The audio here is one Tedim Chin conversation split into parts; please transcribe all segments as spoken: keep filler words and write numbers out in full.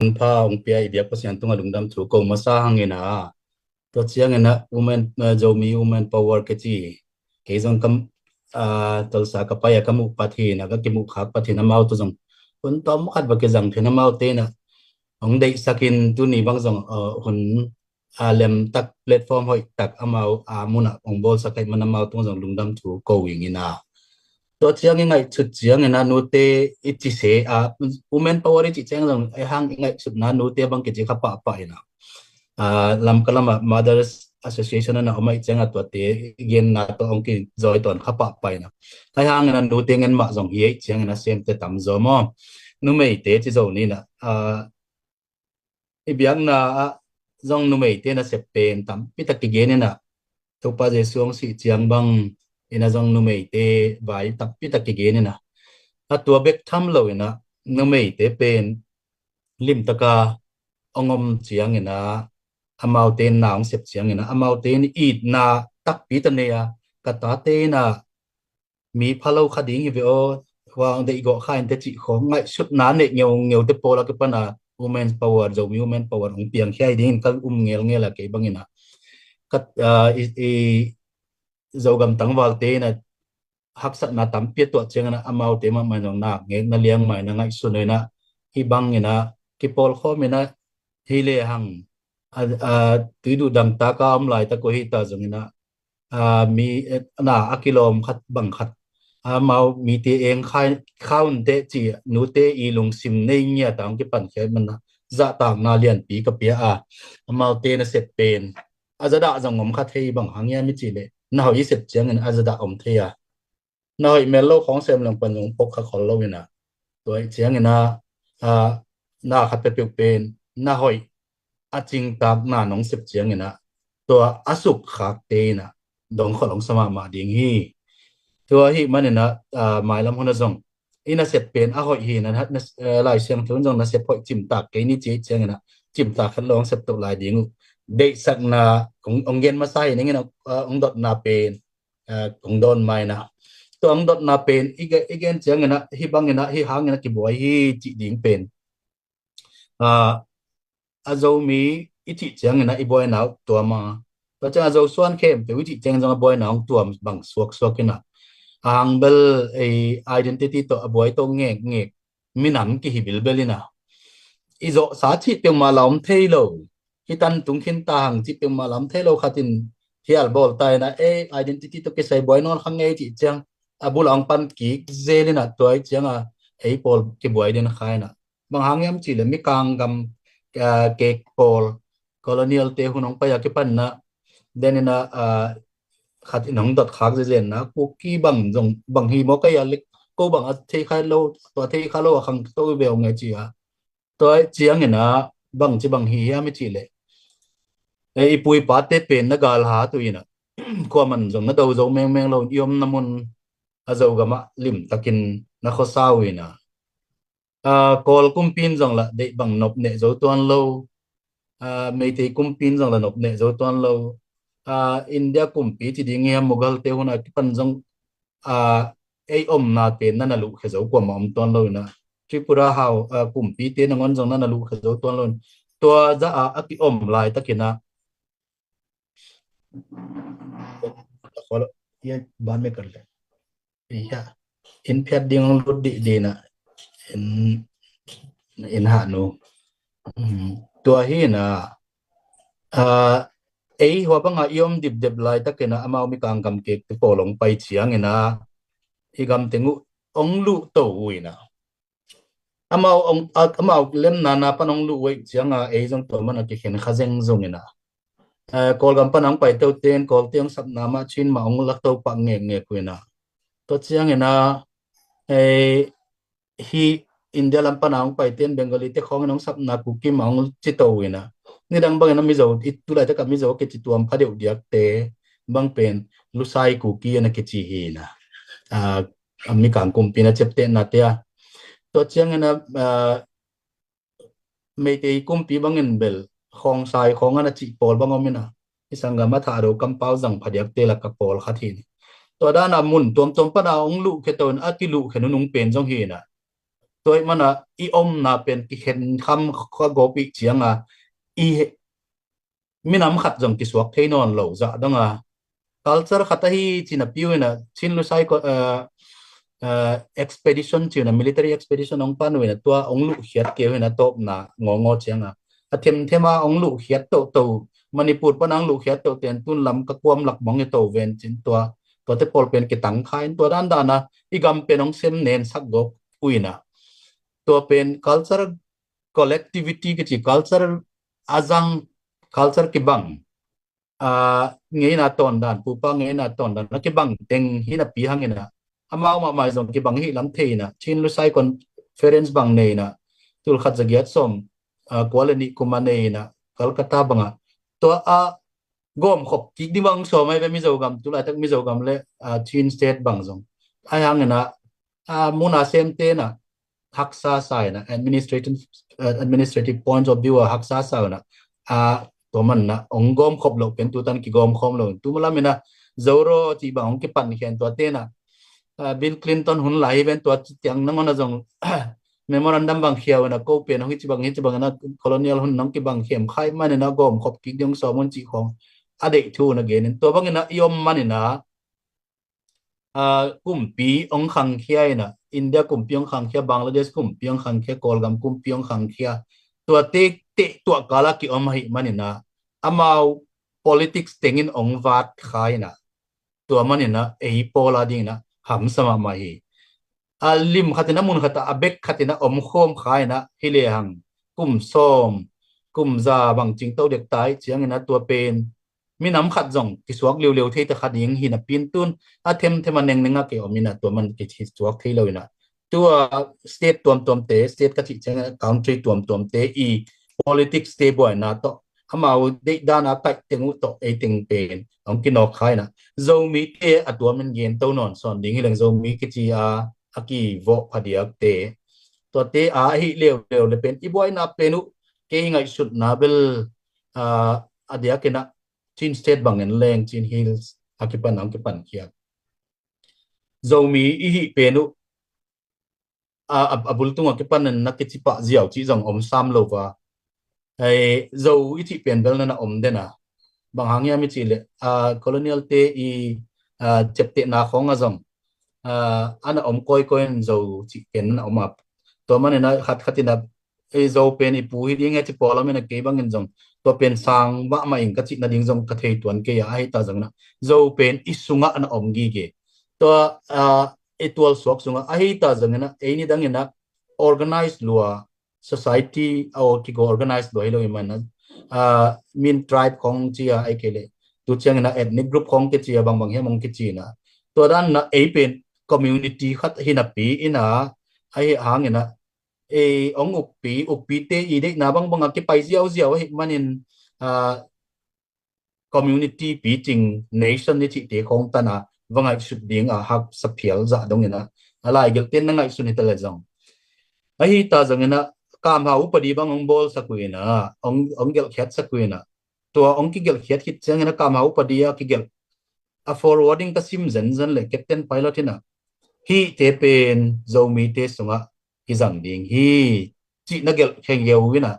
pha hong pia i biak Pasian tungah lungdam thu ko masa hangin a, tua ciangin a women, uh, Zomi Women Power kici, kei zong kam, uh, Tulsa ka pai a ka muh pat hi in a, ka kimuh khak pat hi in a, amau tawh zong hun tawm khat va kizang hi in a, amaute in a hong deihsak in tuni bang zong, uh, hun, uh, lem tak, platform hoih tak amau, uh, mun ah hong bawlsak ahih man amau tung zong lungdam thu ko ing in a. Tua ciang i ngaihsut ciangin a nute i ci se a, women power i cih ciang zong ei hang i ngaihsutna nute bang kici kha pahpah in a. Ah, Lamka lamah Mothers Association ana om ahih ciang a tuate i genna tawh hong kizawi tawn kha pahpah in a. Ei hangin a nute ngen mah zong hi ahih ciangin a semte tam zaw maw? Numeite ci zo ni in a, ah, i biakna ah zong numeite nasep pen tampi tak kigen in a, Topa Jesu hong sih ciang bang in a zong numeite vai tampi tak kigen in a, a tua bek tham lo in a numeite pen limtaka hong om ciangin a, amaute in na hong sep ciangin a, amaute in itna takpi ta nei a, ka tate in a mi phalo kha ding hi ve aw, hua hong deih gawh kha in te cih khawng ngaihsutna neih ngeungeu te pawl a kipan a women power, Zomi Women Power hong piangkhia hi dingin ka um ngelngel a kei bangin a. Ka, ah, i, i Zogam tangvalte in a haksatna tampi a tuah ciangin a amaute mahmah in zong nak ngekna liang mah in a ngaihsun in a, hih bangin a kipawlkhawm in a, hi lehang, a, a, tuiduh dangtak a om laitak uh hi ta zongin a, a, mi, eh, na a kilawm khat bang khat, amau mite eng khai, khaun te ci, nute i lungsim nei ngiat a hong kipankhia ahih man a zahtakna lianpi ka pia a, amaute nasep pen a zadah zong om kha thei, bang hang hiam i cih leh na hoih i sep ciangin a zadah om thei a, na hoih mel lo khawng sem leng pan zong pok kha khol lo in a. Tua ahih ciangin a, a, na khat peuhpeuh pen na hoih a cingtak na nong sep ciangin a, tua a sukkhakte in a dong khol hong sa mahmah ding hi. Tua ahih manin a, a, mailam hun a zong i nasep pen a hoih hi in a, na, a, Lai Siangtho in zong nasep hoih cimtak kei ni ci ahih ciangin a, cimtak khat lo hong sep to lai ding uh. Deihsakna hong, hong gen masa hi ning in a, a, hong dotna pen, a, hong dawn mai in a. Tua hong dotna pen i ge-, i gen ciangin a, hih bangin a, hih hangin a kibuai hi cih ding pen, a, a Zomi i cih ciangin a i buaina uh tuam a. Tua ciang a Zo suan khempeuh i cih ciangin zong a buaina hong tuam bang suaksuak in a. A hang bel ei identity tawh a buai tawh ngekngek minam kihi bilbel in a. I zawhsa cih peuhmah la om thei lo. Hih tan tung khin ta hang cih peuhmah la om thei lo, khat in hial bawl ta in a, ei identity tawh kisai buai nawn kha ngei cih ciang a bul a hong pan kik zel in a, tua ahih ciang a ei pawl kibuai den kha in a. Bang hang hiam cih leh Mikang gam, ah, kek pawl, colonial te hun hong pai a kipan in a, den in a, ah, khat in hong dot khak zezen in a, Kuki bang zong, bang hi maw kei a lek, ko bang a thei kha lo, tua thei kha lo a khangto ve hong e ci a. Tua ciangin a bang ci bang hi hiam i cih leh, e, i pu i pate pen na galhat uh in a, kuaman zong na do zo mengmeng lo in i omna mun a Zogam ah limtakin na khuasa uh in a. A, Kawl kumpi in zong lah deih bang nop neh zo tuan lo. A, Meitei kumpi in zong lah nop neh zo tuan lo. A, India kumpi ci ding hiam, Mughal te hun a kipan zong, a, ei omna pen na na luhkhia zo kuamah om tuan lo in a. Tripura hau, a, kumpi te nangawn zong na na luhkhia zo tuan lo in. Tua zah a a kiom laitakin a, ban me kar le. Iya, in phiat ding hong lut dihdih in a, in, in hah nu. Um, tua hi in a, a, ei hua bang a i om dipdep laitakin a, amau Mikang gam kek te pawl hong pai ciangin a, i gam teng uh hong luh to uh in a. Amau hong, a, amau lemna na pan hong luh uh ahih ciang a, ei zong tua man a kikhen kha zengzong in a. Eh, Kawlgam pan a hong paite uh ten, Kawlte hong sapna mah Chin mah hong lak to pah ngekngek uh in a. Tua ciangin a, eh, hih India lam pan a hong paite in Bengali te khawng in hong sapna Kuki mah hong ci to uh in a. Nidang bangin a Mizo, i tulaitak a Mizo a kici tuam pha deuh diakte bang pen Lusai Kuki in a kici hi in a. Ah, a Mikang kumpi in a ciaptehna te a. Tua ciangin a, ah, Meitei kumpi bangin bel Khongsai khawng a na cih pawl bang om in a, i sanggam a Thado kampau zang phadiakte lak a pawl khat hi in a. Tua dan a mun tuamtuam pan a hong luhkhia to in a, kiluhkhia nunung pen zong hi in a. Tua ih mana i omna pen kikhen kham kha gawp ih cianga i minam khat zong kisuak thei nawn lo zah dong a, culture khat ahi cina piu ina Chin Lusai ko, uh, uh, expedition cina military expedition ong pan ina tua ong luhkhiat keu ina tawpna ngongo cianga a themthema ong luhkhiat toto Manipur pana ong luhkhiat to ten tun lam ka kuam lak mong i to ven cin tua tuate pawl pen kitang kha in tua dan dana i gam pen ong sem nen sak gawp uina tua pen culture collectivity kici culture azang culture kibang a ngeina tawndan pupa ngeina tawndan a kibang teng hina pi hangina amau mahmai zong kibang hi lam theina Chin Lusai conference bang neina tulkhat zagiat som a kuale nih kuma neina Calcutta banga tua a gawm khop kik di bang sawm ai ve Mizo gam tulaitak Mizo gam le a Chin state bang zong ai hangina a muna sem tena haksa sa ina administrative uh, administrative points of view a haksa sa ina a tua manna ong gawm khop lo pen tutan kigawm khom lo tu malamina zoro ci bang ong kipan khen tua tena uh, Bill Clinton hun lai ven tua tiang nangona zong memorandum bang khiau ina ko pen ong hici bang hici bang ina colonial hun nong kibang khem khai manina gawm khop kik diong sawm un ci khong a deih thu na genin tua bangina i om manina a kumpi ong khangkhia ina India kumpi ong khangkhia Bangladesh kumpi ong khangkhia Kawlgam kumpi ong khangkhia tua te te tua kala ki om ahi manina amau politics tengin ong vat kha ina tua manina ei pawla dingina hamsa mahmah hi a lim khatina mun khata a bek khatina om khawm kha ina hi le hang kum sawm kum za bang cingto dek tai ciangina tua pen minam khat zong kisuak liuliu thei ta kha ding hina pin tun a themthem a nengneng a kei om ina tua man kisuak thei lo ina tua state tuamtuamte state ka cih ciang country tuamtuamte i politics te buaina tawh amau deih dana kaih teng uh tawh ei teng pen ong kinawk kha ina Zomi te a tuamin gen to nawn sawn ding hileng Zomi kici a a kivawh phadiakte tuate a ahi leuleu le pen i buaina pen uh kei ngaihsutna bel a diakina Chin State bangin leng Chin Hills a kipan ang kipan khiat Zomi i hih pen uh a, a, a bul tungah kipan na kici pah ziau cih zong om sam lo va. Hei, Zo i cih pen bel na na om den a. Bang hang hiam i cih leh a, colonial te i a, ciaptehna khawng a zong a, a na om kawikawi in Zo cih pen na na om a. Tua manin a khat khat in a ei Zo pen i pu hi ding he ci pawlam in a kei bangin zong tua pen sang mahmah in ka cih nading zong ka thei tuan kei a ahi ta zongin a Zo pen i sungah na om gige tua a, i tualsuak sungah ahi ta zongin a ei nidangin a organize lua society a aw kigo organize lua hi lo i man a min tribe khong ci a ai kei le tu ciangin a ethnic group khong kici a bangbang hiam hong kici na tua dan na ei pen community khat hi napi in a ahi hangin a ei ong ukpi ukpi te i deihna bangbang a kipai ziauziau ahi manin a community picing nation ni cihte khong tana va ngaihsut ding a haksa phial zah dongin a a laigelhten na ngaihsun hi ta le zong ahi ta zongin a kamha upadi bang ong bawl sak uh in a ong gelhkhiat sak uh in a tua ong kigelhkhiat khit ciangin a kamha upadi a kigelh a forwarding ka sim zenzen le captain pilot in a hihte pen Zomite sungah hi zang ding hi cih na gelh khengeu in a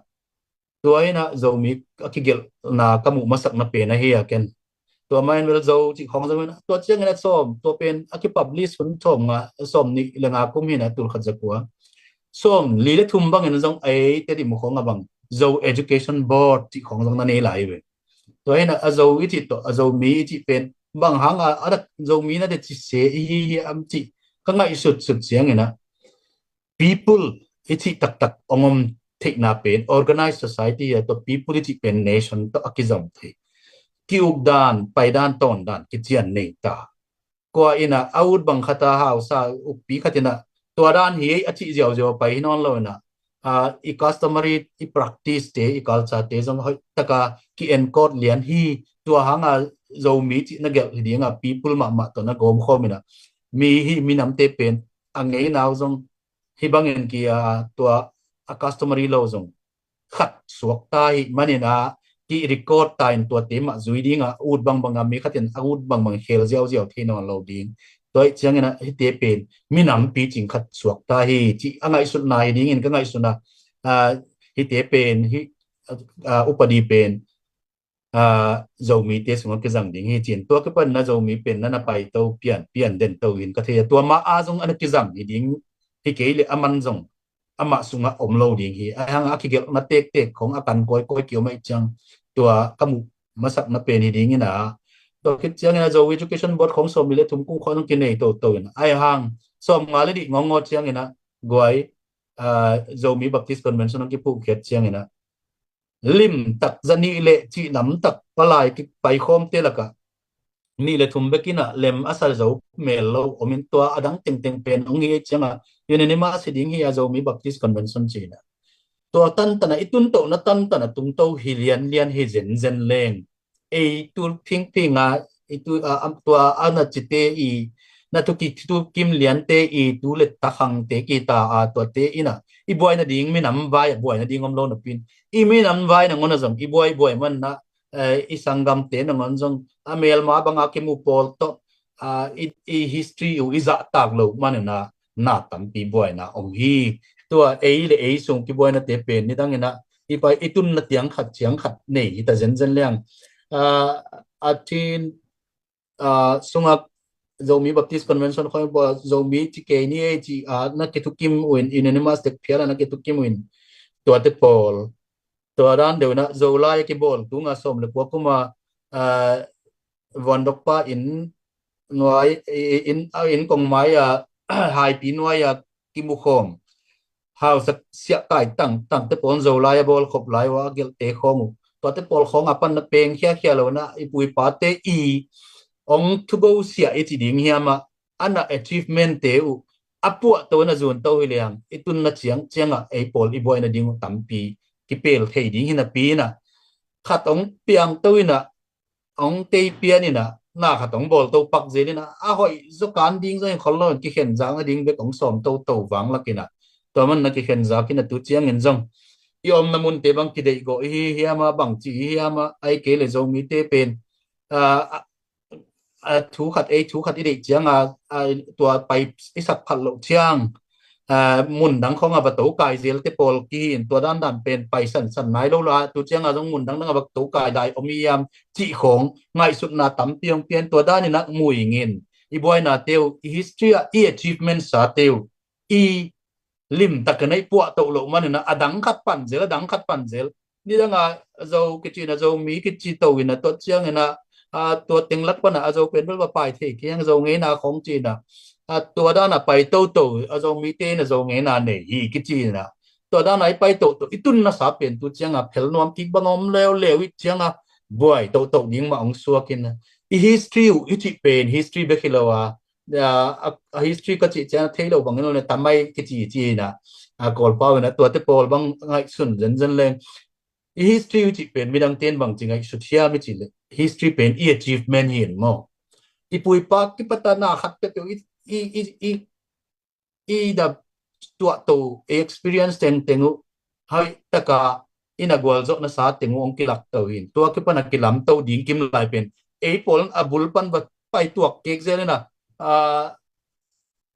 tua in a Zomi a kigelhna ka muh masak na pen ahi a ken tua main wel Zo cih khong zong in a tua ciangin a sawm tua pen a kipublish hun sawm nga sawm nih le nga kum hi na tul khat za kua sawm li le thum bangin zong ei Tedim khong a bang Zo Education Board cih khong zong na nei lai ve. Tua hi na a Zo i cih tawh a Zomi i cih pen bang hang a a dak Zomi na de ci se i hi hi am cih ka ngaihsut sut ciangin a people i cih taktak ong om theihna pen organized society a tua people i cih pen nation tawh a kizom thei kiuk dan pai dan tawn dan kician nei ta kua in a a ut bang khata hausa ukpi khat in a tua dan hi a cih ziauziau pai hi nawn lo in a a i customary i practice te i culture te zong hoih taka ki encode lian hi tua hang a Zomi cih na gelh hi ding a people mahmah tawh na gawm khawm in a mi hi minamte pen a ngei nau zong hi bangin ki a tua a customary lo zong khat suak ta hi manin a ki record ta in tuate mah zui ding a ut bangbang a mi khatin a ut bangbang khel ziauziau thei nawn lo ding Tua ih ciangin ah hihte pen minampi cing khat suak ta hi, cih a ngaihsutna hi dingin ka ngaihsun a, ah, hihte pen hi, ah, upadi pen, ah, Zomite sungah kizang ding hi cin. Tua kipan na Zomi pen na na paito pian pian den to in ka thei a, tua ma a zong a na kizang hi ding hi kei le a man zong amah sungah om lo ding hi. A hang a kigelhna tektek khong a kan kawikawi kiom a ih ciang tua ka muh masakna pen hi dingin a, tua khit ciangin a Zo Education Board khong sawm li le thum kung khong kinei toto in a, a hang sawm nga le dih ngawngaw ciangin a guai, ah, Zomi Baptist Convention hong kipuhkhiat ciangin a limtak zanih le cih lamtak palai kipaikhawmte lakah nih le thum bekin a lem a sa zo mel lo om in, tua a dang tengteng pen hong hi ei ciangah unanimous hi ding hi a Zomi Baptist Convention cih na. Tua tantan a i tuntohna tantan a tungto hi lianlian hi zenzen leng, ei tu phingphing a i tu, a, am, tua a na cite i na thuki thukim liante i tu le takhangte kita a tuate in a i buai nading minam vai a buai nading om lo napi in, i minam vai nangawn a zong i buai buai man na, eh, i sanggamte nangawn zong a melma banga kimu pawl tawh, ah, i, i history uh i zahtak lo man in a na tampi buaina om hi. Tua ei le ei sung kibuainate pen nidang in a i pai i tunna tiang khat ciang khat nei hi ta zenzen leng. Ah, a thin, ah, sungah Zomi Baptist Convention khong bua Zomi ci kei ni ei ci a na kithukim uh in, unanimous tek phial a na kithukim uh in, tuate pawl, tua dan deuh in a Zolai a kibawl tunga sawm le kua kuma, ah, vuandokpa inn nuai, i, i, inn, a inn kongmai a, haipi nuai a kimukhawm hausa siah kai tangtangte pawl, Zolai a bawlkhop lai uh a gelhte khawng uh, tuate pawl khawng a pan na peng khiakhia lo na i puipate i hong thugo siah i ci ding hiam a, a na achievement te uh a puahto na zunto hi liang i tunna ciang ciangah ei pawl i buai nading uh tampi kipel thei ding hi napi in a, khat hong piangto in a, hong tei pian in a, na khat hong bawlto pak zel in a, a hoih zaw kan ding zong in khol lo in kikhen zak nading bek hong sawm toto vang lak in a, tua man na kikhen zak in a tu ciangin zong i omna munte bang kideih gawh i hi hiam a, bang ci i hi hiam a, ai kei le Zomite pen, ah, a thu khat, ei thu khat i deih ciang a, a, tua pai i sak phat loh ciang, a, mun dang khong a va to kai zel te pawl kihi in tua dan dan pen pai sansan nai lo la, tu ciang a zong mun dang dang a va to kai dai om i hiam cih khong ngaihsutna tampi hong pian, tua dan in a mu ing in i buaina te uh, i history a i achievement sa te uh i limtak in a i puahtoh loh man in a, a dang khat pan zel, a dang khat pan zel. Nidang a Zo kici in a, Zomi kici to in a, tua ciang in a, a, tua teng lak pan a, a Zo pen bel va pai thei kiang, Zo ngeina khong ci in a, a, tua dan a pai toto, a Zomite in a Zo ngeina nei hi kici in a, tua dan a i pai toto i tunna sa pen tu ciang a phel nuam kik bang om leuleu i ciang a buai toto ding mah hong suak in a, i history uh i cih pen history bek hi lo a, a, a, a history ka cih ciang a thei lo bangin lo le tamai kici ci in a, a, Kawlpau in a tuate pawl bang ngaihsun zenzen leng. I history uh cih pen midang ten bang ci ngaihsut hiam i cih le history pen i achievement hi in maw? I puipa kipata na khat peuhpeuh i, i, i, i, i da tuahto, i experience tengteng uh hai taka i na gualzawhna sa teng uh hong kilakto hi in. Tua kipan a kilamto ding kim lai pen ei pawl a bul pan va pai tuak kek zel in a, a,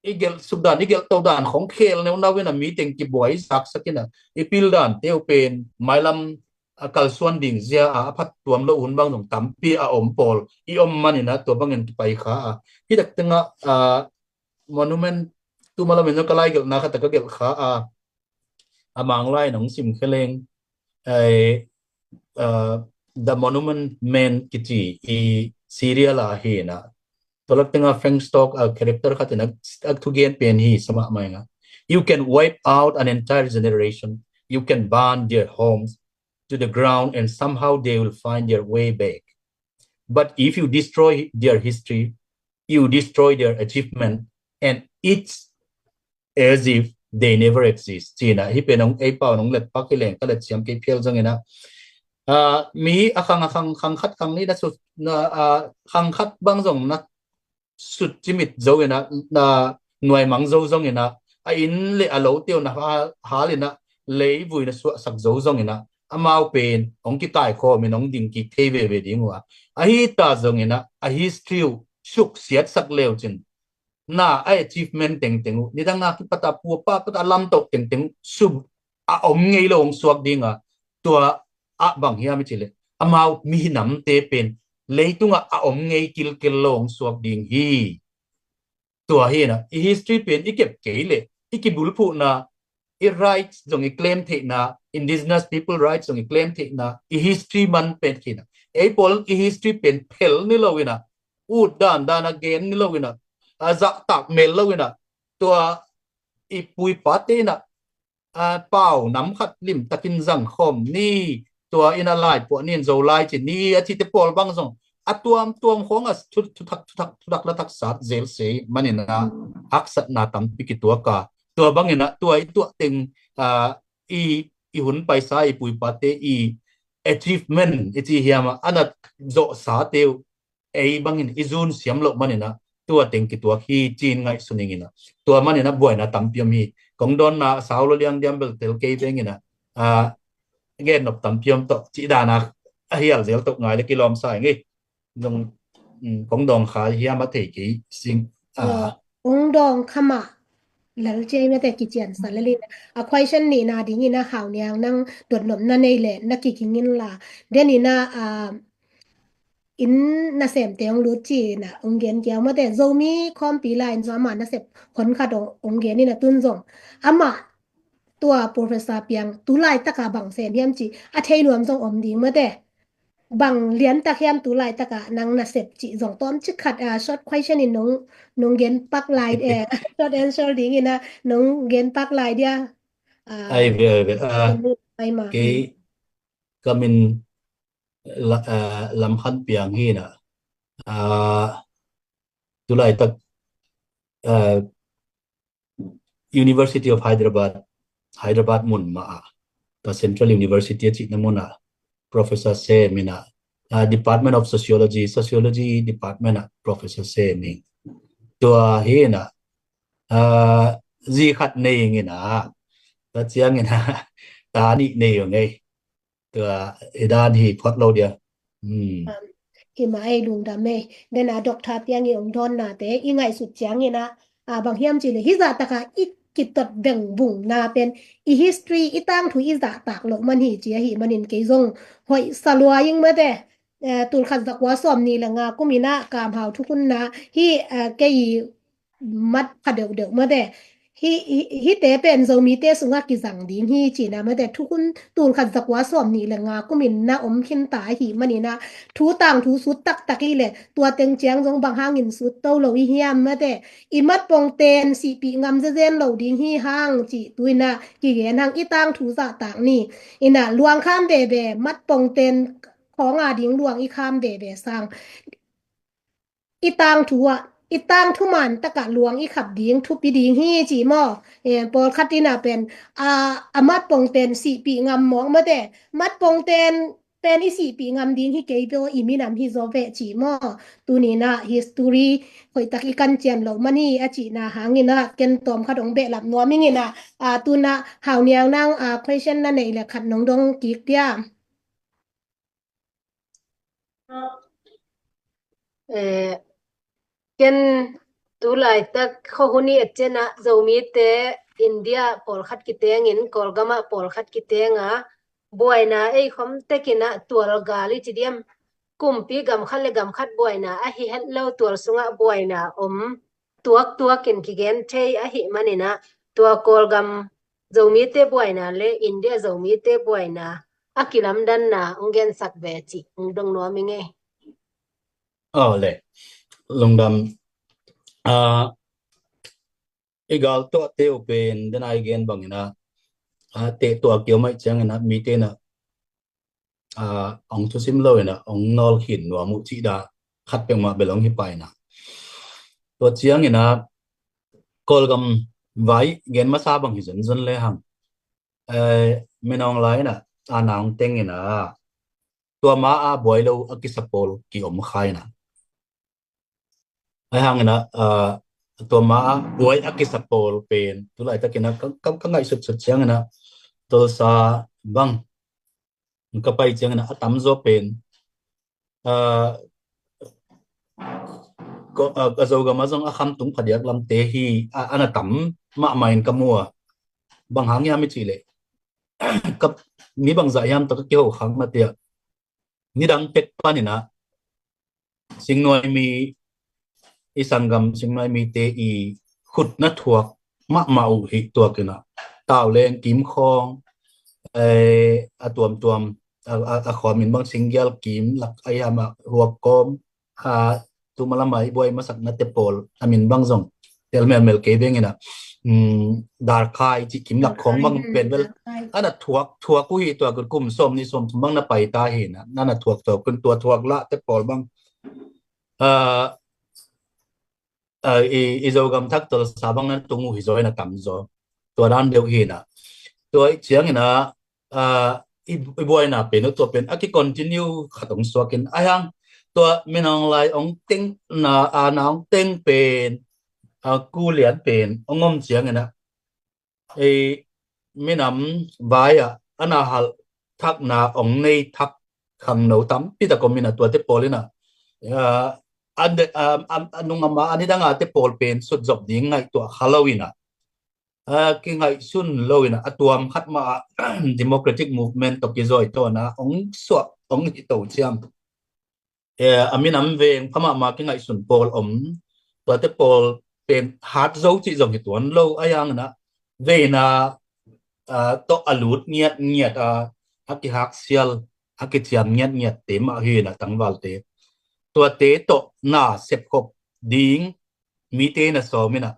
i gelh suk dan, i gelhto dan khong khel neunau in a mi teng kibuai zaksak in a, i pil dan te uh pen mailam a kalsuan ding zia a, a phat tuam lo hun bang zong tampi a om pawl i om man in a, tua bangin kipai kha a. Hi tak teng a, a, monument, tu ma lam in zong ka lai gelhna khat a ka gelh kha a, a Mang lai nong sim khe leng, eh, uh, The Monument Men kici i serial a hi in a, tua lak teng a Frank Stock a character khat in a, a thugen pen hi sa mahmah ing a. You can wipe out an entire generation. You can burn their homes to the ground and somehow they will find their way back. But if you destroy their history, you destroy their achievement, and it's as if they never exist. Ci in a, hi pen hong ei pau nong let pak hi leng ka let siam kei phial zong in a, ah, mi a khang, a khang, khang khat khang nih na sut, na, ah, khang khat bang zong na sut cimit zo in a, na nuaimang zo zong in a, a inn le a lo te uh na hal, hal in a, leivui na suahsak zo zong in a, amau pen hong kikaikhawm in hong ding kik thei veve ding uh a. Ahi ta zong in a, a history uh suksiatsak leu cin na a achievement tengteng uh, nidang a kipata pua pa pata lamtoh tengteng uh sum a om ngei lo hong suak ding a, tua ah bang hiam i cih leh amau mihinamte pen leitungah a om ngei kilkel lo hong suak ding hi. Tua hi na, i history pen i kep kei leh i kibulphuhna, i rights zong i claim theihna, indigenous people rights zong i claim theihna, i history man pen hi na, ei pawl i history pen phel ni lo hi na, ut dan dan a gen ni lo hi na, a zahtak mel lo hi na, tua i pu i pate hi na, a, pau nam khat limtakin zang khawm ni, tua in a lai puah ni in Zolai ci ni a cite pawl bang zong a tuamtuam khawng a thu- thuthak thuthak thuthak lathak sat zel se manin a, haksatna tampi kituak a, tua bangin a tua i tuah teng, a, i i hun paisa i pu i pate i achievement i ci hiam a, a na zawhsate uh ei bangin i zun siam loh manin a, tua teng kituak hi ci-in ngaihsun ing in a, tua manin a buaina tampi om hi. Kong dawnna a sau lo liang diam bel tel kei veng in a, a, gen nop tampi om tawh cih dan a, a hial zel tawh ngai le kilawm sa ing ei. Zong, um, kong dawng kha hiam a thei kei sing. A, Aw, ong dawng kha mah, Lalciai mate kician sa lel in. A question nihna dingin a Hau Niang nang dotnopna nei leh na kiking in la. Den in a, a, inn nasemte hong lut ci-in a hong gen kiau mate, Zomi khawmpi lai-in zong amah nasep hon khat hong, hong gen in a tun zong amah tua Professor Piang tu laitak a bang sem hiam ci a thei nuam zong om ding mate. Bang liantak hiam tu laitak a nang nasep cih zong tawmcik khat, a, short question in nong, nong gen pak lai, eh, short answer dingin a nong gen pak lai dia. A, Ai ve, ai ve. A, pai ma. Kei ka min la, a, Lam Khan Piang hi na. A, tu laitak, a, University of Hyderabad, Hyderabad mun mah a, tua Central University a cihna mun a professor sem in a, a, Department of Sociology, Sociology Department a professor sem in. Tua hi in a, a, zi khat nei ing in a, tua ciangin a, ta nih nei ung ei. Tua i dan hi phot lo dia. Hmm. Um, hi mah ei, lungdam ei. Den a Doctor Piang i ong dawnnate i ngaihsut ciangin a, a, bang hiam cih leh hi zahtak a i kitot beng bungna pen i history i tangthu i zahtak loh man hi ci ahi manin kei zong hoih sa lua ing mate. Eh, tul khat za kua sawm nih le nga kum in a Kam Hau thukhunna hi, eh, kei mat pha deuhdeuh mate. Hi, hi, hihte pen Zomite sungah kizang ding hi cihna mate. Thukhun tul khat za kua sawm nih le nga kum in na om khinta ahi manin a, thu tangthu sut taktak hi leh tua teng ciang zong bang hangin sut to lo i hiam mate. I mat pongten sihpih ngam zezen lo ding hi hang cih tu in a kigen hang, i tangthu zahtak ni. In a luang kham veve, mat pongten khawng a ding luang i kham veve sang i tangthu ah, i tangthu man tak a luang i khap ding thupi ding hi ci maw? Eh, pawlkhat in a pen, a, a mat pongten sihpih ngam mawk mate. Mat pongten pen i sihpih ngam ding hi kei ve aw, i minam hi zaw ve ci maw? Tuni in a history hoihtak i kan cian loh man hi a cihna hangin a ken tawm khat hong behlap nuam ing in a, a, tu in a Hau Niang nang, a, question na neih leh khat nong dong kik dia. Eh, ken tu laitak khuahun i et ciangin a Zomite India pawlkhat kitengin, Kawlgam ah pawlkhat kiteng a, buaina ei khom tek in a tual gal i ci diam, kumpi gam khat le gam khat buaina ahi het lo, tual sungah buaina om tuaktuak in kigen thei ahi manin a, tua Kawlgam Zomite buaina le India Zomite buaina a kilamdanna hong gensak ve cih hong dong nuam ing ei. Aw le, lungdam. A, i gal tuahte uh pen den a i gen bangin a, a, teh tuah kio mai ciangin a mite in a, a, hong thusim lo in a hong nawl khin nuam uh cih dan khat peuhmah bel hong hi pah in a. Tua ciangin a Kawlgam vai gen masa bang hi zonzon le hang, eh, minawng lai in a, a na hong teng in a, tua ma a buai lo a kisa pawl ki om kha in a. Ahi hangin a, a, tua ma a buai a kisa pawl pen tu laitakin a ka, ka, ka ngaihsutsut ciangin a, Tulsa bang ka pai ciangin a, a tamzaw pen, a, a Zogam a zong a khamtung phadiak lamte hi a, a na tam mahmah in ka mu a. Bang hang hiam i cih leh, mi bangzah hiam tak a kiho khang na tiah, nidang pek panin ah Singnuai mi, i sanggam Singnuai mite i khutna thuak mahmah uh hi tuakin ah, Tauleng kim khawng, a tuamtuam a khuamin bang Singgial kim lak a hiam ah Huak kawm, a tuma lamah i buai masaknate pawl a min bang zong tel melmel kei bengin ah, Darkhai cih kim lak khawng bang pen bel a na thuak thuak uh hi tuakin kum sawm nih sawm thum bang na pai ta hi na, na na thuak thuak kun tua thuak lahte pawl bang i Zogam thak tolsa bang na tung uh hi zaw, na tam zaw. Tua dan deuh hi na, tua i ciangin ah i buaina pen uh tua pen a ki continue khat hong suakin a hiang, tua minang lai hong teng na, a na hong teng pen, a kulian pen hong om ciangin ah ei minam vai ah a na halh thakna hong nei thak khangno tampi tak om in ah, tuate pawl in ah a nungama a nidanga te pawl pen sutzop ding ngaihtuah kha lo in ah, kingaihsun lo in ah, a tuam khat mah ah democratic movement tawh kizawi tawn a hong suah hong hi to ciang, a minam veng pha mahmah kingaihsun pawl om. Tuate pawl pen hat zo cih zong hi tuan lo a, a hiangin ah veina tawh a lut ngiatngiat a, a kihaksial, a kiciam ngiatngiatte mah hi na, tangvalte, tuate tawh na sepkhop ding mite na sawm in ah,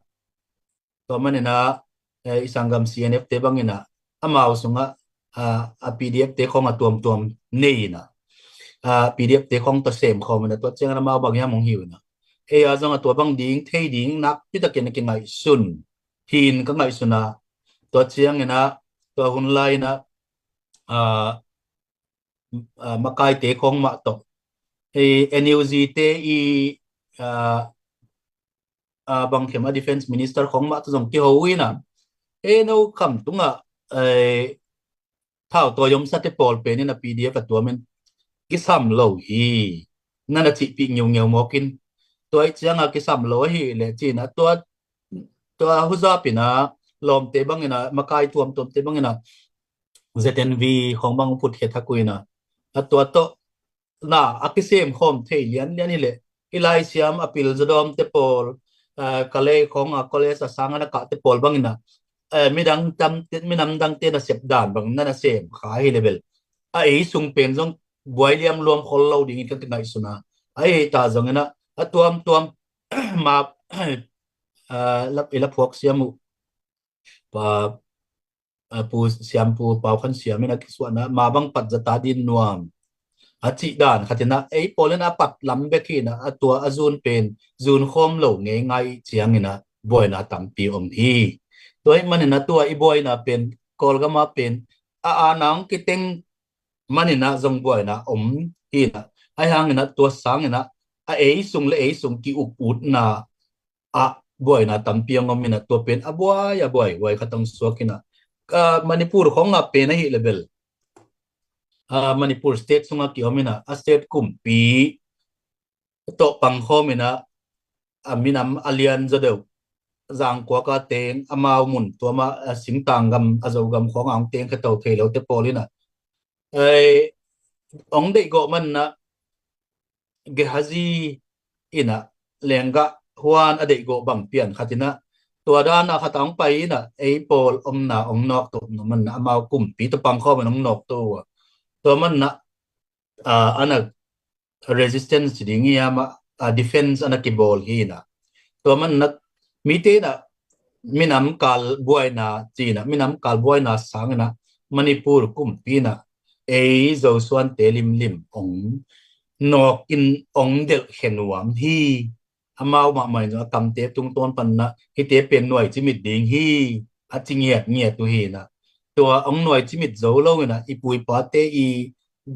tua manin ah i sanggam C N F te bangin ah amau sungah a P D F te khawng a tuamtuam nei in ah, P D F te khawng tawh sem khawm in ah, tua ciangin amau bang hiam hong hi uh in ah, ei a zong a tua bang ding thei ding nakpi takin a kingaihsun hi in ka ngaihsun a, tua ciangin ah tua hun lai in ah makaite khawng mah tawh, ei N U G te i bang khem a defense minister khawng mah tawh zong kiho uh in ah, ei no kham tungah thau tawi omsate pawl pen in ah P D F a tuamin kisam lo hi, na na cihpih ngeungeu mawkin, tua i cianga kisam lo ahi leh ci in ah tua, tua huzap in ah lawmte bangin ah makai tuamtuamte bangin ah Z N V khawng bang phutkhia thak uh in ah, a tua tawh na a kisem khawm thei lianlian hi leh, i laisiam a pil zadawmte pawl, kalei khawng a college a sang a na kahte pawl bangin ah midang tam, minam dangte na sep dan bang na na sem kha hi leh bel, a ei sung pen zong buai liam luam khol lo dingin ka kingaihsun a, a ei ta zongin ah a tuamtuam ma i la phuak siam uh pa Pu Siampu Pau Khan Siam in a kisuahna ma bang pat zata din nuam a cih dan khat in ah ei pawl in a pat lam bek hi in ah, a tua a zun pen zun khawm lo ngeingai ciangin ah buaina tampi om hi. Tua hih manin ah tua i buaina pen Kawlgam ah pen a ana hong kiteng manin ah zong buaina om hi in ah, a hiangin ah tua sangin ah a ei sung le ei sung ki-uk utna ah buaina tampi hong om in ah, tua pen a buai a buai huai khat hong suak in ah, Manipur khawng ah pen ahi leh bel, Manipur state sungah ki-om in ah a state kumpi tawh pangkhawm in ah a minam a lian zaw deuh Zangkuak a teng amau mun tuam ah a singtang gam a Zogam khawng a hong teng kha to thei lote pawl in ah hong deihgawh man in ah Gehazi in ah lenggah huan a deihgawh bang pian khat in ah, tua dan a khat a hong pai in ah ei pawl omna hong nawk to man in ah amau kumpi tawh pangkhawm in hong nawk to uh a, tua man in ah a na resistance ci ding hiam ah, defense a na kibawl hi in ah, tua man in ah mite in ah minam kal buaina ci in ah, minam kal buaina sangin ah Manipur kumpi in ah ei Zosuante limlim hong nawk in hong delhkhia nuam hi. Amau mahmah in zong a kamte tungtawn pan in ah hihte pen nuai cimit ding hi a ci ngiatngiat uh hi in ah, tua hong nuai cimit zo lo in ah i pu i pate i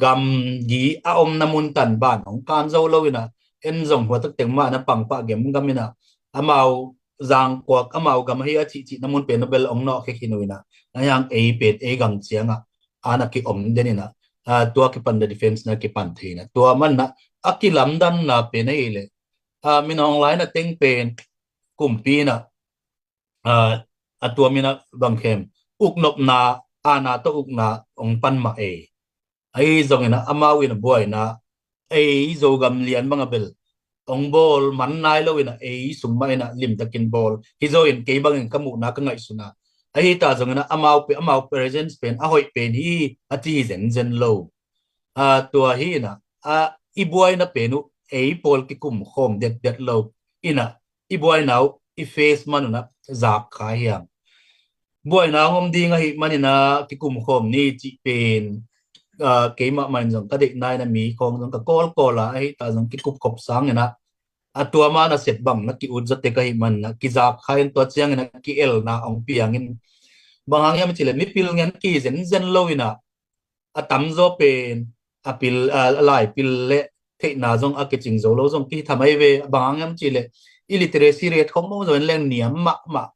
gamgi a omna mun tanban hong kan zo lo in ah, en zong hua taktek mah na pang pah gemgam in ah, amau Zangkuak amau gam ahi a cihcihna mun pen uh bel hong nawhkhia khin uh in ah, a hiang ei pen ei gam ciangah a na ki-om den in ah, tua kipan the defense na kipan thei in ah, tua man in ah a kilamdanna pen ahi leh ah, Min Aung Hlaing na teng pen kumpi na, ah, a tua min a bang khem, uknopna, aana tawh ukna ong pan mah ei. Ahi zongin ah amau in a buaina ei Zogam lian bang a bel ong bawl man nai lo in ah ei sung mah in ah limtakin bawl hi zo in, kei bangin ka muhna ka ngaihsuna ahi ta zongin ah amau pe, amau presence pen a hoih pen hi a ci hi zenzen lo. Ah, tua hi in ah, ah, i buaina pen uh ei pawl kikum khawm detdet lo in ah i buaina uh i face man un ah zak kha hiam. Buaina hong om ding ahih manin ah kikum khawm ni cih pen, ah, keimah mah in zong ka deihna in ah mi khawng zong ka kawlkawl a, ahi ta zong kikup khop sangin ah a tua ma nasep bang na ki-ut zaw tek ahih manin ah kizak kha in, tua ciangin ah ki-elna ong piang in. Bang hang hiam cih leh mipil ngen ki zenzen lo in ah a tamzaw pen a pil, a lai pil le theihna zong a kicing zo lo zong kihi tham ahi ve. Bang hang hiam cih leh illiteracy rate khawng mawng zo in leng niam mahmah.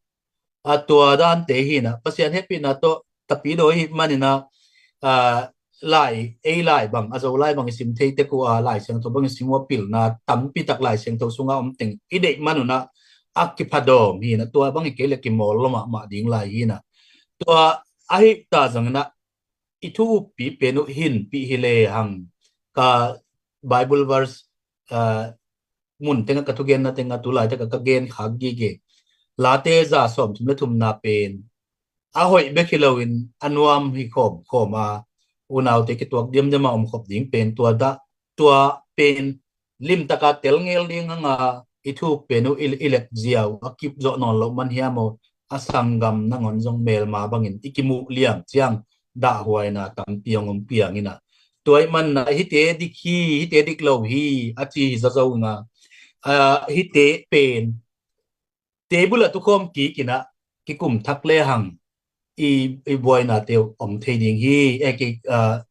A tua dante hi in ah Pasian hehpihna tawh tapidaw ahih manin ah, ah, lai, ei lai bang, a Zo lai bang i sim thei tek uh a, Lai Siangtho bang i sim uh a pilna tampi tak Lai Siangtho sungah om teng i deih man un ah a kiphadawm hi in ah tua bang hi kei leh kimawl lo mahmah ding lai hi in ah. Tua ahih ta zongin ah i thu uppi pen uh hinpih hi lehang, ka Bible verse, ah, mun tengah ka thugenna tengah tu laitak ah ka gen khak gige. Late za sawmthum le thumna pen a hoih bek hi loin a nuam hi khawm khawm a, unaute kituak diamdiam a om khop ding pen tua dah, tua pen limtaka tel ngel ding hanga i thuk pen uh i, i let ziau a kip zawh nawn loh man hiam aw, a sanggam nangawn zong melma bangin i kimuh liam ciang dahhuaina tampi hong om piang in ah. Tua ahih manin ah hihte dik hi, hihte dik lo hi a ci hi zawzaw in ah, ah, hihte pen table ah tukhawm kik in ah kikum thak lehang i, i buainate uh om thei ding hi, eh, ki, ah,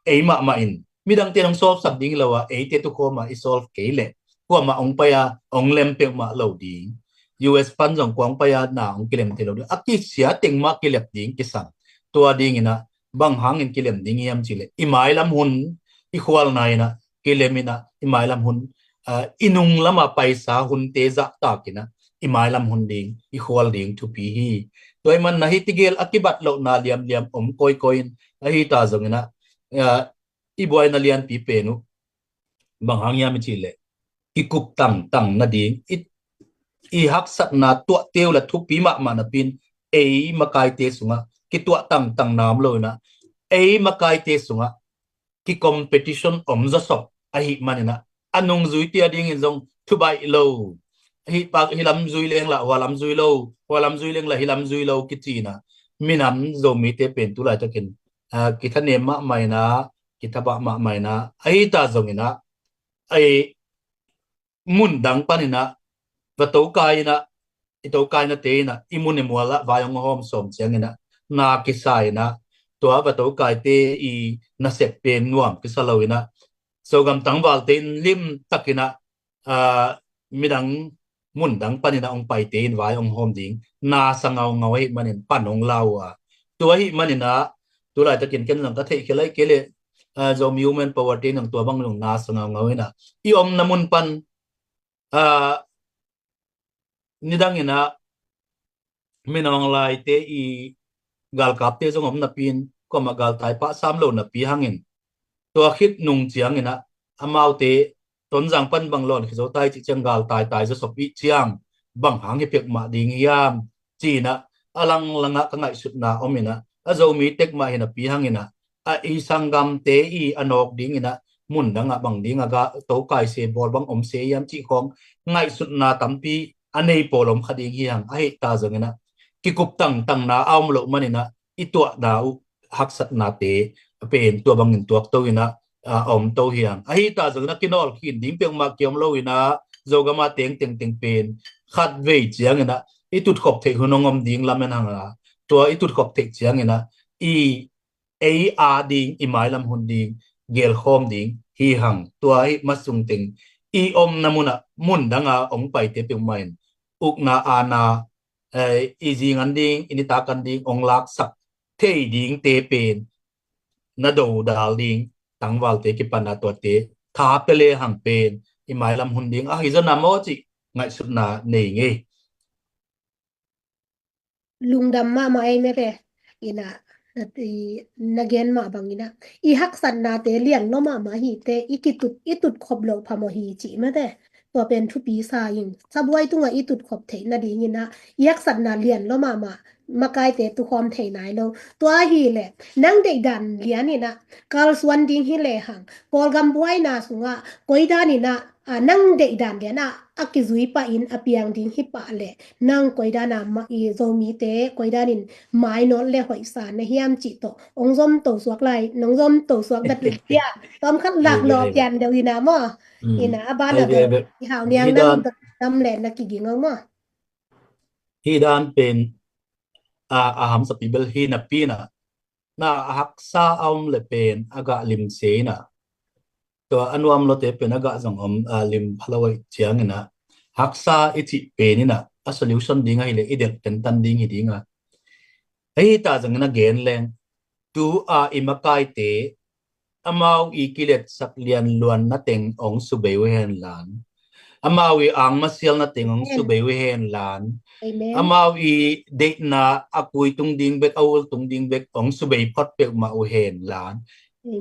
ei mahmah in midangte in hong solve sak ding lo a, eite tukhawm ah i solve kei leh kuamah hong pai a hong lem peuhmah lo ding. U S pan zong kua hong pai a na hong kilem thei lo ding. A kisia teng mah kilep ding kisam. Tua ding in ah bang hangin kilem ding hiam cih leh i mailam hun i khualna in ah kilem in ah i mailam hun, ah, i nung lam a paisa hunte zahtak in ah i mailam hun ding i khual ding thupi hi. Tua ahih manin ah hih tegel a kibat lohna liamliam om kawikawi in, ahi ta zongin ah, ah, i buaina lianpi pen uh bang hang hiam i cih leh kikup tangtang nading, i, i haksatna tuahte uh la thupi mahmah napi in ei makaite sungah kituah tangtang na om lo in ah ei makaite sungah ki competition om zawsop ahih manin ah a nungzuite a dingin zong thubaih lo. Hih pak, hih lam zui leng lah hua lam zui lo, hua lam zui leng lah hih lam zui lo kici in ah minam Zomite pen tu laitakin, ah, kithanem mahmah in ah, kithabah mahmah in ah, ahi ta zongin ah, ei, mun dang panin ah va tokai in ah, i tokainate in ah i mun i mual ah vai hong hawm sawm ciangin ah na kisa in ah, tua va tokaite i nasep pen nuam kisa lo in ah Zogam tangvalte in limtakin ah, ah, midang mun dang panin ah hong paite in vai hong hawm ding na sa ngaungau ahih manin pan hong lau a. Tua ahih manin ah tu laitakin ken zong ka theihkhia lai kei leh, ah, Zomi Women Power te in zong tua bang zong na sa ngaungau in ah i omna mun pan, ah, nidang in ah Min Aung Hlaing te i galkapte zong om napi in kuamah galtai pah sam lo napi hangin tua khit nung ciangin ah amaute Tonzang pan bang lawn khia zo tai cih ciang galtai tai zawsop ih ciang bang hang hi pek mah ding hiam ci in ah a langlang ah ka ngaihsutna om in ah a Zomi tek mah hi napi hangin ah a i sanggamte i a nawk ding in ah mun dang ah bang ding a ga tokai se bawl bang om se hiam cih khawng ngaihsutna tampi a nei pawl om kha ding hi hang. Ahi ta zongin ah kikup tangtangna a om loh manin ah i tuahna uh haksatnate a pen tua bangin tuak to in ah, ah, a om to hi hang. Ahi ta zongin ah kinawl khin ding peuhmah kiom lo in ah Zogam a teng tengteng pen khat vei ciangin ah i tutkhop theih hun hong om ding lamen hang a, tua i tutkhop theih ciangin ah i ei a ding, i mailam hun ding, gelkhawm ding hi hang. Tua hi masung teng i omna mun ah mun dang a hong paite peuhmah in ukna aana, eh, i zingan ding, i nitakan ding hong laksak thei dingte pen na dodal ding, tangvalte kipan a tuate tha pia lehang pen i mailam hun ding ahi zaw na maw cih ngaihsutna nei ngei. Lungdam mahmah ei mete. Ina, na, i, na gen mah bang ina, i haksatnate lian lo mahmah hi te, i kitut, i tut khop lo phamawh hi cih mete. Tua pen thupi sa ing. Sabuai tunga i tut khop theih nading ina, i haksatna lian lo mahmah, makaite tukhawm thei nai lo. Tua hi le, nang deihdan lian ina, kalsuan ding hi le hang, Kawlgam buaina sunga, koidan ina, a, nang deihdan lian a, a kizui pah in a piang ding hi pah le, nang koidan a ma, i Zomite koidan in mainawt le hoihsa na hiam cih tawh ong zom to suak lai, nong zom to suak dat le tia, tawm khat lak lo pian deuh ina maw. Ina a ban a i hau niang nang dam le na kiging ong maw. Hi dan pen a, a hamsapi bel hi napi na, na a haksa a om le pen a gah lim se ina. Tua a nuam lote pen a gah zong om, a, lim phalo ciang ina. Haksa i cih pen ina, a solution ding ahi le i delh tentan ding hi ding a. Ahi ta zong ina gen leng, tu a i makaite, amau i kiletsak lian luan na teng ong subei uh hen lan. Amau i angmasial na teng ong subei uh hen lan. Amau i deihna a kui tung ding bek, a ul tung ding bek ong subei phot peuhmah uh hen lan.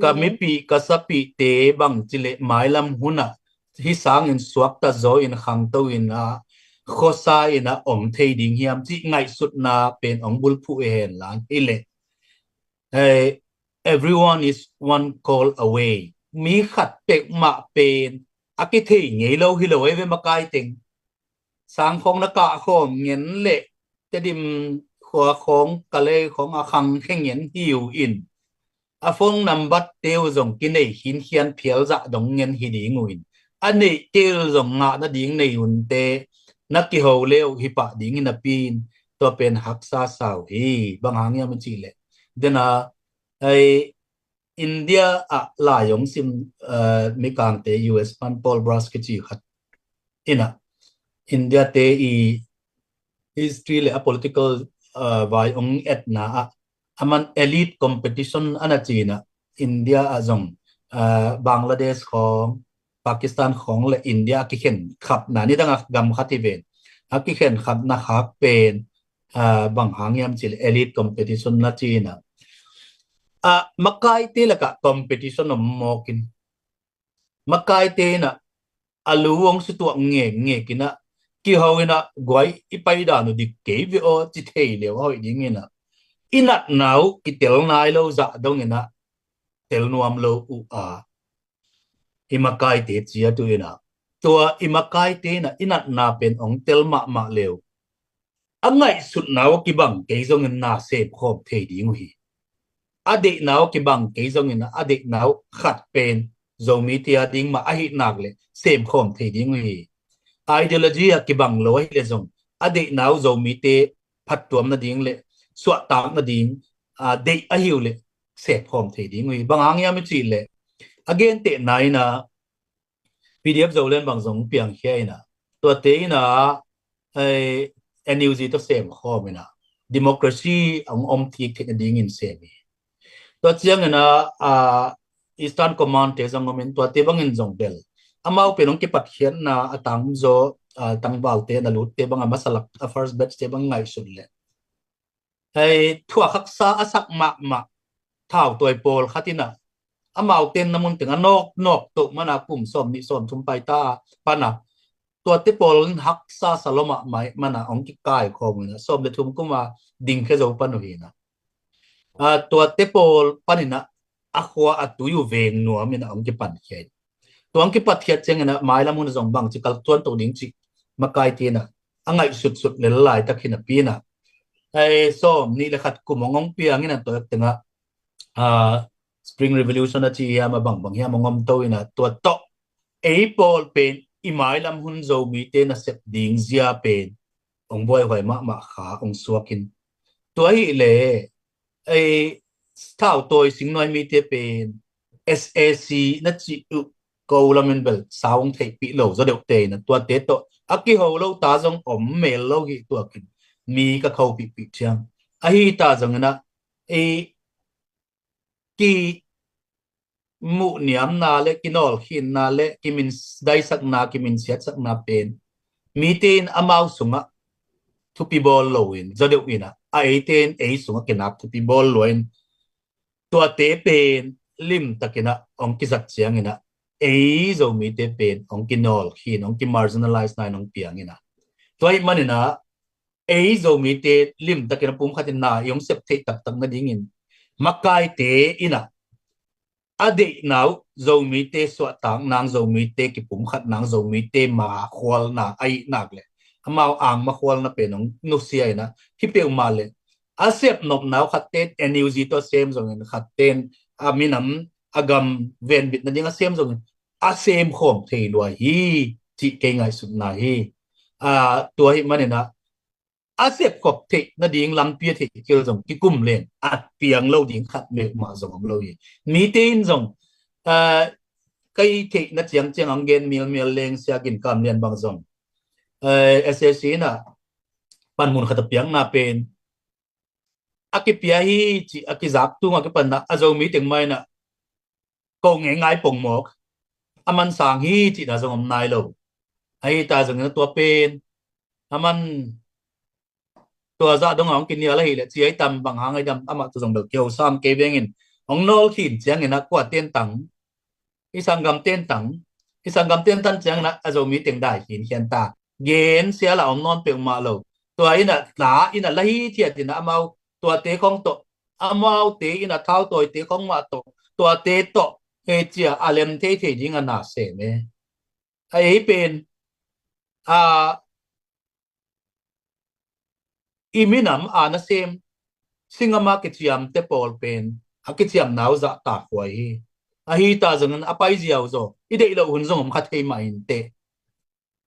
Ka mipi, ka sapite bang cileh mailam huna hi sangin suakta zaw in khangto ina, khosa ina om thei ding hiam cih ngaihsutna pen ong bulphuh uh hen lan. Hi le, everyone is one call away. Mi khat peuhmah pen a kithei ngei lo hi lo ei ve makai teng. Sang khawng na kah khawm ngen le Tedim khua khawng, Kalay khawng a khang khe ngen hi uh in, a phone number te uh zong kinei khinkhian phial zah dong ngen hi ding uh in, a neihte uh zong ngah nading nei unte na kiho le uh hi pah ding hi napi in, tua pen haksa sa uh hi. Bang hang hiam i cih leh, dena ai India ah lai ong sim, eh, mikangte U S pan Paul Brass kici khat ina, India te i history le a political, eh, vai ong etna ah, aman elite competition ana ci ina, India ah zong, eh, Bangladesh khawng, Pakistan khawng le India a kikhen khapna, nidang a gam khat hi ven, a kikhen khapna khak pen, ah, bang hang hiam cih leh elite competition na ci ina, ah, makaite lakah competition om mawk in, makaite ina a lu ong sutuak ngekngek ina, kiho ina, guai, i paidan uh dik kei ve aw ci thei le uh a hoih ding ina, i natna uh kitel nai lo zah dong ina tel nuam lo uh a, i makaite ciat uh ina, tua i makaite ina i natna pen ong tel mahmah le uh, a ngaihsutna uh a kibang kei zongin na semkhawm thei ding uh hi. A deihna uh a kibang kei zongin a deihna uh khat pen Zomite a ding mah ahi nak le semkhawm thei ding uh hi. Ideology a kibang lo ahi le zong, a deihna uh Zomite phattuam nading le suahtak nading, ah, deih ahi uh le semkhawm thei ding uh hi. Bang hang hiam i cih leh, a gentehna ina P D F Zoland bang zong piangkhia ina, tuate ina, eh, N U G tawh semkhawm ina, democracy ong om thik theih nadingin sem hi. Tua ciang ina, ah, Eastern Command te zong om in, tuate bangin zong bel amau pen ong kipatkhiatna a tangzaw, ah, tangvalte na lutte bang a masalak a first batch te bang ngaihsut le, hei, thuak haksa a sak mahmah thautawi pawl khat ina, amau tenna mun teng a nawk nawk toh mana kum sawm nih sawm thum paita pana, tuate pawl in haksa sa lo mahmah mana ong kikai khawm ina, sawm le thum kuma dingkhia zo pan uh hi ina, ah, tuate pawl pan ina a khua a tui uh veng nuam ina ong kipankhia hi. Tua ong kipatkhiat ciang ina mailam hun zong bangci kalsuan to ding cih makaite ina a ngaihsutsut lel laitak hi napi ina, ai, sawm nih le khat kum ong ong piang ina tua teng ah, ah, Spring Revolution a ci hiam a bangbang hiam ong om to ina, tua tawh ei pawl pen i mailam hun Zomite nasep ding zia pen ong buaihuai mahmah kha ong suak in. Tua hi le, ei, thautawi singnuai mite pen S A C na cih uh ko lamin bel sau ong theihpih lo zaw deuhte ina, tuate tawh a kiho lo ta zong om mel lo hi tuakin mi ka khopihpih ciang. Ahi ta zong ina, ei, ki muhniamna le kinawlkhinna le kimindaisakna, kiminsiatsakna pen mite in amau sungah thupi bawl loin, zaw deuh inah, a eite in ei sungah kinak thupi bawl luain, tuate pen limtakinah hong kizat cianginah ei Zomite pen hong kinawlkhin, hong kimarginalize na in hong pianginah. Tua ahih maninah ei Zomite limtakinah pumkhatin na i hong sep theih taktak nadingin makaite inah a deihna uh Zomite suahtak nang, Zomite kipumkhat nang, Zomite makhualna ahih nak le amau angmakhualna pen hong nusia inah hi peuhmah le a sep nopna uh khatte N U G tawh a sem zongin, khatte in a minam a gam venbit nading a sem zongin a sem khawm thei lua hi cih kei ngaihsutna hi. Tua ahih maninah a sep khop theih nading lampi a theih kil zong kikum leng a piang lo ding khat meuhmah zong om lo hi. Mite in zong, aa, kei theihna ciangciang ang gen milmial leng sia Gin Kam Lian bang zong, aa, S A C inah panmun khat a piakna pen a kipia hi cih a kizak tung a kipanna a Zomi teng mah inah ko ngei ngai pongmawk a man sang hi cihna zong om nai lo. Ahi ta zongin a tua pen a man tua zah dongah hong kinial ahileh ci ai tam bang hang ai dam amah tu zong bel kiho sam kei vengin hong nawlkhin cianginah kua tentang i sanggam tentang i sanggam tentan cianginah a Zomi teng dai khinkhian ta gen sia la om nawn peuhmah lo. Tua inah tla inah la hi thiat inah amau tuate khong tawh, amaute inah thautawite khong mah tawh, tuate tawh hei cia a lem theithei ding a na sem e. A ei pen a i minam a nasem singama kiciamte pawl pen a kiciamna uh zahtak huai hi. Ahi ta zongin a paiziau zaw i deih loh hun zong om kha thei mah inteh.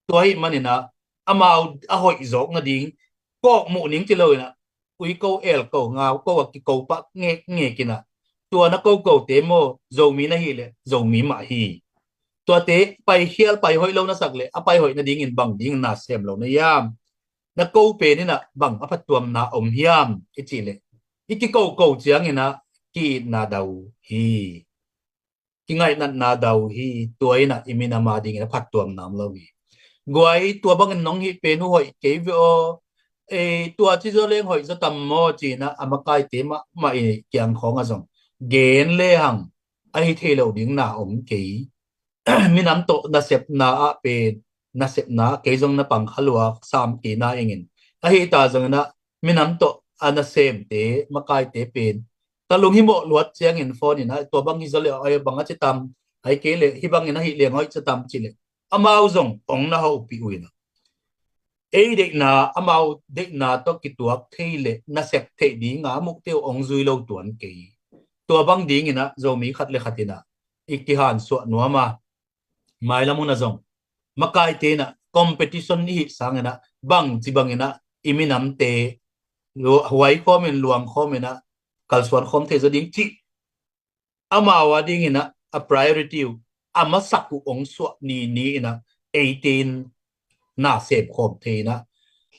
Tua ahih maninah amau a hoih zawk nading kawk muh ning ci loinah ui ko el ko ngau ko a kiko pah ngekngekinah tua na kokote maw Zomi na hileh Zomi mah hi. Tuate paikhial paihoih lo na sak leh a paihoih nadingin bang dingin na sem lo na hiam? Na ko pen inah bang a phattuamna om hiam i cih leh i kikoko cianginah ki-itna dau hi. Kingainatna dau hi. Tua inah i minam a dingin a phattuamna om lo hi. Guai tua bangin nong hih pen uh hoih kei ve aw. Ei tua ci zaw leng hoih zaw tam maw cinah a makaite mahmah i kiangkhawng a zong gen lehang ahi thei lo ding na om kei. Minam tawh nasepna ah pen nasepna kei zong na pang kha lua sam kei na ingin ahi ta zonginah minam tawh a nasemte makaite pen ka lunghimawh luat ciangin phone inah tua bang hi zaw le ai bang a ci tam, ai kei le hi bangin ahi leng hoih ci tam ci le amau zong ong na hopih uh inah ei deihna amau deihna tawh kituak thei le nasep theih dinga a mukte uh ong zui lo tuan kei. Tua bang dinginah Zomi khat le khat inah i kihansuah nuam a mailam hun a zong makaite inah competition i hih sanginah bang ci banginah i minamte huai khawmin luang khawminah kalsuan khawm thei zaw ding cih amau a dinginah a priority uh a masak uh ong suah nini inah eite in na sem khawm thei inah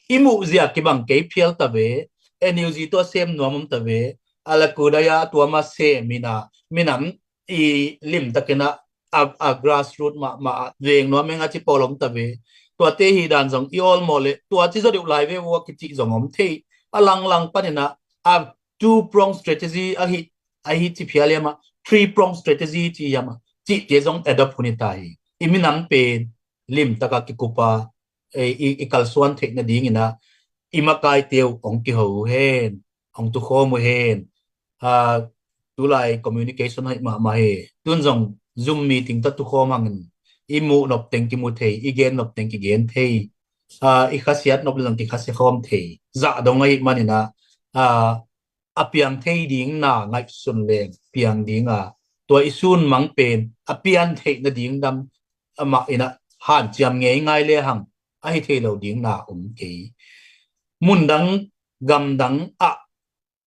i muhzia kibang kei phial ta ve. N U G tawh a sem nuam om ta ve. A lakudaya a tuama sem inah minam i limtakinah a, a grassroot mahmah a veng nuam eng a ci pawl om ta ve. Tuate hi dan zong i awlmawh le tua ci zaw deuh lai ve vua kicih zong om thei. A langlang paninah a two prong strategy ahi, ahi ci phial hiam ah three prong strategy ci hiam ah cihte zong adopt hun hi ta hi. I minam pen limtaka kikupa i, i kalsuan theih nadinginah i makaite uh ong kiho uh hen, ong tukhawm uh hen. Tulai communication hoih mahmah hi. Tun zong Zoom meeting tawh tukhawm hangin i muh nop teng kimu thei, i gen nop teng kigen thei, i khasiat nop le zong kikhasiat khawm thei. Zah dong ahih maninah a piang thei ding na ngaihsun leng piang dinga tua i sun mang pen a pian theih nading dam amah inah hanciam ngei ngai lehang ahi thei lo ding na om kei. Mundang gamdang ah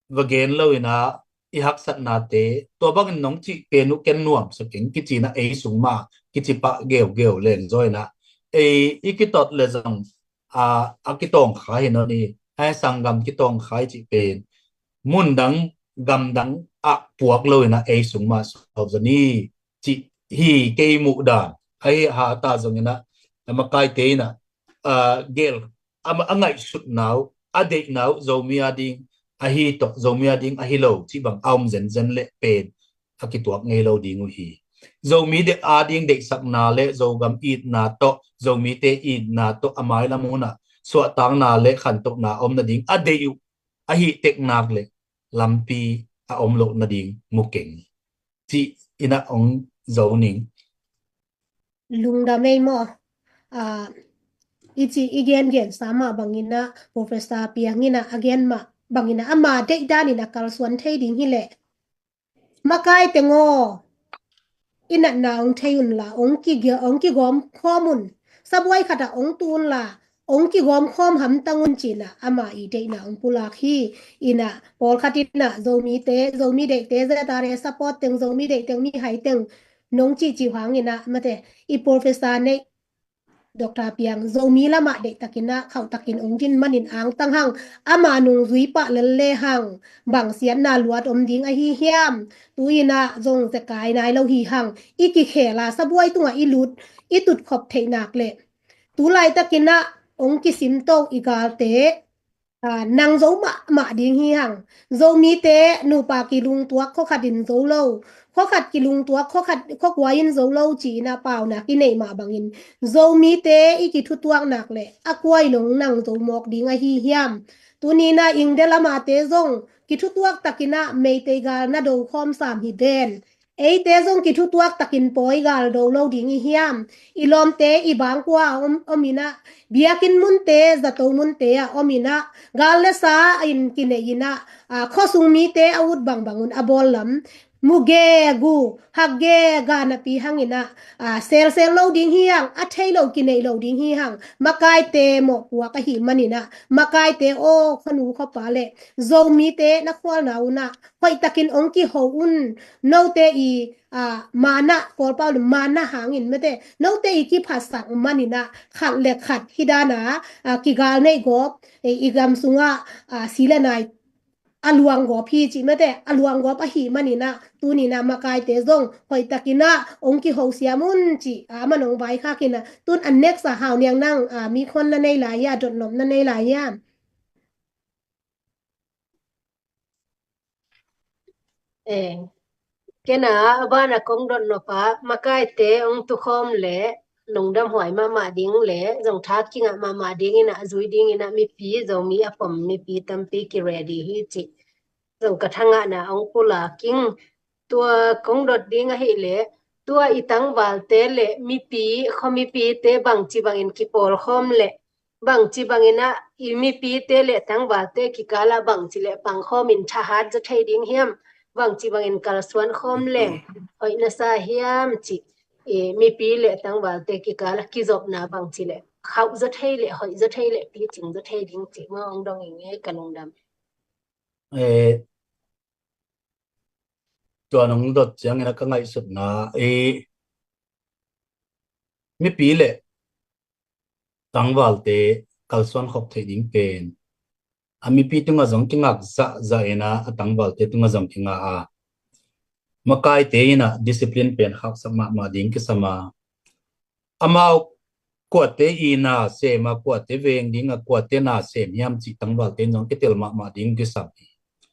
va gen lo inah i haksatnate tua bangin nong cih pen uh ken nuamsa keng kicinah ei sung mah kicipah geugeu leng zaw inah ei i kitot le zong a, a kitawngkhai hi nawn i a sanggam kitawngkhai cih pen mundang gamdang ah puak lo inah ei sung mah sawp zaw ni. cih hi kei muhdan. Ahi hata zongin ah, a makaite in ah, a, gel, a, a ngaihsutna uh, a deihna uh, Zomi a ding ahi tawh, Zomi a ding ahi lo cih bang a om zenzen leh pen a kituak ngei lo ding uh hi. Zomi deih a ding deihsakna le Zogam itna tawh, Zomite itna tawh a mailam hun ah suahtakna le khantohna a om nading a deih uh ahi teknak le lampi a om loh nading mu keng, cih in ah ong zo ning. Lungdam ei maw? Ah, i ci i gengensa mah bangin ah, Professor Piang in ah a gen mah bangin ah, ama deihdan in a kalsuan thei ding hi leh, makai teng aw, i natna ong thei unla, ong kige-, ong kigawm khawm un. Sabuai khat ah ong tu unla, ong kigawm khawm hamtang un ci-in ah, ama i deihna ong pulak hi. In ah, pawlkhat in ah, Zomite, Zomi deihte, Z R A support teng, Zomi deih teng, mihai teng, nong cihcih hangin ah, mate, i Professor neih, Doctor Piang, Zomi lamah deihtakin ah, khauhtakin ong din manin angtang hang, ama nungzui pah lel le hang, bang siatna luat om ding ahi hiam? Tu-in ah zong zekai nai lo hi hang, i kikhel a, sabuai tungah i lut, i tutkhop theih nak leh, tu laitakin ah ong kisimto i galte, a, nang zo mahmah ding hi hang. Zomite nupa kilungtuak khuakhat in zo lo, khuakhat kilungtuak, khuakhat, khuakuai in zo lo ci-in ah paunak i neih mah bangin, Zomite i kithutuak nak leh a kuai nong nang zo mawk ding ahi hiam? Tuni-in ah India lamate zong kithutuak takin ah Meitei gal na do khawm sam hi ven. Eite zong kithutuak takin pawi gal do lo ding i hiam? I lawmte i bangkua om, om in ah, biakinn munte, zato munte ah om in ah, gal le sa in kinei in ah, a, khuasung mite a ut bangbang un a bawl lam, mu gegu, hak gega napi hangin ah, a, selsel lo ding hi hang, a thei lo kinei lo ding hi hang, makaite mawhpuak ahih manin ah, makaite aw, khuanu khuapa le Zomite na khualna un ah, hoihtakin ong kiho un, note i, a, mana, Kawlpau le mana hangin mate, note i kiphatsak manin ah, khat le khat hi dan a, a, kigal neih gawp, e, i gam sungah, a, si le nai a luang gawp hi cih mate, a luang gawp ahih manin ah, tuni-in ah makaite zong hoihtakin ah ong kiho siam un cih, a, man ong vaikhak in ah, tun a next ah Hau Niang nang, a, mi khuan na nei lai hia, dotnop na nei lai hia? Eh, kei na a ban a kong dotnop ah, makaite ong tukhawm le, lungdam huai mahmah ding le, zong tha kingah mahmah ding in ah, zui ding in ah, mipi, Zomi a pom mipi tampi ki ready hi cih zong ka thangahna ong pulak ing. Tua kong dot ding ahih leh, tua i tangvalte le mipi, khuamipite bangci bangin kipawlkhawm le, bangci bangin ah i mipite le tangvalte kikal ah bangci le pangkhawm in thahat zaw thei ding hiam? Bangci bangin kalsuan khawm leng hoih na sa hiam cih, i mipi le tangvalte kikal ah kizopna bangci le khauh zaw thei le, hoih zaw thei le, picing zaw thei ding cih maw ong dong ing ei, ka lungdam. Eh, tua nong dot ciangin ah ka ngaihsutna, eh, mipi le tangvalte kalsuan khop theih ding pen, a mipi tungah zong kingak zahzah in ah, a tangvalte tungah zong kinga a, makaite in ah discipline pen khauhsak mahmah ding kisam a, amau kuate i na sem a, kuate veng ding a, kuate na sem hiam cih tangvalte in zong kitel mahmah ding kisam hi.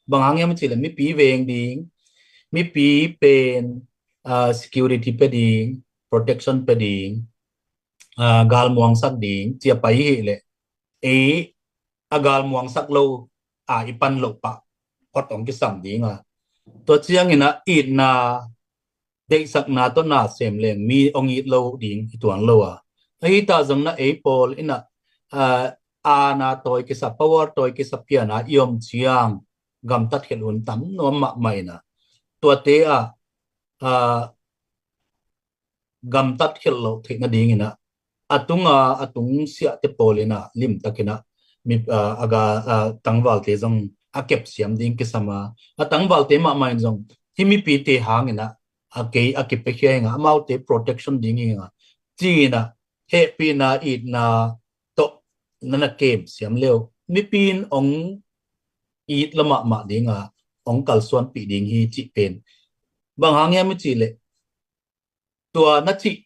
Bang hang hiam cih leh mipi veng ding, mipi pen, ah, security pia ding, protection pia ding, ah, galmuangsak ding ci a pai hi leh, ei a galmuangsak lo a i pan loh pah phot ong kisam ding a, tua ciangin ah itna, deihsakna tawh na sem leng mi ong it lo ding hi tuan lo a, ahi ta zong in ah ei pawl in ah, ah, aana tawi kisa, power tawi kisa pian a i om ciang gamtat khelh hun tam nuam mahmah in ah, tuate ah, ah, gamtat khelh loh theih nadingin ah, a tunga, a tungsiahte pawl in ah limtakin ah mi, ah, a ga, ah, tangvalte zong a kepsiam ding kisam a, a tangvalte mahmah in zong hih mipite hangin ah a kei a kipiakhia hi ing a, amaute protection ding hi ing a, ci-in ah hehpihna, itna tawh na na kemsiam leh mipi in ong it lo mahmah ding a, ong kalsuanpih ding hi cih pen. Bang hang hiam i cih leh, Tua na cih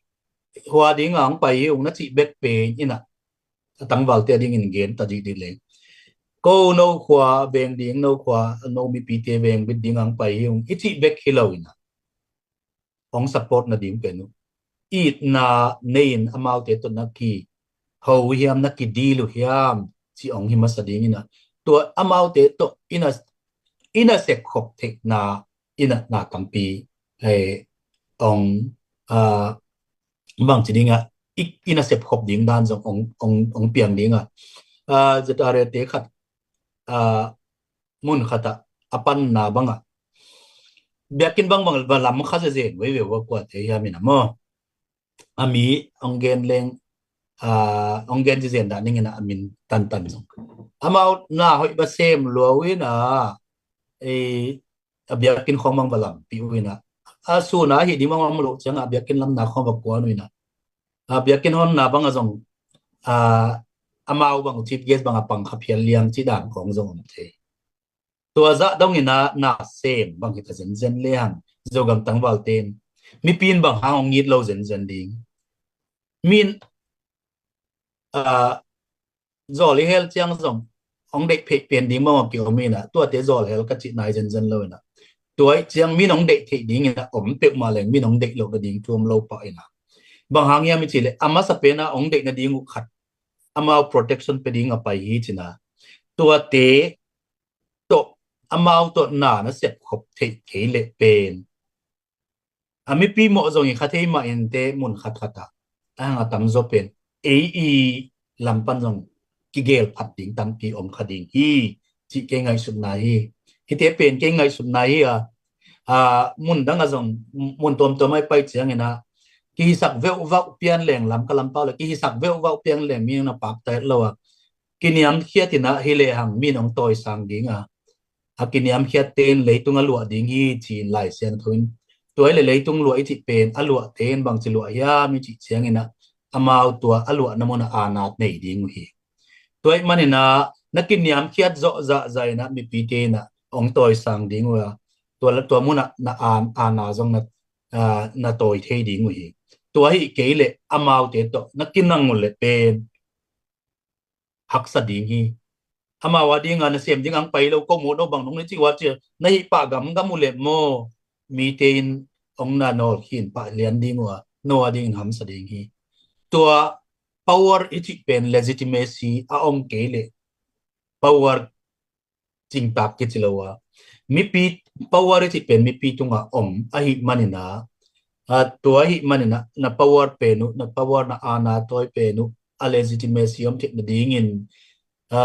hua ding a hong pai hi ung na cih bek pen in a, a tangvalte a dingin gen ta dih dih leng. Ko no khua veng ding, no khua, no mipite veng bit ding a hong pai hi ung i cih bek hi lo in a, hong support nading pen uh itna nei in amaute tawh na kiho uh hiam, na kidil uh hiam cih hong hi masa ding in a, tua amaute tawh in a, in a sepkhop theihna in a na tampi, eh, hong, ah, bangci ding a, i, in a sepkhop ding dan zong hong, hong, hong piang ding a. Ah, Z R A te khat, ah, mun khat ah a panna bang a, biakinn bangbang va lam kha zezen veve va kuate hiam in a maw. A mi hong gen leng, ah, hong gen zezen dah ning in a, a min tantan zong. Amau na hoih va sem lua uh in a, eh, a biakinn khawng bang va lampi uh in a. A sun a hih ding bang om loh ciang a biakinn lamna khawng va kuan uh in a. A biakinn honna bang a zong, ah, amau bang chief guest bang a pang kha phial liang ci dan khawng zong om thei. Tua zah dong in a na sem bang hi ta zenzen le hang, Zogam tangvalte in mipi in bang hang hong it lo zenzen ding. Min, ah, zawl i hel ciang zong hong deih phei pen ding bang a kiom in a, tuate zawl hel ka cih nai zenzen lo in a. Tua ih ciang min hong deih theih ding in a om peuhmah leng min hong deih loh nading thu om lo pah in a. Bang hang hiam i cih leh a masa pen a hong deih nading uh khat amau protection pe ding a pai hi ci in a. Tuate tawh amau tawh na na sepkhop theih kei leh pen a mipi mawh zong i kha thei mah in te mun khat khat ah a hang a tamzaw pen ei i lam pan zong kigel phat ding tampi om kha ding hi cih kei ngaihsutna hi. Hite pen kei ngaihsutna hi a, a, mun dang a zong mun tuamtuam a i pai ciang in a kihisak veuhvauh pian leng, Lamka lampau le kihisak veuhvauh pian leng mi na pakta het lo a, kiniamkhiat in a hi lehang min hong tawisang ding a, a kiniamkhiatte in leitung a luah ding hi ci-in Lai Siangtho in, tua hi leh leitung luah i cih pen a luahte in bangci luah hiam i cih ciangin a, amau tua a luahna mun a aana nei ding uh hi. Tua ih manin a na kiniamkhiat zawh zahzah in a mipite in a hong tawisang ding uh a, tua, tua mun a na aan, aana zong na, ah, na tawi thei ding uh hi. Tua hi kei leh amaute tawh na kinang uh leh pen haksa ding hi. Amau a ding a na sem ding ang pai lo, ko mawh no bang nong na cih uh a cia na hih pah gamgam uh leh maw, mite in hong na nawl khin pah lian ding uh a, no a dingin hamsa ding hi. Tua power i cih pen legitimacy a om kei leh power cingtak kici lo a, mipi power i cih pen mipi tungah om ahih manin a, a, tua ahih manin a na power pen uh, na power, na aana tawi pen uh a legitimacy om theih nadingin, a,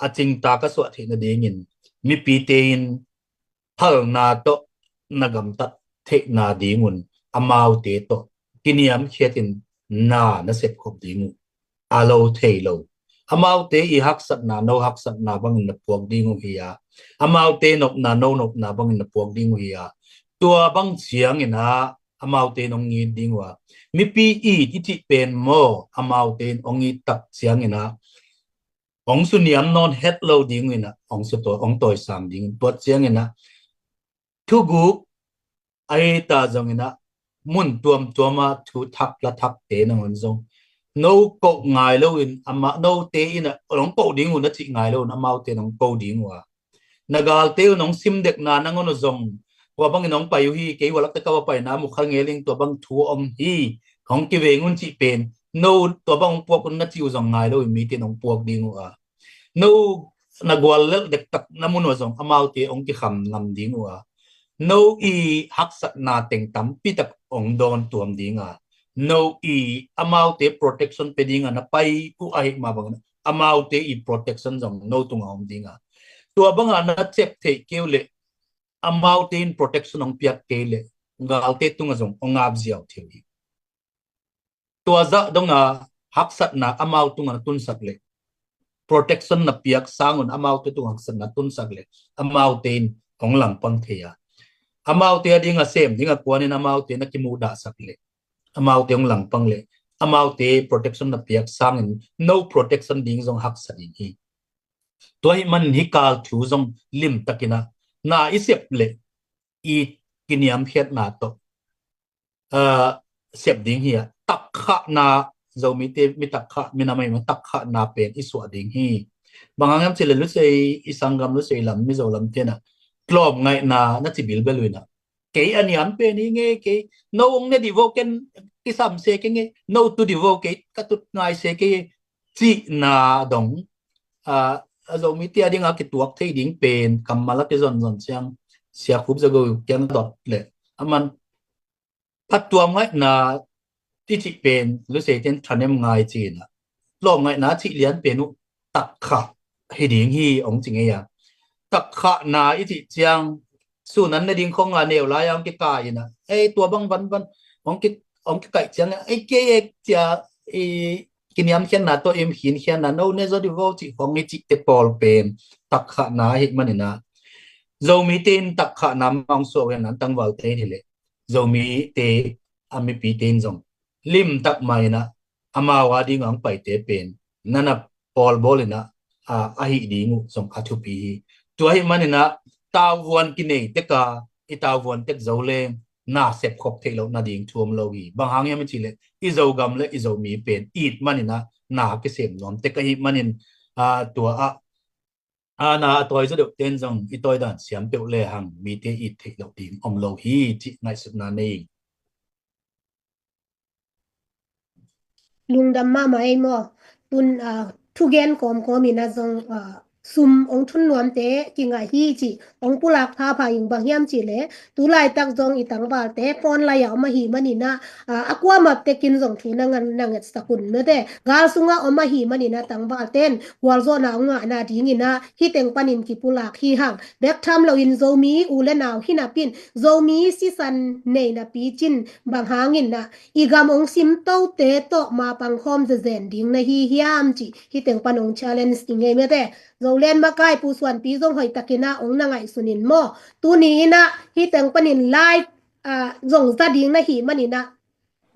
a cingtak a suah theih nadingin mipite in phalna tawh na gamtat theihna dingun amaute tawh kiniamkhiatin na na sepkhop ding uh a lo thei lo. Amaute i haksatna no haksatna bangin na puak ding uh hi a, amaute nopna no nopna bangin na puak ding uh hi a, tua bang ciangin a amaute nong it ding uh a, mipi it i cih pen maw, amaute in hong it tak ciangin a hong suniam nawn het lo ding uh in a, hong su tawi, hong tawisang ding uh. Tua ciangin a thuguk a hi ta zongin a mun tuamtuam a thu thak la thakte nangawn zong no koh ngai loin, amah note in a nong koh ding uh na cih ngai loin amaute nong koh ding uh a, na galte uh nong sim dekna nangawn uh zong, kua bangin nong pai uh hi, kei ua lakte ka va paina mukha ngeling tua bang thu om hi, hong kiveng un cih pen no tua bang hong puak un na cih uh zong ngai loin mite nong puak ding uh a, no na gual lelh dektak na mun uh zong amaute hong kikham ngam ding uh a, no i haksatna teng tampi tak hong dawn tuam ding a, no i amaute protection pe ding a na pai uh ahih mah bangin amaute i protection zong no tungah om ding a, tua bangah na cep theih kei uh leh amaute in protection hong piak kei leh galte tungah zong hong ap ziau thei uh hi. Tua zah dong a haksatna amau tungah na tunsak leh, protection na piak sangun amaute tungah haksatna tunsak leh, amaute in hong langpang thei a, amaute a ding a sem ding a kuanin amaute na kimuhdahsak leh, amaute hong langpang leh, amaute protection na piak sangin no protection ding zong haksa ding hi. Tua ahih manin hih kal thu zong limtakin a na i sep leh i kiniamkhiatna tawh, a, sep ding hi a, takkhahna, Zomite mi takkhah, minam ahih man takkhahna pen i suah ding hi. Bang hang hiam cih leh Lusei, i sanggam Lusei lam, Mizo lam tenah tlawmngaihna na ci bilbel uh inah, kei a niam pen hi ngei, kei no ong ne dih vo, ken kisam se kei ngei, no tu dih vo, kei ka tut ngai se kei, cihna dong a, a Zomite a dingah kituak thei ding pen kammal a kizonzon ciang Sia Khup Za Go kiang dot leh aman phattuam ngaihna i cih pen Lusei ten thanem ngai ci inah, tlawmngaihna cih lian pen uh takkhah hi ding hi ong ci ngei a. Takkhahna i cih ciang sun an ne ding khong a neu lai a ong kikai inah, ei tua bang van van ong ki, ong kikaih ciang, ei kei ek cia, i kiniamkhiatna tawh i khinkhiatna, no ne zaw dih vo cih khong i cihte pawl pen takkhahna ahih man inah, Zomite in takkhahna mah ong suah uh hen, an tangvalte in hi leh Zomite a mipite in zong limtak mah inah amau a dingah ong paite pen na na pawlbawl inah, a, ahih ding uh zong a thupi hi. Tua ahih man inah tauvuan kinei tek a, i tauvuan tek zo leng na sepkhop theih loh nading thu om lo hi. Bang hang hiam i cih leh i Zogam leh i Zomi pen it man inah na kisem nuam tek ahih manin, a, tua ah a, na a tawi zaw deuh ten zong i tawi dan siam peuh lehang mite it theih loh ding om lo hi cih ngaihsutna nei ing. Lungdam mahmah ei maw. Tun, a, thugen kawmkawm inah zong, a, sum ong thun nuamte kingah hi cih ong pulak phapha ing. Bang hiam cih leh tu laitak zong i tangvalte phone lai-ah om ahih man inah, a, a kuamah tekin zong thu na ngan, na ngetsak un mate. Gal sungah om ahih man inah tangvalten gualzawhna ong ngahna ding inah hih teng panin kipulak hi hang. Bek tham loin Zomi u le nau hi napi in, Zomi sisan nei napi cin, bang hang inah i gam ong simtote tawh mapang khawm zezen ding na hi hiam cih hih teng pan ong challenge ing ei mate. Zoland makai Pu Suanpi zong hoih takin ah ong na ngaihsun in maw. Tuni inah hih teng panin live, a, zong za ding na hih man inah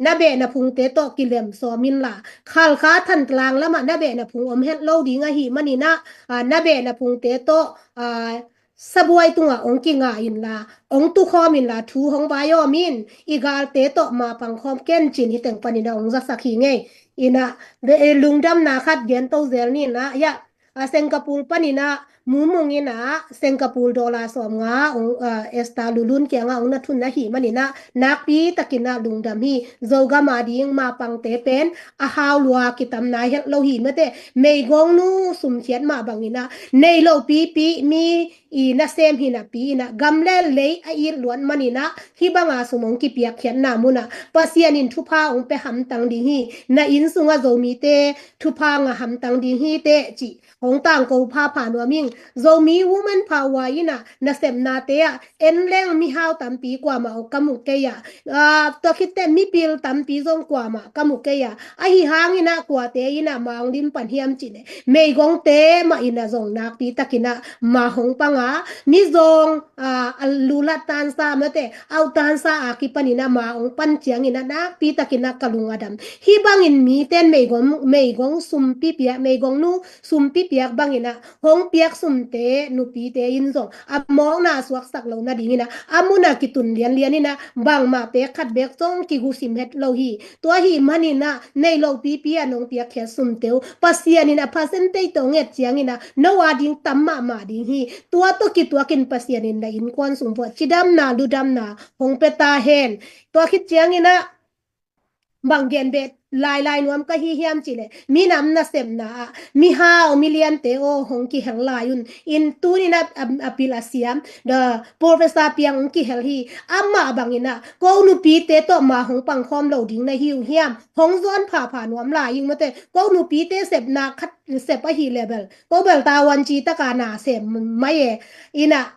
na behna phungte tawh kilem sawm inla, Khalkha Thantlang lamah na behna phung om het lo ding ahih man inah, a, na behna phungte tawh, a, sabuai tungah ong kinga inla, ong tukhawm inla, thu hong vai awm in, i galte tawh mapang khawm ken cin hih teng pan inah ong zasak hi ngei. Inah, be-, lungdamna khat gen to zel ni inah, ya, a, Singapore pan inah, Mumung inah, Singapore dollar sawmnga, ong, a, Esther Lulun kiangah ong na thun ahih man inah, nakpi takin ah lungdam hi. Zogam a ding mapangte pen a hau lua kitam nai het lo hi mate. Meigongnu sumkhiat mah bang inah, nei lo pipi mi i nasem hi napi inah, gam le lei a it luat man inah, hih banga sum ong kipiakkhiatna munah Pasian in thupha ong pia hamtang ding hi. Na inn sungah Zomite thupha ngah hamtang ding hi teh cih hong tangko phapha nuam ing. Zomi Women Power inah nasepnate ah en leng mihau tampi kuamah ong ka mu kei a, a, tua khit teh mipil tampi zong kuamah ka mu kei a, ahi hang inah kuate inah ma ong lim pan hiam cih leh meigongte mah inah zong nakpi takin ah ma hong pang a, mizawng, a, a lulat tansa mate, au tansa a kipan inah ma ong pan ciang inah nakpi takin ah ka lung a dam. Hih bangin miten meigong, meigong sumpi piak, meigongnu sumpi piak bang inah hong piak sumte nupite in zong a mawkna suaksak lo nading inah a mun ah kitun lianlian inah bangmah pek khat bek zong kigusim het lo hi. Tua ahih man inah nei lo pipi a nong piakkhiat sumte uh Pasian in a percentage tawh nget ciang inah no a ding tam mahmah ding hi. Tua tawh kituakin Pasian in na innkuan sung vuah cidamna ludamna hong pia ta hen. Tua khit ciang inah bang gen beh lailai nuam ka hi hiam cih leh, minam nasepna ah mihau miliante aw hong kihel lai un. In tuni inah a, a pil a siam, the Professor Piang hong kihel hi. Amah bang inah ko nupite tawh ma hong pang khawm lo ding na hi uh hiam? Hong zawn phapha nuam lai ing mate. Ko nupite sepna khat sep ahih leh bel, ko bel tavuan ci taka na sem mai e. Inah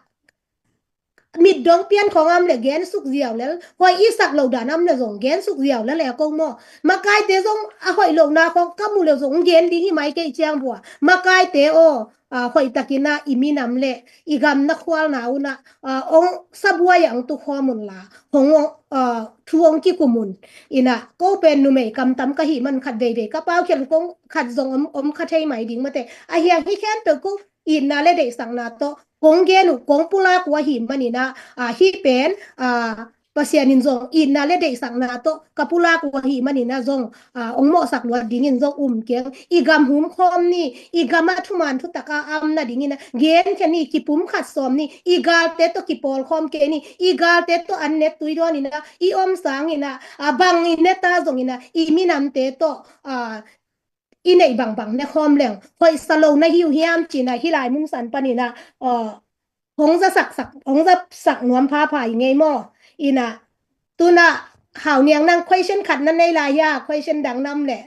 mit dong pian khong am leh gensuk ziau lel, hoih i sak lo dan am leh zong gensuk ziau lel e ko maw. Makaite zong a hoih lohna khong ka mu leh zong gen ding hi mai kei ciang bua. Makaite aw, a, hoih takin ah i minam leh i gam na khualna un ah, a, ong sabuai ah ong tukhawm unla, hong, a, thu ong kikum un. Inah ko pen numei kamtam ka hih man khat veivei ka paukhiat kong khat zong om, om kha thei mai ding mate. Ahi hang hih khempeuh ko itna le deihsakna tawh kong gen uh, kong pulak uh ahih man inah, a, hih pen, a, Pasian in zong itna le deihsakna tawh ka pulak uh ahih manin ah zong, ah, hong mawhsak luat dingin zong um keng. I gam hum khawm ni, i gam ah thuman thutak a am nadingin ah genkhia ni, kipumkhat sawm ni, i galte tawh kipawl khawm kei ni, i galte tawh an ne tui dawn in ah i om sangin ah, ah, bang i ne ta zongin ah i minamte tawh, ah, i neih bangbang ne khawm leng hoihsa lo na hi uh hiam ci-in ah hih lai mun san panin ah, ah, hong za sak sak, hong za sak nuam phapha hi ngei maw? In ah, tu-in ah Hau Niang, nang question khat na nei lai hia, question dang nam leh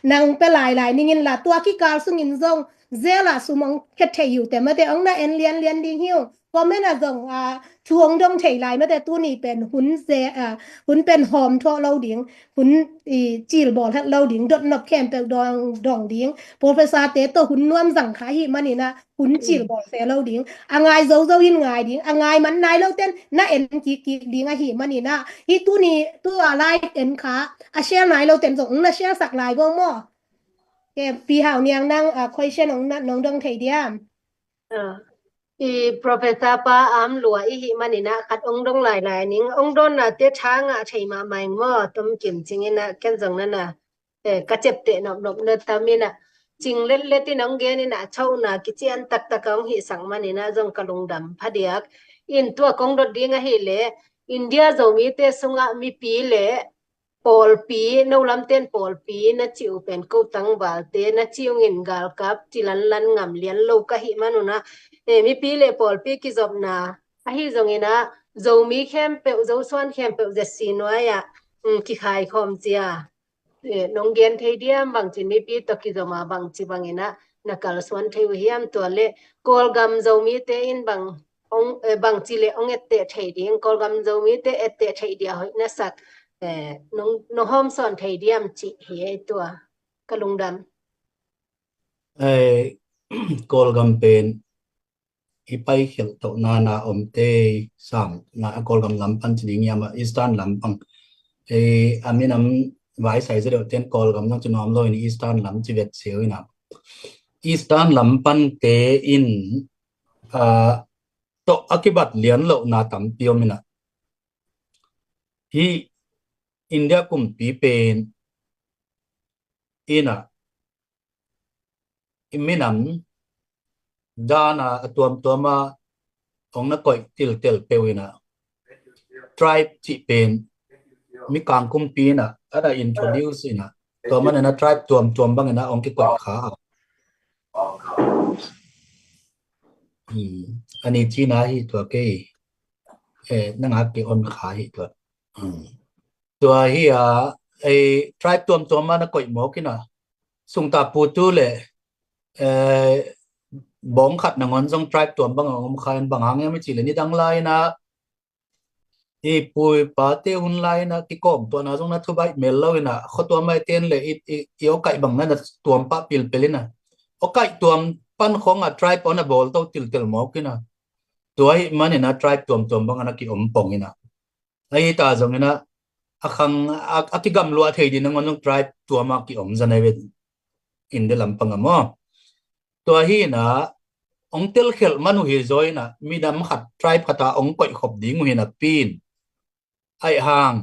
nang pia lailai ning in la. Tua kikal sungin zong jail ah sum hong khia thei uh teh, mate hong na en lianlian ding hi uh. Comment ah zong, ah, thu hong dong thei lai mate. Tuni pen hun ze, ah, hun pen hawm thawh lo ding, hun i cilbawl het lo ding, dotnop khempeuh dong, dong ding. Professor te tawh hun nuam zang kha ahih manin ah hun cilbawl se lo ding. A ngai zozo in ngai ding, a ngai man nai lo ten na en kikkik ding ahih manin ah, hih tuni tua live en kha a share nai lo ten zong na share sak lai bawng maw? Ke Pi Hau Niang, nang, ah, question hong na, nong dong thei diam? Ah, i Professor pa am lua i hih manin ah khat hong dong lailai ning. Hong dawnnate tha ngah thei mahmah ing maw? Tom Kim Cing in ah, ken zong na na, eh, ka ciapteh nopnop na tam in ah, cing letlet in hong gen in ah, chauhna kician taktak a hong hihsak manin ah zong ka lungdam phadiak. In tua kong dot ding ahih leh, India Zomite sungah mipi le pawlpi, no lamten pawlpi na cih uh pen ko tangvalte na cih ung in, galkap ci lanlan ngam lian lo ka hih man un ah, eh, mipi le pawlpi kizopna ahi zongin ah, Zomi khempeuh, Zosuan khempeuh Z C nuai ah, um, kikhai khawm cia. Eh, nong gen thei diam, bangci mipi tawh kizom a bangci bangin ah na kalsuan thei uh hiam? Tua le Kawlgam Zomite in bang hong, eh, bangci le hong etteh thei ding, Kawlgam Zomite etteh thei dia hoih na sak, eh, nong, nong hawmsawn thei diam cih hi ei tua. Ka lungdam. Eh, Kawlgam pen i paikhialh toh nana omte sam na, a Kawlgam lam pan ci ding hiam, a Eastern lam pan. Eh, a minam vai sai zedeuh ten Kawlgam zong ci nuam lo in Eastern lam ci vet siau in ah. Eastern lam pante in, ah, tawh a kibat lian lohna tampi om in ah. Hih India kumpi pen in ah, i minam dan a, a tuamtuam a hong na koih tiltel peuh in ah, tribe cih pen Mikang kumpi in ah a na introduce in ah, tua man in ah tribe tuamtuam bang in ah hong kikoih kha a. Hmm. A ni cina hi tua kei. Eh, nang a ki on kha hi tua. Hmm. Tua hi a, eh, tribe tuamtuam a na koih mawk in ah, sungta putu le, eh, bawng khat nangawn zong tribe tuam bang a om kha in, bang hang hiam i cih leh nidang lai in ah, i pu i pate hun lai in ah kikawmtuahna zong na thubaih mel lo in ah, khuatuam maite in le i, i, i awkaih bang na na tuam pah pilpel in ah, awkaih tuam pan khawng a tribe a na bawl to tiltel mawk in ah, tua ahih man in ah tribe tuamtuam bang a na ki om pong in ah. Ahi ta zongin ah, a khang a, a kigamluah thei ding nangawn zong tribe tuam a ki om zan ahi ve, India lam pang a maw. Tua hi in ah, hong telkhialh man uh hi zaw in ah, minam khat, tribe khat a hong koih khop ding uh hi napi in, aih hang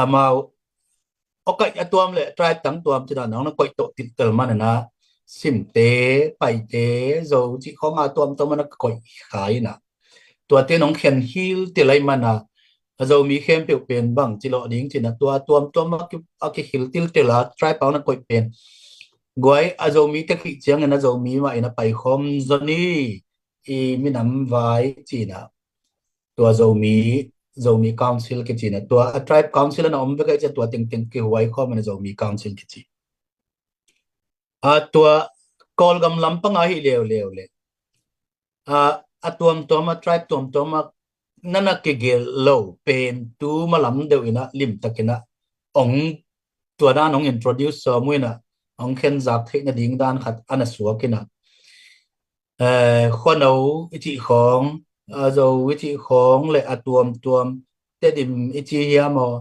amau awkaih a tuam le tribe tang tuam cih dan a hong na koih toh tiltel man in ah, Simte, Paite, Zo cih khawng a tuamtuam a na koih kha in ah, tuate in hong khen hiltil ahih man a, a Zomi khempeuh pen bangci lawh ding cih in ah, tua tuamtuam a ki, a kihiltiltel a tribe a hong na koih pen guai a Zomite khih ciangin a Zomi mah in a paikhawm zaw ni, i minam vai cih in ah, tua Zomi, Zomi Council kici in ah, tua a tribe council a na om vek ahih ciang tua tengteng kihuai khawm in a Zomi Council kici. A tua Kawlgam lam pang a hi leuleu le, a, a tuamtuam a, tribe tuamtuam a na na kigelh lo pen tu ma lam deuh in ah, limtak in ah hong, tua dan hong introduce sawm uh in ah, hong khenzak theih nading dan khat a na suak in ah, eh, Khuano i cih khawng, a Zo i cih khawng le a tuamtuam, Tedim i cih hiam aw,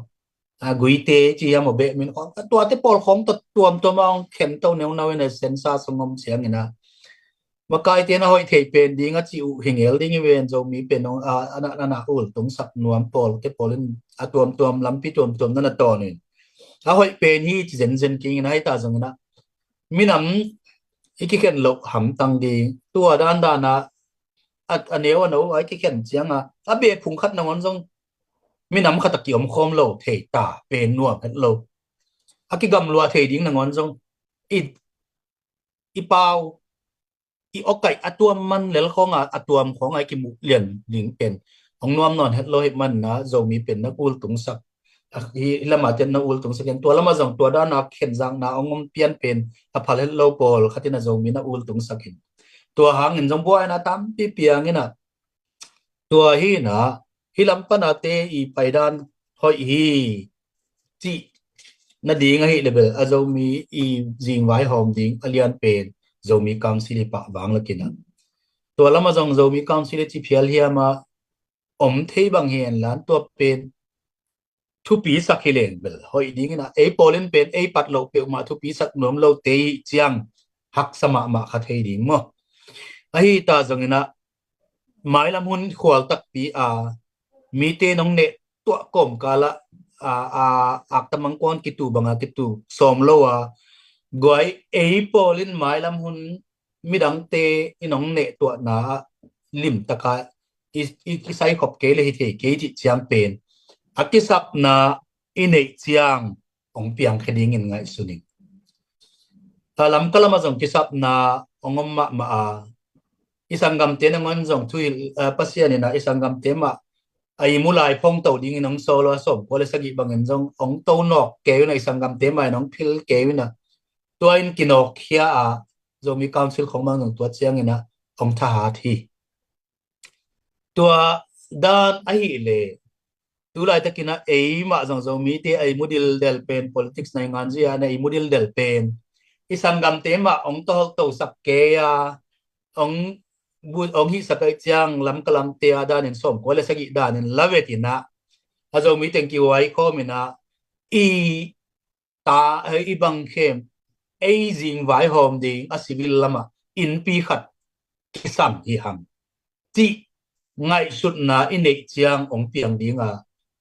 a Guite i cih hiam aw, Behmin khawng, a tuate pawl khawng tawh tuamtuam a hong khen to neunau in a, census hong om ciangin ah, makaite na hoih thei pen ding a ci uh hi ngel ding hi ven. Zomi pen nong a, a, na, na, na ultungsak nuam pawl te pawl in a tuamtuam lampi tuamtuam na na tawn in a hoih pen hi ci zenzen kingin a, hei ta zongin a minam i kikhen loh hamtang ding. Tua dandan a a neu a no a i kikhen cianga a be phung khat nangawn zong minam khat a kiom khawm lo thei ta pen nuam het lo. A kigamluah thei ding nangawn zong i, i pau i awkaih a tuam man lel khawnga a tuam khawnga i kimuh lian ding pen hong nuam nawn het lo hi manna Zomi pen na ultungsak hi lama ten na ultungsak in tua lama zong tua dana khenzakna hong om pian pen a phal het lo pawl khatin a Zomi na ultungsak in tua hangin zong buaina tampi piangin a tua hi na hi lam pana te i paidan hoih hi cih na ding ahi lebel a Zomi i zingvai hawm ding a lian pen Zomi Council i pah vang lakin a tua lama zong Zomi Council i ci phial hiama om thei bang hi en lan tua pen thupi sak hi leng bel hoih dingin a ei pawlin pen ei pat loh peuhmah thupi sak nuam lo te i ciang haksa mahmah kha thei ding maw? Ahi ta zongin a mailam hun khual takpi a mite nong neh tuah kawmkal ah a, a, akta mangkuan kitu banga kitu sawm lo a guai ei pawlin mailam hun midangte i nong neh tuahna ah limtaka i, i, i saikhop kei le hi thei kei cih ciang pen a kisapna i neih ciang hong piangkhia dingin ngaihsun ing. A lamka lama zong kisapna hong om mahmah a i sanggamte nangawn zong thuhilh Pasian in a i sanggamte mah a i mulai phongto dingin hong sawlo a sawmkua le sagih bangin zong hong to nawk kei un a i sanggamte mah in hong phil kei un a tua in kinawkkhia a Zomi Council khong bang zong tua ciangin a hong thahat hi. Tua dan ahih le tu laitakin a ei mah zong Zomite a i mudil del pen politics na i nganzia na i mudil del pen i sanggamte mah hong toholtosak kei a hong hihsak a i ciang lamka lamte a danin sawmkua le sagih danin lavetin a a Zomi teng kihuai khawmin a i ta i bang khem ei zingvai hawm ding a civil lamah innpi khat kisam hi hang cih ngaihsutna i neih ciang hong piang dinga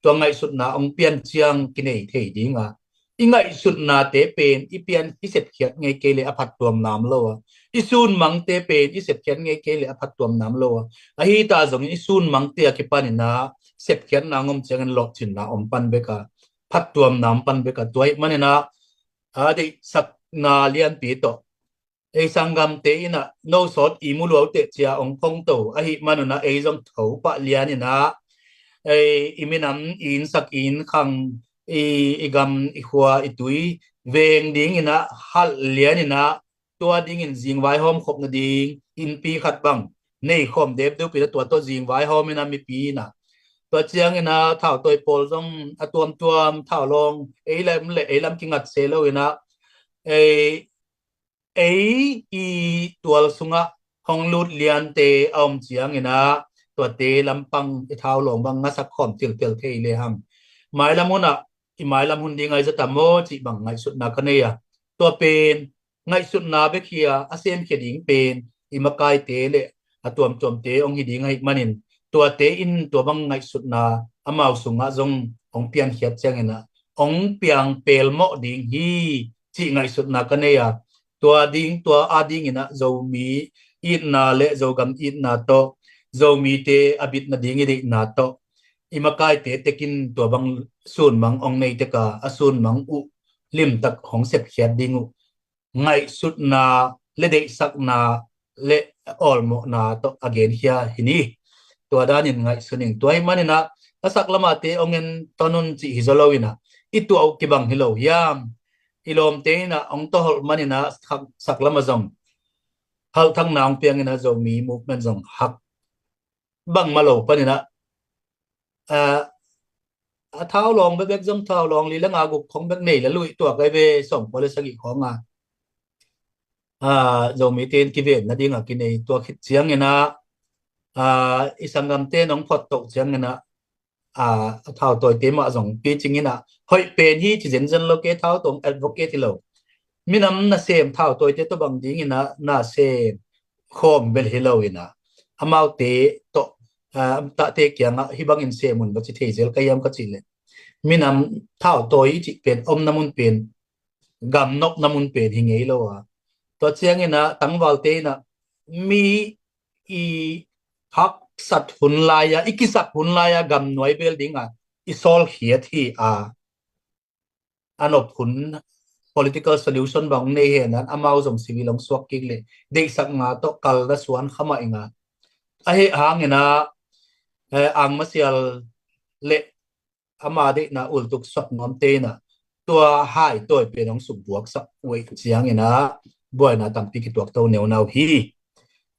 tua ngaihsutna hong pian ciang kinei thei dinga i ngaihsutnate pen i pian i sepkhiat ngei kei le a phattuam nam lo a i sunmangte pen i sepkhiat ngei kei le a phattuam nam lo a ahi ta zongin i sunmangte a kipanin a sepkhiatna ngom ciangin lawhcinna om pan beka phattuamna om pan beka tua hi manin a a deihsakna lianpi tawh ei sanggamte in a no sawt i muluaute cia hong phongto ahi manun a ei zong tho pah lianin a ei i minam i innsak i innkhang i i gam i khua i tui veng dingin a halh lianin a tua dingin zingvai hawm khop nading innpi khat bang nei khawm depdeupi na tua tawh zingvai hawm in a mipi in a tua ciangin a thautawi pawl zong a tuamtuam thaulawng ei lam le ei lam kingat se lo in a ei ei i tual sungah hong lut liante a om ciangin a tuate lampang i thaulawng bang ngasak khawm tiltel thei le hang mailam hunah i mailam hun ding ai zata maw cih bang ngaihsutna ka nei a tua pen ngaihsutna bek hi a a semkhia ding pen i makaite le a tuamtuamte hong hi ding ahi manin tuate in tua bang ngaihsutna amau sungah zong hong piankhiat ciangin a hong piang pelmawh ding hi cih ngaihsutna ka nei a tua ding tua a dingin a Zomi itna le Zogam itna tawh Zomite a bit nading i deihna tawh i makaite tekin tua bang sunmang hong nei teka a sunmang uh limtak hong sepkhiat ding uh ngaihsutna le deihsakna le awlmawhna tawh a genkhia hi ni. Tua danin ngaihsun ing tua hi manin a a sak lamate hong en tawn un cih hi zaw lo in a i tuah uh kibang hi lo hiam? I lawmte in a hong tawholh manin a sak lama zong halhthakna hong piangin a Zomi movement zong hak bangmah lo panin a a thaulawng bekbek zong thaulawng li le nga guk khong bek nei le luih tuak ai ve sawmkua le sagih khawng a a Zomite in kiven nading a kinei tua khit ciangin a a i sanggamte nong phot toh ciangin a a thautawite mah zong picing in a hoih pen hi ci zenzen lo ke thautawng advocate hi lo minam nasem thautawite tawh bang dingin a nasem khawm bel hi lo in ah, amaute tawh, ah, tahte kiangah hih bangin sem un va ci thei zel ka hiam ka cih leh, minam thautawi i cih pen omna mun pen, gam nopna mun pen hi ngei lo a. Tua ciangin ah tangvalte in ah mi i haksat hun lai-a, i kisat hun lai-a gam nuai bel ding a i sawlkhiat hi a, a nop hun political solution bang nei hen an amau zong civil hong suak kik leh deihsak nga tawh kal na suan kha mah ing a. A heh hangin ah, eh, Ang Masial le ama deihna ultuk suak nuamte in ah tua hai tawi pen hong sukbuaksak uh ahih ciangin ah buaina tampi kituak to neunau hi.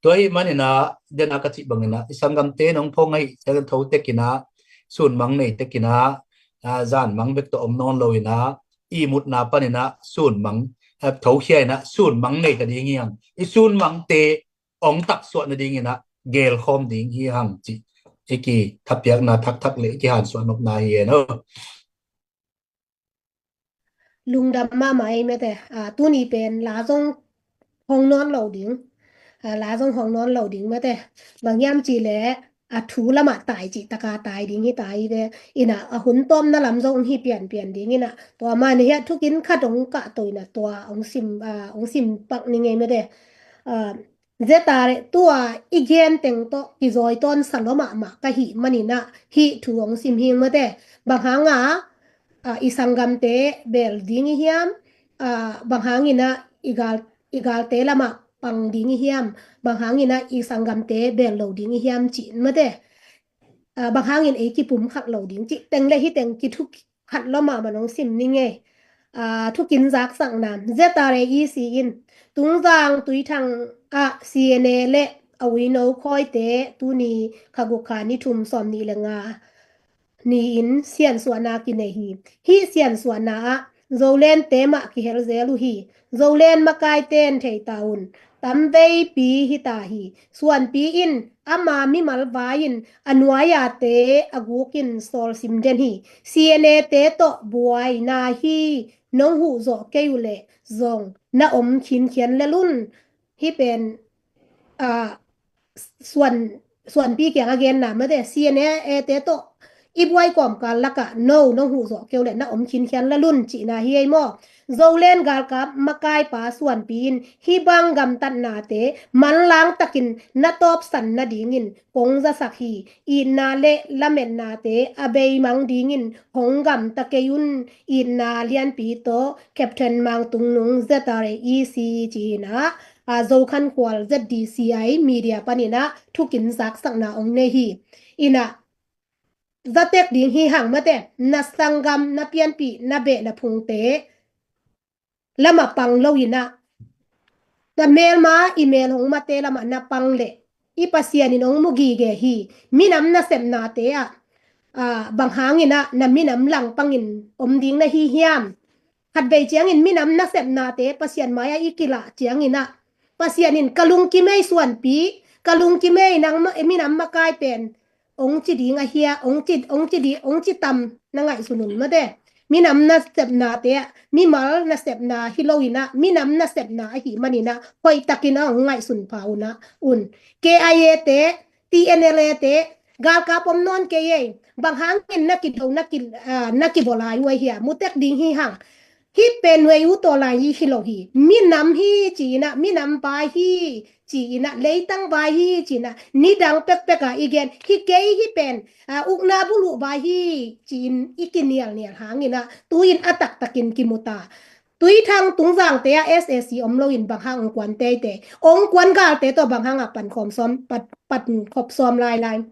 Tua ahih manin ah, den a ka cih bangin ah, i sanggamte in hong phong ahih ciangin tho tekin ah, sunmang nei tekin ah, ah, zanmang bek tawh om nawn lo in ah, i mutna panin ah sunmang, ah, thokhia in ah sunmang nei ta ding hi hang. I sunmangte hong taksuah nadingin ah gelkhawm ding hi hang cih i kithapiakna thakthak le i kihansuah nopna hi e no. Lungdam mahmah ei mate. Ah, tuni pen la zong hong nawn lo ding. Ah, la zong hong nawn lo ding mate. Bang hiam cih leh a thu lamah tai cih taka tai ding hi ta hi ve. In ah a hun tawpna lam zong hi pianpian ding in ah tua mah ni hiah thukin khat hong kah to in ah tua hong sim, ah, hong sim pak ni ngei mate. Ah, Zeta le tua i gen teng tawh kizawi tawnsa lua mahmah ka hih manin ah hih thu hong sim hing mate. Bang hang a, ah, i sanggamte bel ding i hiam, ah, bang hangin ah i gal, i galte lamah pang ding i hiam, bang hangin ah i sanggamte bel lo ding i hiam cih mate. Ah, bang hangin ei kipumkhat lo ding cih teng le hih teng kithuk khat lua mahmah hong sim ni ngei. Ah, thukin zaksakna. Zeta le i si in Tungzang Tuithang ah C N A le a uino khawite tuni kha guk kha ni thum sawm nih le nga ni-in siansuahna kinei hi. Hih siansuahna ah Zolente mah kihel zel uh hi. Zolen makaite in thei ta un. Tamveipi hi ta hi. Suanpi in ama mimal vai-in a nuai-a te a gukin sawlsim den hi. C N A te tawh buaina hi nong huh zawh kei uh leh zong na om khinkhian lel un. Hih pen, ah, suan, suanpi kiang a genna mate, C N A te tawh i buai kawmkal lakah no nong huh zawh kei uh leh na om khinkhian lel un cihna hi ei maw? Zolen galkap makaipa suanpi in hih bang gamtatnate manlang takin na tawpsan nadingin kong zasak hi. Itna le lametnate a beimang dingin hong gamta kei un. Itna lianpi tawh Captain Mang Tung Nung Zeta le i si ci-in ah, ah, Zokhankhual Z D C I media panin ah thukin zaksakna hong nei hi. In ah zatek ding hi hang mate, na sanggam, na pianpih, na beh, na phungte lamah pang lo in ah, na melma i mel hong mate lamah na pang leh i Pasian in hong mu gige hi. Minam nasepnate ah, ah, bang hangin ah na minam langpangin om ding na hi hiam? Khatvei ciangin minam nasepnate Pasian mai-ah i kilah ciangin ah Pasian in ka lungkim ei suanpi, ka lungkim ei nang ma-, minam makai pen hong ci ding a hia, hong ci, hong ci di, hong ci tam na ngaihsun un mate. Minam nasepnate ah, mimal nasepna hi lo in ah, minam nasepna ahih manin ah hoihtakin ah hong ngaihsun pha un ah un. K I A te, T N L A te, galkap om nawn kei ei. Bang hangin na kido, na ki, ah, na kibawl lai uh a hia, mutek ding hi hang. Hih pen nuai uh tawh lai hi hi lo hi. Minam hi ci-in ah, minam pai hi ci-in ah, leitang vai hi ci-in ah, nidang pekpek ah i gen hi kei hih pen, ah, ukna buluh vai hi ci-in i kinialnial hangin ah tu-in a taktakin kimu ta. Tuithang Tungzangte ah S A C om loin bang hang ong kuan teitei, ong kuan galte tawh bang hang ah pan khawm sawm, pat, pan khop sawm lailai.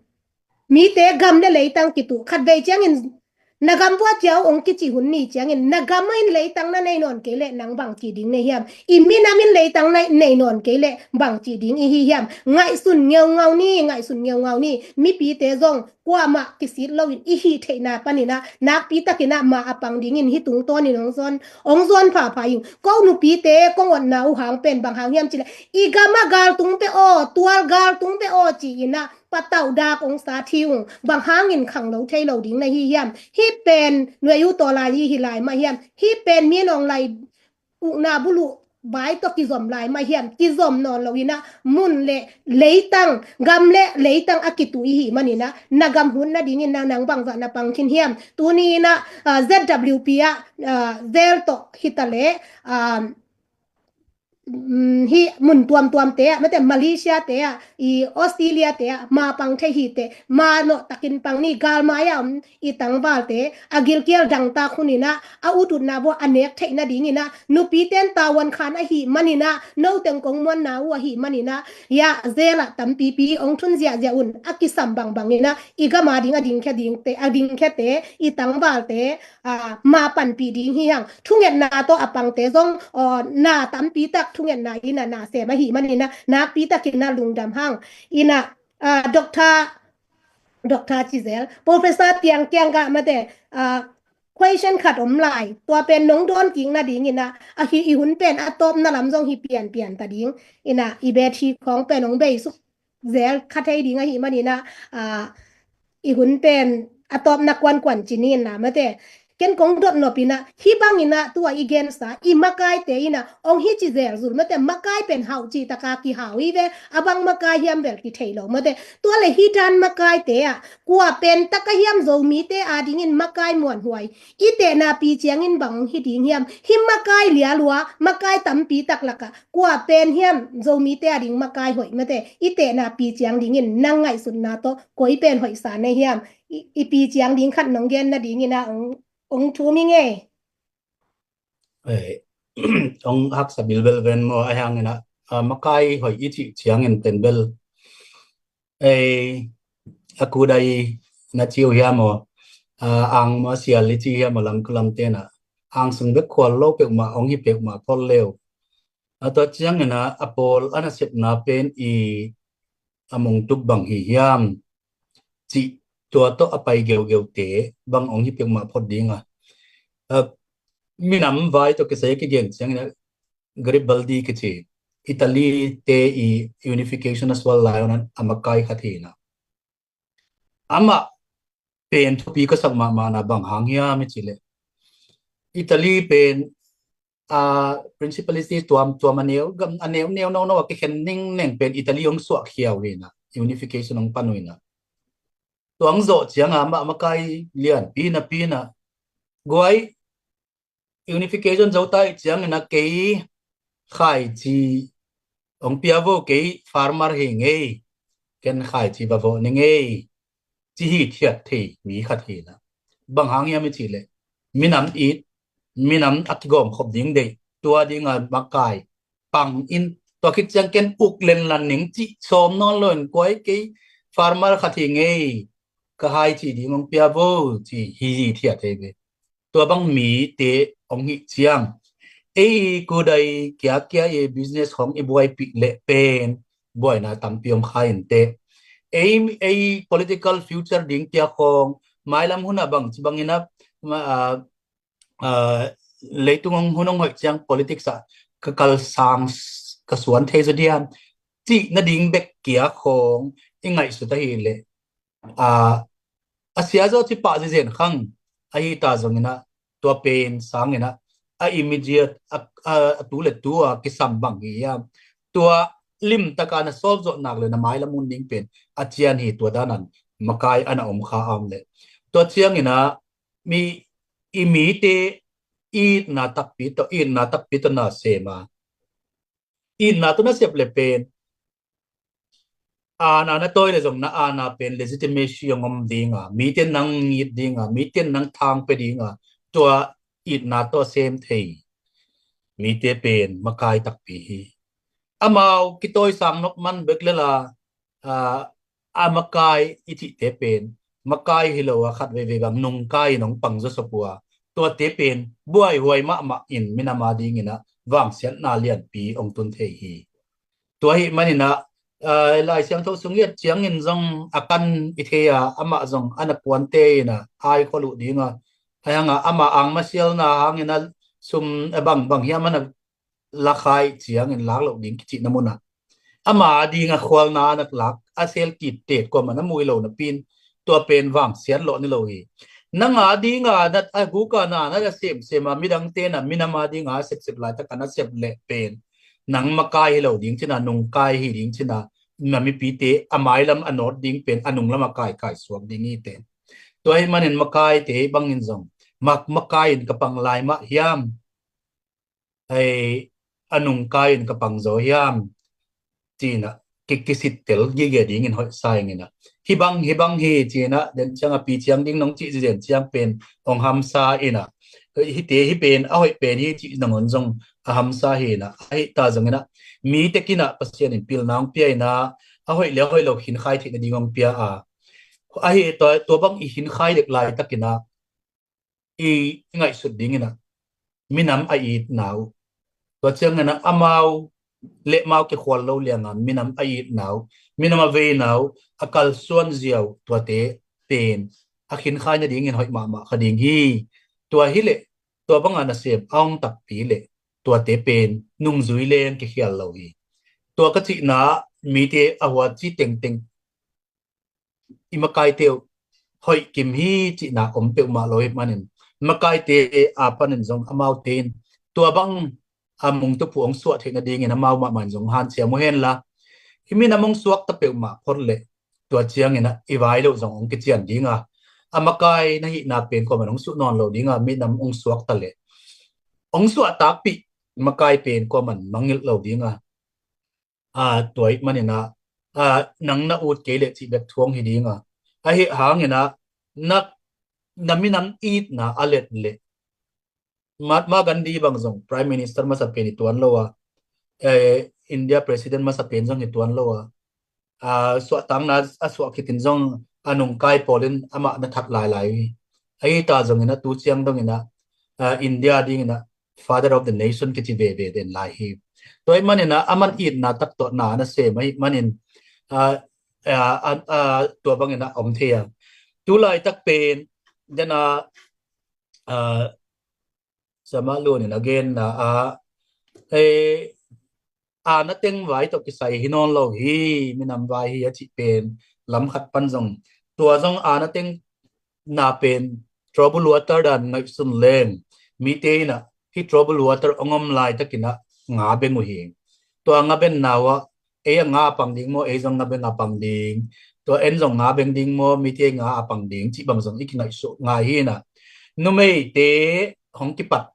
Mite gam le leitang kituh, khatvei ciangin na gam vua ciau ong kici hun ni ciangin na gam in leitang na nei nawn kei leh nang bang ci ding nei hiam? I minam in leitang na nei nawn kei leh bang ci ding i hi hiam? Ngaihsun ngeungau ni, ngaihsun ngeungau ni. Mipite zong kuamah kisit loin i hih theihna panin ah nakpi takin ah ma a pang dingin hih tungtawnin ong zuan, ong zuan phapha ing. Ko nupite kong otna uh hang pen bang hang hiam cih leh i gam ah galtung pe aw, tual galtung pe aw ci-in ah patauh dak ong sat hi ung. Bang hangin khanglo thei lo ding na hi hiam? Hih pen nuai uh tawh lai hi hi lai mah hiam? Hih pen mi in ong lai ukna buluh vai tawh kizom lai mah hiam, kizom nawn lo inah mun le leitang, gam le leitang a kitui hi maninah, na gam hun nadingin na nang bangzah na pang khin hiam? Tuni inah ZWP ah zel tawh hita le hi mun tuamtuamte ah, mate Malaysia te ah, i Australia te ah ma pang thei hi teh, ma nawh takin pang ni. Galmai ah om i tangvalte a gilkial dangtak huninah a ututna bua a nek theih nadinginah nupiten tavuan khan ahi maninah, noteng kong muanna uh ahi maninah, ya zela tampipi ong thun ziahziah un a kisam bangbanginah i gama ding a dingkhia dingte, a dingkhiate, i tangvalte ma panpih ding hi hang. Thungetna tawh a pangte zong na tampi tak thungetna inah na sem ahi maninah nakpi takinah lungdam hang. Inah Doctor, Doctor cizel, Professor Tiang kiangah mate question khat om lai. Tua pen nong dawn kik nadinginah ahi, i hun pen a tawpna lam zong hi pianpian ta ding. Inah i bet hi khawng pen ong beisuk zel kha thei ding ahi maninah i hun pen a tawpna kuankuan cininah mate ken kong dot nopinah hi banginah tua i gensa i makaite inah ong hi ci zelzul mate, makai pen hauh cih taka kihau hi ve. A bang makai hiam bel kithei lo mate. Tua le hi dan makaite ah kua pen taka hiam Zomite adingin makai muanhuai i tehna pi ciangin bang ong hi ding hiam? Hi makai lialua, makai tampi tak lakah kua pen hiam Zomite ading makai hoih mate i tehna pi ciang dingin nang ngaihsutna tawh koi pen hoihsa nei hiam? I pi ciang ding khat nong gen nadinginah ong thum hi ngei. Ong haksa bilbel ven maw, a hianginah makai hoih i cih ciangin pen bel ei a kudai na ciu hiam aw, ang ma sial i ci hiam aw, lam kulam tenah ang sung bek khual lo peuhmah ong hi peuhmah phol leu. A tua cianginah a pawl a nasepna pen i a mungtuk bang hi hiam cih tua tawh a pai geugeute bang ong hi peuhmah phot dinga. Minam vai tawh kisai kigen cianginah Garibaldi kici Italy te i unification a sual lai a makai khat hinah amah pen thupi ka sak mahmahna bang hang hiam i cih leh Italy pen a principality tuamtuam a neu gam a neu neu nono a kikhen ningneng pen Italy hong suahkhia uh hinah unification hong pan uh hinah. Tuang zawh cianga mah makai lianpi napi nah guai unification zo ta ih ciangin a kei khaici hong pia vo, kei farmer hi ngei, ken khaici va vawh ni ngei ci hithiat thei mi khat hinah. Bang hang hiam i cih leh minam it, minam a kigawm khop ding deih, tua dinga makai pang in tua khit ciang ken uk lenlan ning cih sawm nawn lo in kuai kei farmer khat hi ngei, ka hai cih ding hong pia vo ci hi hithiat thei ve. Tua bang mite hong hih ciang ei kudai kiakia i business khawng i buaipih leh pen buaina tampi om kha inteh. Ei ei political future ding kia khawng mailam hunah bang ci banginah leitung hong hun hong hoih ciang politics ah ka kalsang ka suan thei zaw diam cih nading bek kia khawng i ngaihsut ahih leh a sia zaw ci pah zizen khang ahi ta zonginah tua pen sanginah a immediate a tu le tu a kisam bang hi hiam, tua limtaka na solve zawh nak le na mailam hun ding pen a cian hi, tua danan makai ana om kha am leh tua cianginah mi i mite itna takpi tawh itna takpi tawh na sema. Itna tawh na sep le pen ana na tawi le zong na ana pen legitimacy hong om dinga, mite nang ngit dinga, mite nang thang pe dinga, tua itna tawh sem thei mite pen makai takpi hi. Amau kitawisang nok man bek lela a makai i cihte pen makai hi lo a khat veivei bang nungkai in hong pang zawsop uh a, tuate pen buaihuai mahmah in minam a dinginah vangsiatna lianpi hong tun thei hi. Tua hih maninah Lai Siangtho sung liat ciangin zong a kan i thei a, amah zong a na puante inah ai khol uh dinga, a hanga amah ang masialna hangin a sum a bang bang hiam a na lakhaih ciangin lak loh ding kicihna munah ama dinga khualna a na lak a sel kiptet kuamah na muh hi lo napin tua pen vangsiat lawh ni lo hi. Nang a dinga na a guka na na semsem a midangte na minam a dinga sepsep laitak a na sep leh pen nang makai hi lo ding cina, nungkai hi ding cina, na mipite a mailam a nawt ding pen a nunglam a kaikai suak ding hi te. Tua hi manin makaite bangin zong mak makai in ka pang lai mah hiam, ai a nungkai in ka pang zaw hiam, cina ki kisittel gige dingin hoih sa ingina. Hibang hibang hi cina den ciang a pi ciang ding nong cih zizen ciang pen ong hamsa ina. Hite hi pen a hoih pen hi cih nangon zong a hamsa hi ina. Ahi ta zongina mi tekina Pasian in pilna ong pia ina, a hoih le a hoih lo khinkhai theihna ding ong pia a. Ahi tua, tua bang i khinkhai dek laitakina i ngaihsut dingina minam a itna uh. Tua ciangina amau le mau kikhual lo lianga minam a itna uh, minam a veina uh, a kalsuan zia uh, tuate pen a khinkhai nadingin hoih mahmah kha ding hi. Tua hileh tua banga nasem a ong takpi leh tuate pen nungzui leng kikhial lo hi. Tua ka cihna mite a huatci tengteng i makaite uh hoih kim hi cihna om peuhmah lo hi manin makaite a panin zong amaute in tua bang a mungtupu ong suah theih nadingin amau mahmah in zong hanciam uh henla, i minam ong suakta peuhmah phot leh tua ciangina i vai loh zong ong kician dinga, a makai na hihna pen kuaman ong suh nawn lo dinga, minam ong suakta leh ong suah takpih makai pen kuaman mangngilh lo dinga. A, tua ih manina a, nang na ut kei leh cih bek thuang hi dinga. Ahi hangina na, na minam itna a let leh Mahatma Gandhi bang zong Prime Minister masa pen hi tuan lo a, eh, India President masa pen zong hi tuan lo a, a, suahtakna a suah khitin zong a nungkai pawlin amah na that lailai hi. Ahi ta zongina tu ciang dongina, a, India dingina Father of the Nation kici veve den lai hi. Tua ih manina aman itna tak tawh na na sem ahi manin, a, a, a, a, tua bangina om thei a. Tu laitak pen dena, a, Sama Lun in a genna a, eh, ana teng vai tawh kisai hi nawn lo hi, minam vai hi a cih pen lam khat pan zong tua zong ana teng na pen trouble water dan ngaihsun leng mite ina hi trouble water ong om laitakina nga beng uh hi. Tua nga benna uh ah ei a nga a pang ding maw, ei zong nga beng a pang ding, tua en zong nga beng ding maw, mite nga a pang ding cih bang zong i kingaihsuh ngai hi ina. Numeite hong kipat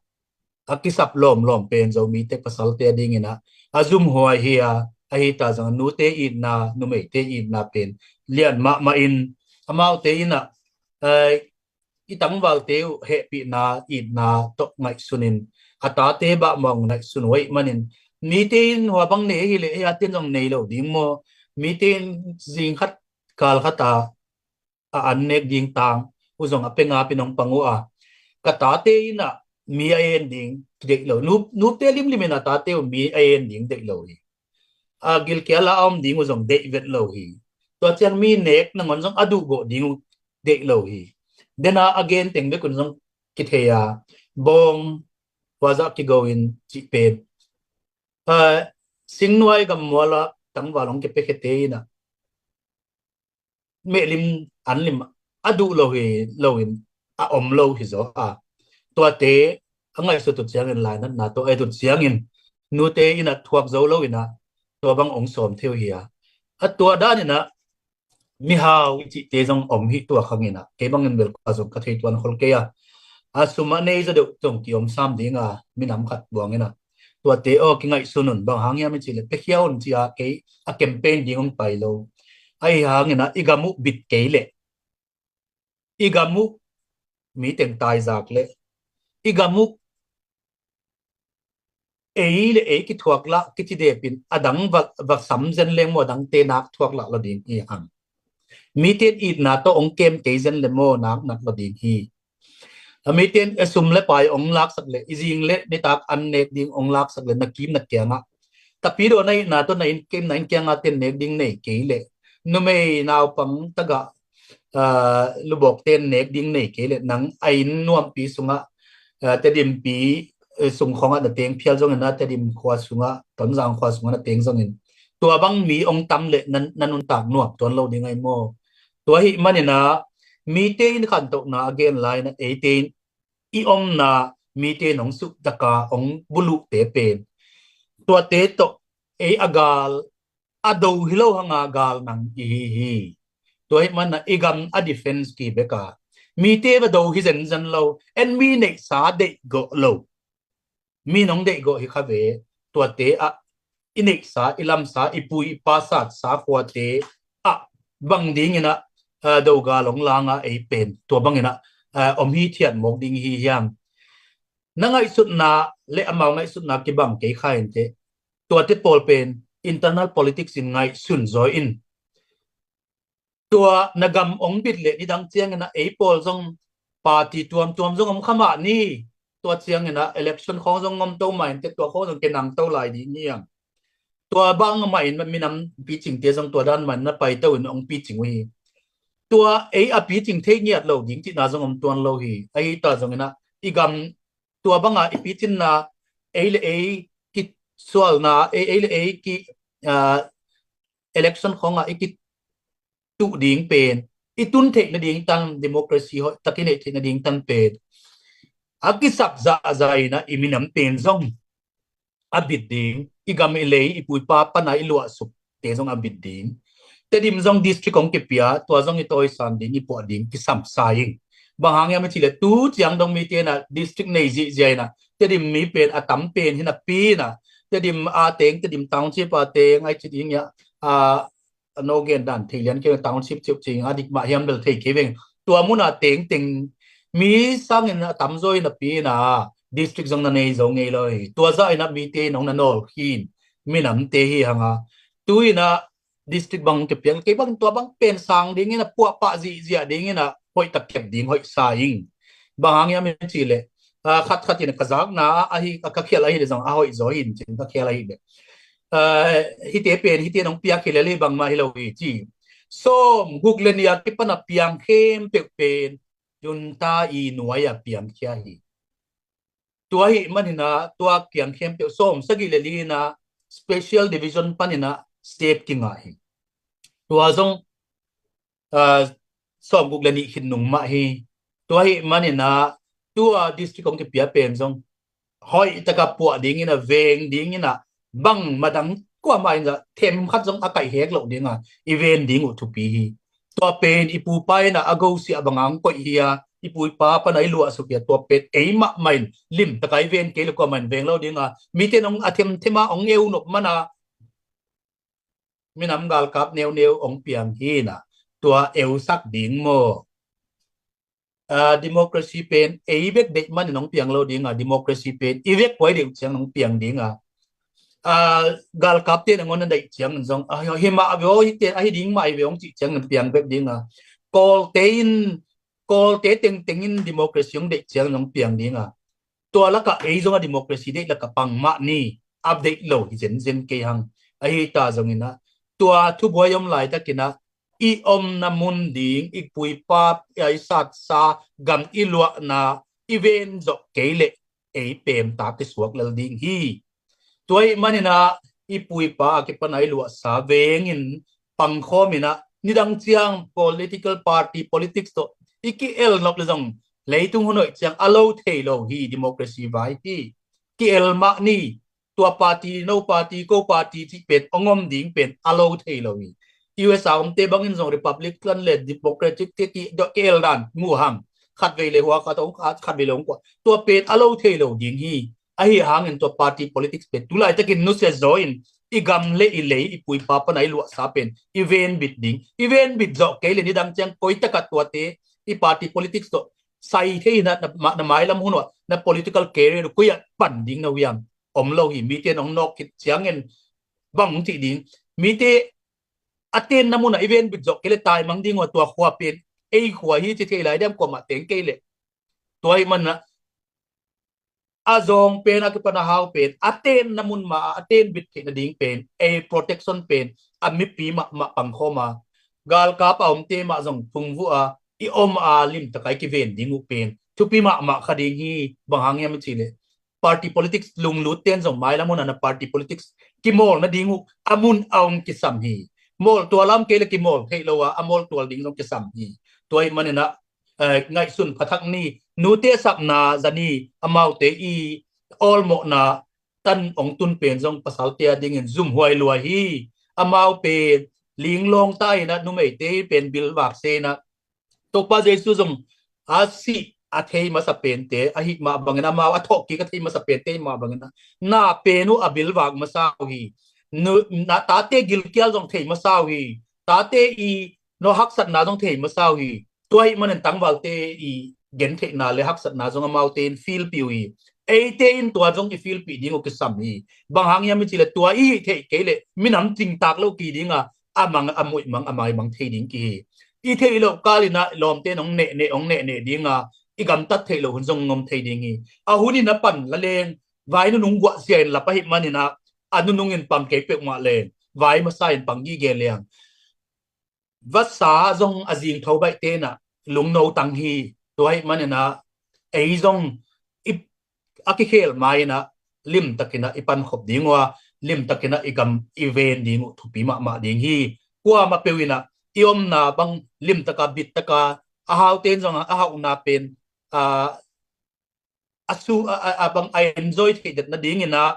a kisap lawmlawm pen Zomite pasalte a dingina a zumhuai hi a, ahi ta zong nute itna, numeite itna pen lian mahmah in amaute ina, eh, i tangvalte uh hehpihna itna tawh ngaihsunin a tate bahmawng ngaihsun uh aih manin mite in hua bang nei ahi leh ei a ten zong nei lo ding maw, mite in zing khat kal khat a a an nek ding tang uh zong a pengap in hong pang uh a, ka tate ina mi a en ding deih lo. Nup, nupte limlim in a tate uh mi a en ding deih lo hi. A gilkial a om ding uh zong deih vet lo hi. Tua ciang mi nek nangon zong a duhgawh ding uh deih lo hi. Dena a gen teng bek un zong kithei a, bawng huazah kigo in cih pen, a, singnuai gammuala tangval hong kipiakhete ina mehlim anlim a duh lo hi loin a om lo hi zaw a. Tuate a ngaihsut uh ciangin lainatna tawh a et uh ciangin nute ina thuak zo lo ina tua bang ong sawm thei uh hi a. A tua dan ina mihau i cihte zong om hi tua khang ina. Kei bangin bel kua zong ka thei tuan khol kei a. A sum a nei zaw deuh zong kiom sam dinga minam khat buang ina. Tuate aw kingaihsun un, bang hang hiam i cih leh piakhia un ci a kei a campaign ding hong pai lo. Ahi hangina i gam uh bit kei leh, i gam uh mi teng taizak leh, i gam uh ei le ei kithuak lah kici depin a dang va, va sam zen leng maw, a dangte nak thuak lah lo ding hi hang. Mite in itna tawh ong kem kei zen le maw, nak nak lo ding hi. A mite in, eh, sum le pai ong laksak le, i zing le nitak an nek ding ong laksak le, na kim na kiangah, tapidaw na itna tawh na inn kem na inn kiangah ten nek ding nei kei le, numei naupang tagah, ah, lubawk ten nek ding nei kei le, nang a inn nuampi sungah, ah, Tedimpi, eh, sung khongah na teng phial zongin a, Tedim khua sungah, Tonzang khua sungah na teng zongin, tua bang mi ong tam le na, na nuntak nuam tuan lo ding ahi maw? Tua hi manina mite in khantohna a gen lai-in ah eite in i omna mite in hong suhtaka hong buluhte pen tuate tawh ei a gal a do hi lo hanga gal nang i hi hi. Tua ahih manin ah i gam a defense ki bek a, mite va do hi zenzen lo, en mi neihsa deihgawh lo, mi nong deihgawh hi kha ve. Tuate ah i neihsa, i lamsa, i pu i pa satsa khuate ah bang dingin ah, ah, do gal hong langa ei pen tua bangin ah, ah, om hithiat mawk ding hi hiam? Na ngaihsutna le amau ngaihsutna kibang kei kha inteh. Tuate pawl pen internal politics in ngaihsun zaw in. Tua na gam hong bit leh nidang ciangin ah ei pawl zong party tuamtuam zong om kha mah ni. Tua ciangin ah election khawng zong om to mah inteh, tua khawng zong kinang to lai ding hi hang. Tua bang mah in minam picingte zong tua dan mah in na paito in hong picing uh hi. Tua ei a picing thei ngiat lo ding cihna zong om tuan lo hi. Ahi ta zongin ah i gam tua banga i picinna, ei le ei kisualna, ei, ei le ei ki, ah, election khawngah i kituh ding pen, i tun theih nading tan, democracy hoih tak i neih theih nading tan pen a kisap zahzah in ah i minam pen zong a bit ding, i gam i lei, i pu i pa pana i luahsuk te zong a bit ding. Tedim zong district hong kipia, tua zong i tawisan ding, i puah ding kisam sa ing. Bang hang hiam i cih leh tu ciang dong mite in ah district nei zihziah in ah Tedim mi pen a tam pen hi napi in ah, Tedim a teng, Tedim township a teng ai ci ding ia, a, a no gen dan thei lian kei, township ciuh cing a dik mah hiam bel thei kei veng. Tua muna tengteng mi sangin a tamzaw hi napi in ah district zong na nei zo ngei lo hi. Tua zah in ah mite in hong na nawl khin minamte hi hanga, tu in ah district bang hong kipiak kei bang, tua bang pen sang dingin ah puahpah zihziah dingin ah hoih tak kep ding hoih sa ing. Bang hang hiam i cih leh, ah, khat khat in ka zakna ahi, ka khial ahi leh zong a hoih zaw hi in cin ka khial ahi leh, ah, hite pen hite in hong piak hi lel hi, bangmah hi lo hi ci. Sawm guk le nih a kipan a piang khempeuh pen junta i nuai a piangkhia hi. Tua ahih manin ah tua kiang khempeuh sawm sagih le li in ah special division panin ah sep kingah hi. Tua zong, ah, sawm guk le nih khit nung mah hi. Tua ahih manin ah tua district hong kipia pen zong hoih taka puah dingin ah, veng dingin ah, bang madang kuamah in ah them khat zong a kaih hek loh ding a i ven ding uh thupi hi. Tua pen i pu pa in ah a gosiah bang hong koih hi a, i pu i pa pana i luahsuk hi a, tua pen ei mahmah in lim taka i ven kei le kuamah in veng lo ding a, mite in hong a themthem a hong eu nop man a minam galkap neuneu hong piang hi in ah tua eusak ding maw? Ah, democracy pen ei bek deih manin hong piang lo ding a, democracy pen i vek puai deih uh ciang hong piang ding a. Ah, galkapte nangawn na deih ciang zong, ah, hi mah ve aw, hite ahi ding mah hi ve hong cih ciang hong piang bek ding a. Kawlte in, Kawlte tengteng in democracy hong deih ciang hong piang ding a. Tua lakah ei zong a democracy deih lakah pang mah ni, update lo hi zenzen kei hang. Ahi ta zongin ah tua thubuai om laitakin ah i omna mun ding, i pu i pa, i satsa gam i luahna i ven zawh kei leh ei pemta kisuak lel ding hi. Tua ahih manin ah i pu i pa a kipan a i luahsa vengin pangkhawm in ah nidang ciang political party politics tawh i ki-el nop le zong leitung hun hoih ciang a lo thei lo hi, democracy vai hi. Ki-el mah ni. Tua party, no party, ko party cih pen hong om ding pen a lo thei lo hi. U S A omte bangin zong Republican le Democratic te ki, dawh ki-el dan mu hang. Khatvei le hua khat hong khat, khatvei le hong kua. Tua pen a lo thei lo ding hi. Ahi hangin tua party politics pen tu laitakin nusia zaw in i gam le i lei, i pu i pa pana i luahsa pen i venbit ding. I venbit zawh kei le nidang ciang koi takah tuate i party politics tawh sai thei in ah na, na mailam hun uah na political career koi ah pan ding na uh hiam? Om lo hi. Mite in hong nawk khit ciangin bang hong cih ding? Mite a tenna munah i venbit zawh kei le taimang ding uh a, tua khua pen ei khua hi ci thei lai diam kuamah teng kei leh? Tua ahih manin ah a zawng pen a kipan a hau pen a tenna mun mah a, a tenbit theih nading pen ei protection pen a mipi mahmah pangkhawm a, galkap a omte mah zong phungvuh a i om a limtak a i kiven ding uh pen thupi mahmah kha ding hi. Bang hang hiam i cih leh party politics lunglut ten zong mailam hun ah na party politics kimawl nading uh a mun a hong kisam hi. Mawl tual a om kei le kimawl theih lo a, a mawl tual ding zong kisam hi. Tua ahih maninah, eh, ngaihsun phathak ni, nute sapna za ni, amaute i awlmawhna tan hong tun pen zong pasalte a dingin zumhuai lua hi. Amau pen linglawng ta inah numeite pen bilvak se inah Topa Jesu zong a sih a thei masa pente ahih mah bangin, amau a thawhkik a thei masa pente ahih mah bangin, na pen uh a bilvak masa uh hi. Nu, na tate gilkial zong thei masa uh hi. Tate i no haksatna zong thei masa uh hi. Tua ahih manin tangvalte i gentheihna le haksatna zong amaute in filpih uh hi. Eite in tua zong i filpih ding uh kisam hi. Bang hang hiam i cih leh tua i hih theih kei leh minam cingtak lo ki dinga a mang, a muih mang, a mai mang thei ding ki hi. I theih loh kal inah lawmte in hong nehneh, hong nehneh dinga i gamtat theih loh hun zong hong om thei ding hi. A hun in a pan la leng, vai nunung guahsia in lap ahih maninah a nunung in pang kei peuhmah leng, vai masa in pang gige leng, vasa zong a zing tho baihte inah lungno tang hi. Tua ahih maninah ei zong i a kikhel ma inah limtakinah i pankhop ding uh a, limtakinah i gam i ven ding uh thupi mahmah ding hi. Kuamah peuh inah i omna bang limtaka bittaka, a haute in zong a hauhna pen, a, a su, a, a, a bang a enjoy theih det nadinginah,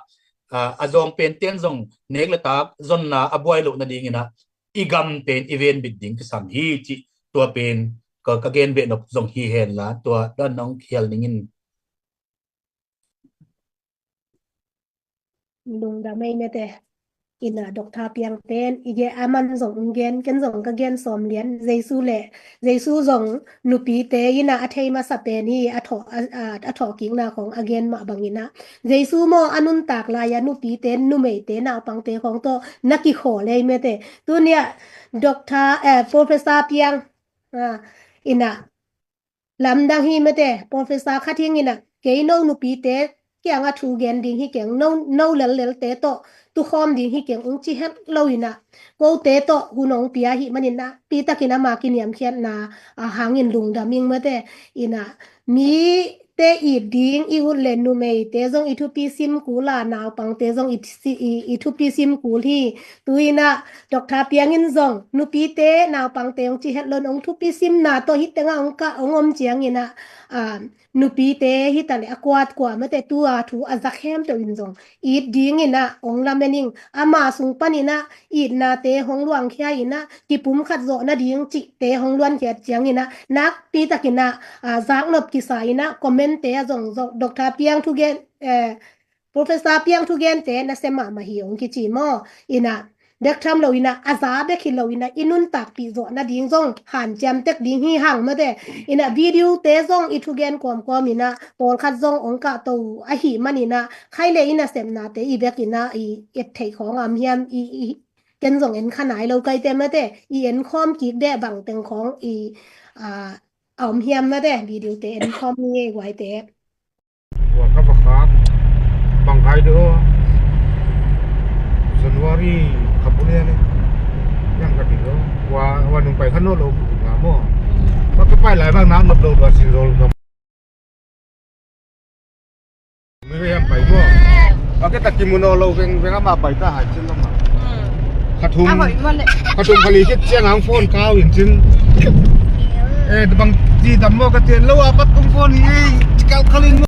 a, a zawng pente in zong nek le tak zonna a buai loh nadinginah i gam pen i venbit ding kisam hi cih tua pen ka, ka gen beh nop zong hi henla, tua dan hong khial ningin. Lungdam ei mete. Inah Doctor Piang pen i gen, aman zong ong gen, ken zong ka gen sawm lian. Jesu le, Jesu zong nupite inah a thei masa pen hi, a thawh, a, a, a thawhkikna khong a gen mah banginah, Jesu maw a nuntak lai-a nupite, numeite, naupangte khong tawh na kikhawl ei mete. Tuni-ah Doctor, eh, Professor Piang, ah, inah lamdang hi mete, professor khat hi inah, kei no nupite kiangah thu gen ding hi keng, no, no lellelte tawh tukhawm ding hi keng, ong ci het lo inah, kote tawh hun ong pia hi maninah, pitakin ama kiniamkhiatna, a, hangin lungdam ing mete. Inah mite it ding i ut le numeite zong i thupi sim kul a, naupangte zong i, i, i thupi sim kul hi. Tu inah Doctor Piang in zong nupite naupangte ong ci het lo in ong thupi simna tawh hi tengah ong kah ong om cianginah, a, nupite hi ta le a kuat kua mete tua thu a zak hem teuh in zong it dinginah ong lamen ing. Ama sung paninah itnate hong luangkhia inah kipum khat zawh nading cihte hong luankhiat cianginah nakpitakinah, a, zaknop kisa inah comment-te ah zong, zong Doctor Piang thugen, eh, Professor Piang thugente nasia mahmah hi ong kici maw? Inah bek tham lo inah, a za bek hi lo inah, i nuntakpih zawh nading zong hanciam tek ding hi hang mate. Inah video-te zong i thugen kawmkawm inah, pawlkhat zong ong kahto uh ahih maninah, khaile i nasepnate i bek inah i et theih khawng a om hiam, i, i, ken zong en kha nai lo kaite mate, i en khawm kik deh bang teng khawng i, a, a om hiam mate, video-te en khawm ni ei guaite. Wa ka va khak bang kai do January kha bu le ne. Yang ka ti do wa, wa nung pai khan no lo nga mo. Wa ka pai lai bang na nop lo do sin zol ka. Mi ka yang pai mo. Wa ka ta ki mu no lo veng veng ama pai ta hai chin lo ma. Kha thum. Kha thum kha li kit chiang ang phone kau in chin. Eh, bang ti dam mo ka ti lo a pat tung phone hi. Kal kal in mo.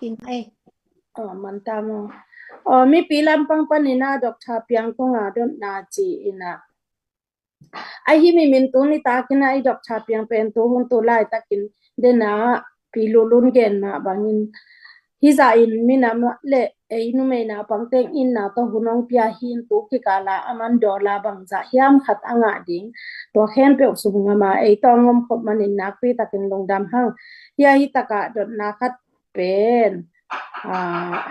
King ai. Aw, man ta maw. Aw, mipi lampang panin a Doctor Piang kong a dotna ci inah. Ahi mi min tu ni takin a i Doctor Piang pen tu hun tu laitakin dena pi lulun gen mah bangin. Hizah in minam le ei numei naupang teng itna tawh hun hong pia hi in tu kikala a man dawla bangzah hiam khat a ngah ding. Tua khempeuh sung ngama ei tawh ngom khop manin nakpi takin lungdam hang. Hia hi takah dotna khat pen, ah,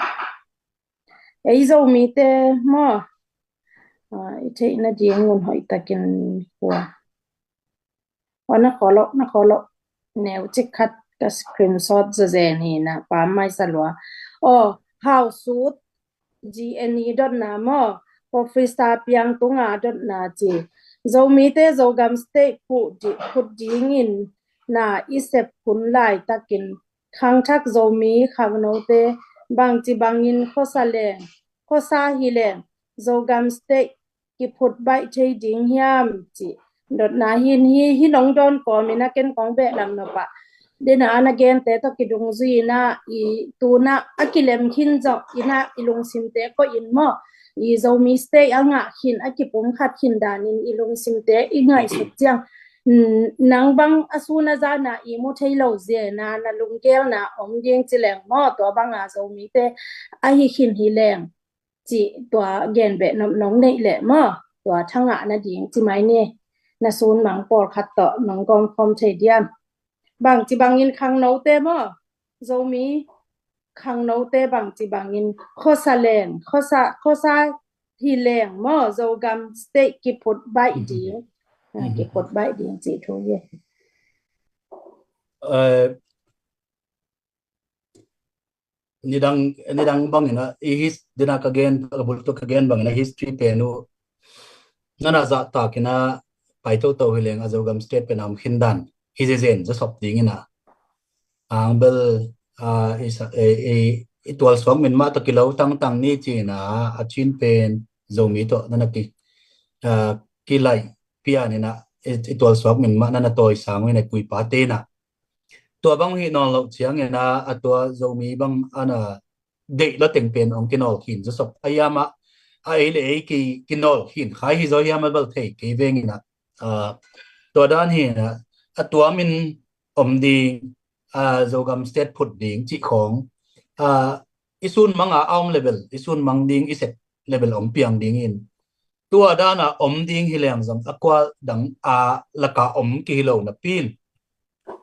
ei Zomite maw, ah, i theihna ding ngun hoih takin hua. Wa na kholo, na kholo. neucik khat ka screenshot zazen hi na, pam mai sa lua. Aw, Hau Sut G N E dotna maw, Professor Piang Tunga dotna ci. Zomite Zogam State phut di-, phut dingin na i sep hun laitakin khangthak Zomi khangnote bangci bangin khosa leng, khosa hi leng Zogam State kiphut baih thei ding hiam ci dotna hin hi, hi nong dawn kawmin a ken kong beh lam nopah dena a na gente tawh kidungzui ina i tuna a kilem khin zong ina i lungsimte ko in maw, i Zomi State a ngah khin, a kipum khat khin danin i lungsimte i ngaihsut ciang, mm, nang bang a sun a zana i mu thei lo zena na lunggelna om ding ci leng maw, tua banga Zomite ahi khin hi leng ci tua gen beh nop nong neih leh maw, tua thangah na ding ci mai ni. Na sun mang pawlkhat tawh nong gawmkhawm thei diam? Bangci bangin khangnote maw, Zomi khangnote bangci bangin khosa leng, khosa, khosa hi leng maw, Zogam State kiphut baih ding, ah, kiphut baih ding ci thu hi. Eh, nidang, nidang bangin a, i his-, dena ka gen, ka bultu ka gen bangin a history pen uh nana zahtakin a pai toto hi leng a Zogam State pen a om khin dan hi zezen zasop dingin a. Ang bel, ah, i sa-, i, i, i tualsuak min mah tawh kilo tangtang ni cina a Chin pen Zomi tawh nana ki, ah, kilaih pian ina i, i tualsuak min mah nana tawisang ina i puipa tena. Tua bang hi nawn loh ciangin a, a tua Zomi bang ana deih la teng pen ong kinawl khin zasop a hiam a, a ei le ei ki, kinawl khin khai hi zaw hiam a bel thei kei veng ina. Ah, tua dan hi ina, a tua min om ding, ah, Zogam State phut ding cih khawng, ah, i sun manga a om level, i sun mang ding i sep level ong piang dingin tua dana om ding hi leng zong a kua dang a laka om kihi lo napi in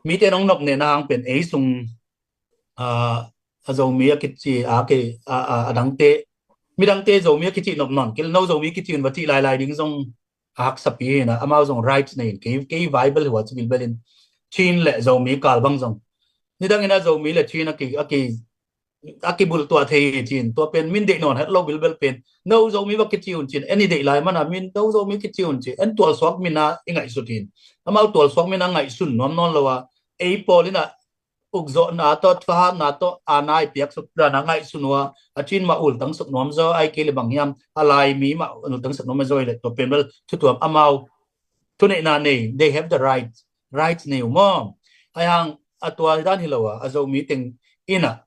mite nong nopnehna hang pen ei sung, ah, a Zomi a kici a ke, a, a, a dangte, midangte Zomi a kici nop nawn kei leh no Zomi kici un va cih lailai ding zong a haksapi hi na, amau zong rights nei in, kei, kei viable hi ua ci bilbel in Chin le Zomi kal bang zong nidangin a Zomi le Chin a ki, a ki a kibultuah thei hi cin, tua pen min deih nawn het lo bilbel pen no Zomi va kici un cin, en i deih lai mana min no Zomi kici un cin, en tualsuak mina i ngaihsut hin. Amau tualsuak mina ngaihsun nuam nawn lo a, ei pawl ina ukzawhna tawh, thahatna tawh, a nai piaksuk dana ngaihsun ua, a Chin mah ultangsuk nuam zaw, ai kei le bang hiam, a Laimi mah ultangsuk nuam zaw i le tua pen bel thutuam amau thuneihna nei, they have the rights, rights nei uh maw. Ai hang a tua dan hi lo a, a Zomi teng ina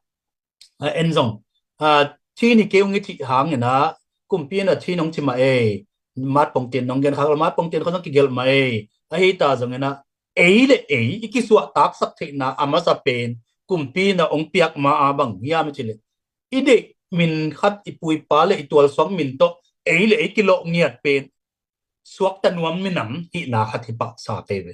a, en zong, a, Chin hi kei ung i cih hangin a, kumpi in a Chin ong ci mah ei, matpongtin nong gen khak lo, matpongtin khawng zong kigelh mah ei, ahi ta zongin a, ei le ei i kisuahtaksak theihna a masa pen kumpi in a ong piak ma a bang hiam i ci leh, i deih min khat, i puipa le i tualsuak min tawh ei le ei kilawh ngiat pen suakta nuam minam hihna khat hi pah sa kei ve.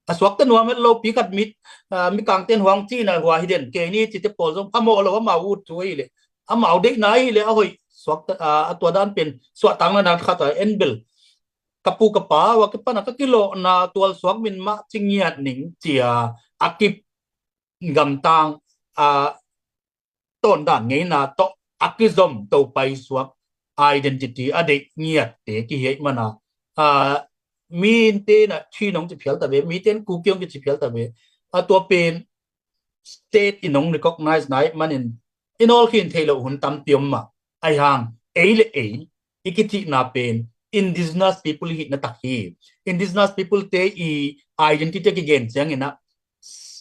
A suakta nuam het lo pi khat mit, a, Mikangten huang cihna hua hi den, kei ni cite pawl zong phamawh lo amau ut thu ahi leh, amau deihna ahi leh a hoih suakta, a, a tua dan pen suahtakna dan khat a en bel ka pu ka pa ua ka pana ka kilawhna tualsuak min mah ci ngiat ning cia a kigamtang, a, tawndan ngeina tawh a kizom to paisuak identity a deih ngiatte kihiaih mana, a, mite na Chin ong ci phial ta ve, mite in Kuki ong kici phial ta ve. A tua pen state in ong recognize nai manin i nawlkhin thei lo hun tampi om mah. Ai hang ei le ei i kicihna pen indigenous people i hihna tak hi. Indigenous people te i identity a kigen ciangin a,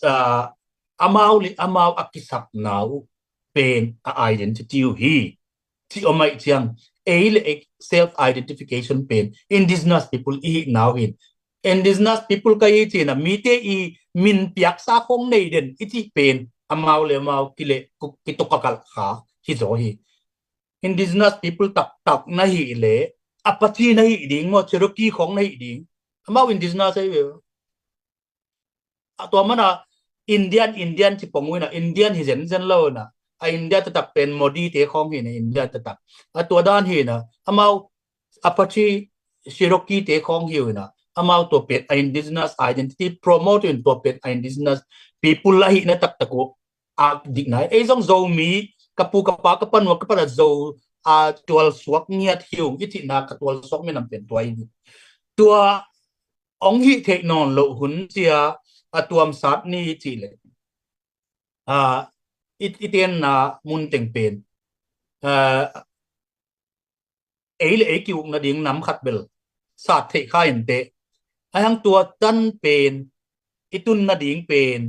a, amau le amau a kisakna uh pen a identity uh hi. Ci om aih ciang ei le ei self identification pen indigenous people i hihna uh hin. Indigenous people ka hi cina mite i min piaksa khong nei den i cih pen amau le amau kile kitukakalh kha hi zaw hi. Indigenous people taktak na hi le Apache na hi ding maw, Cherokee khong na hi ding. Amau indigenous ahi ve. A tua mana Indian, Indian ci pong uh ina, Indian hi zenzen lo ina. A India taktak pen Modi te khong hi ina, India taktak. A tua dan hi ina, amau Apache, Cherokee te khong hi uh ina. amau tua pen a indigenous identity promote in tua pen a indigenous people ahihna taktak uh a dikna hi. Ei zong Zomi, ka pu ka pa ka panuak ka pana Zo a tualsuak ngiat hi ung i cihna ka tualsuak minam pen tua hi. Tua ong hih theih nawn loh hun cia a tuamsat ni cih leh a i, i tenna mun teng pen a ei le ei ki-uk nading nam khat bel sat theih kha inteh. Ahi hang tua tan pen i tun nading pen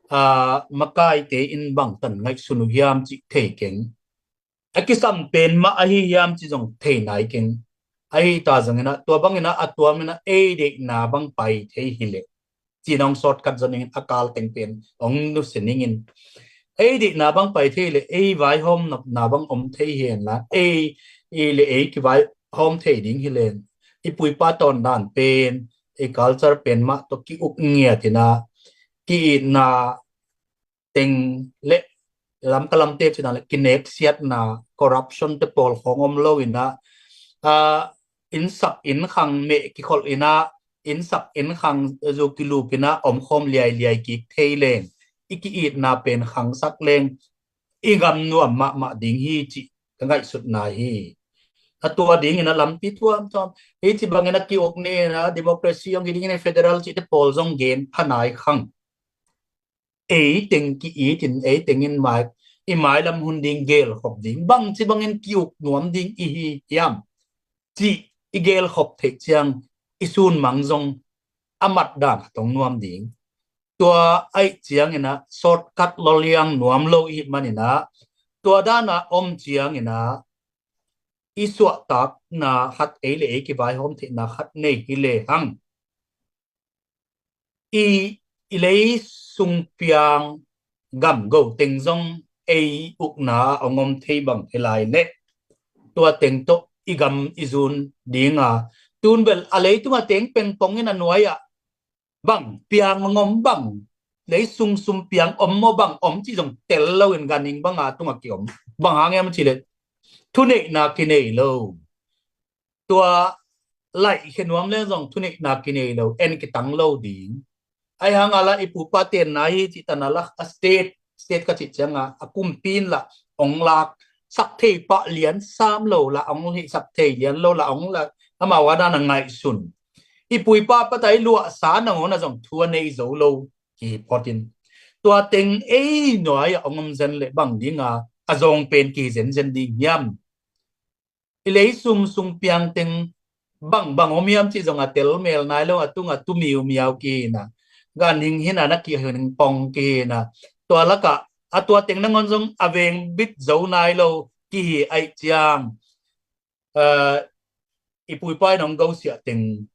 a makaite in bangtan ngaihsun uh hiam cih thei keng. A kisam pen mah ahi hiam cih zong thei nai keng. Ahi ta zongin ah tua bangin ah a tuamin ah ei deihna bang pai thei hileh cih nong sawt khat zong in a kal teng pen ong nusia ningin ei deihna bang pai thei leh ei vaihawm nopna bang om thei hi hen la ei, ei le ei kivaihawm thei ding hi leng i puipa tawndan pen i culture pen mah tawh ki-uk ngiat in ah ki-itna teng le lam ka lamte cina le kineksiatna corruption te pawl khawng om lo in ah a innsak innkhang meh kikholh in ah innsak innkhang zu kilup in ah omkhawm liailiai kik thei leng i ki-itna pen khangsak leng i gam nuam mahmah ding hi cih ka ngaihsutna hi. A tua dingin a lampi tuamtuam hi ci bangin a ki-uk ni in ah democracy ong hi dingin federal cihte pawl zong gen phanai khang. Ei teng ki-itin ei tengin mai i mailam hun ding gelkhop ding bangci bangin ki-uk nuam ding i hi hiam cih i gelkhop theih ciang i sunmang zong a matdan a tong nuam ding. Tua aih ciangin ah sawt khat lawliang nuam lo i hih manin ah tua dana om ciangin ah i suahtakna khat ei le ei kivaihawm theihna khat nei hi lehang i, i lei sung piang gamgo teng zong ei ukna a ngom thei bang hi lai leh tua teng tawh i gam i zun dinga tun bel a leitunga teng pengpong in a nuai ah bang piang ngom bang lei sung sum piang om maw bang om ci zong tel lo in ganing banga tunga ki om bang hang em ci le thuneihna kinei lo. Tua laih khe nuam le zong thuneihna kinei lo en kitang lo ding. Ai hang ala i pupa tenna hi ci tana la a state state ka cih cianga a kumpi in la ong lak sak thei pah lian sam lo la ong hi sak thei lian lo la ong la amau a dana ngaihsun i puipa patai luahsa nangawn a zong thu a nei zo lo ki hi pawtin tua teng ei nuai a ong om zen le bang dinga a zong pen ki hi zenzen ding hiam. I lei sum sung piang teng bang bang om hiam cih zong a tel mel nai lo a tunga tu miumiau kihina ganhing hina na kihing pong kihina tua laka a tua teng nangawn zong a veng bit zo nai lo kihi aih ciang i puipa in ong gosiah teng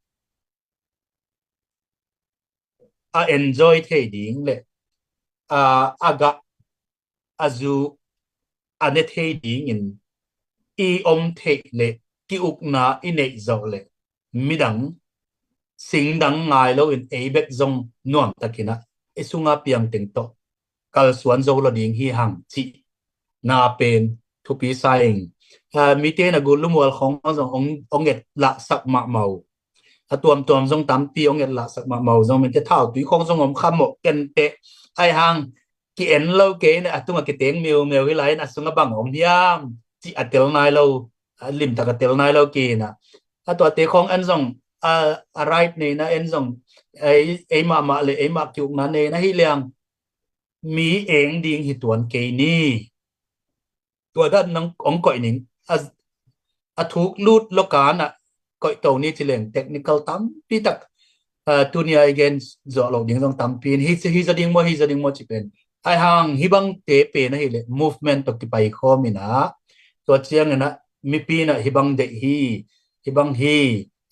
a enjoy thei ding le a a gah a zu a ne thei dingin i om theih le ki-ukna i neih zawh le midang singdang ngai loin ei bek zong nuamtakinah i sunga piangteng tawh kalsuan zo lo ding hi hang cih na pen thupi sa ing. Mite na gul lumual khawng zong ong et lahsak mahmah uh a tuamtuam zong tampi ong et lahsak mahmah uh zong mite thau tui khawng zong om kha mawh kenteh ai hang ki en lo kei in a tunga kiteng miumeu hi lai in a sunga bang om hiam cih a tel nai lo limtak a tel nai lo kei in a tuate khawng en zong a right nei na en zong ei mahmah le ei mah ki-ukna nei na hi liang mi eng ding hi tuan kei ni. Tua dan nang ong koih ning a thuk lut lo kan ah koih to ni ci leng technical tampi tak tuni a i gen zawh lo ding zong tampi in hi hi za ding maw hi za ding maw ci pen ai hang hi bang te pen ahi le movement tawh kipai khawm in a tua ciang in a mipi in a hi bang deih hi hi bang hi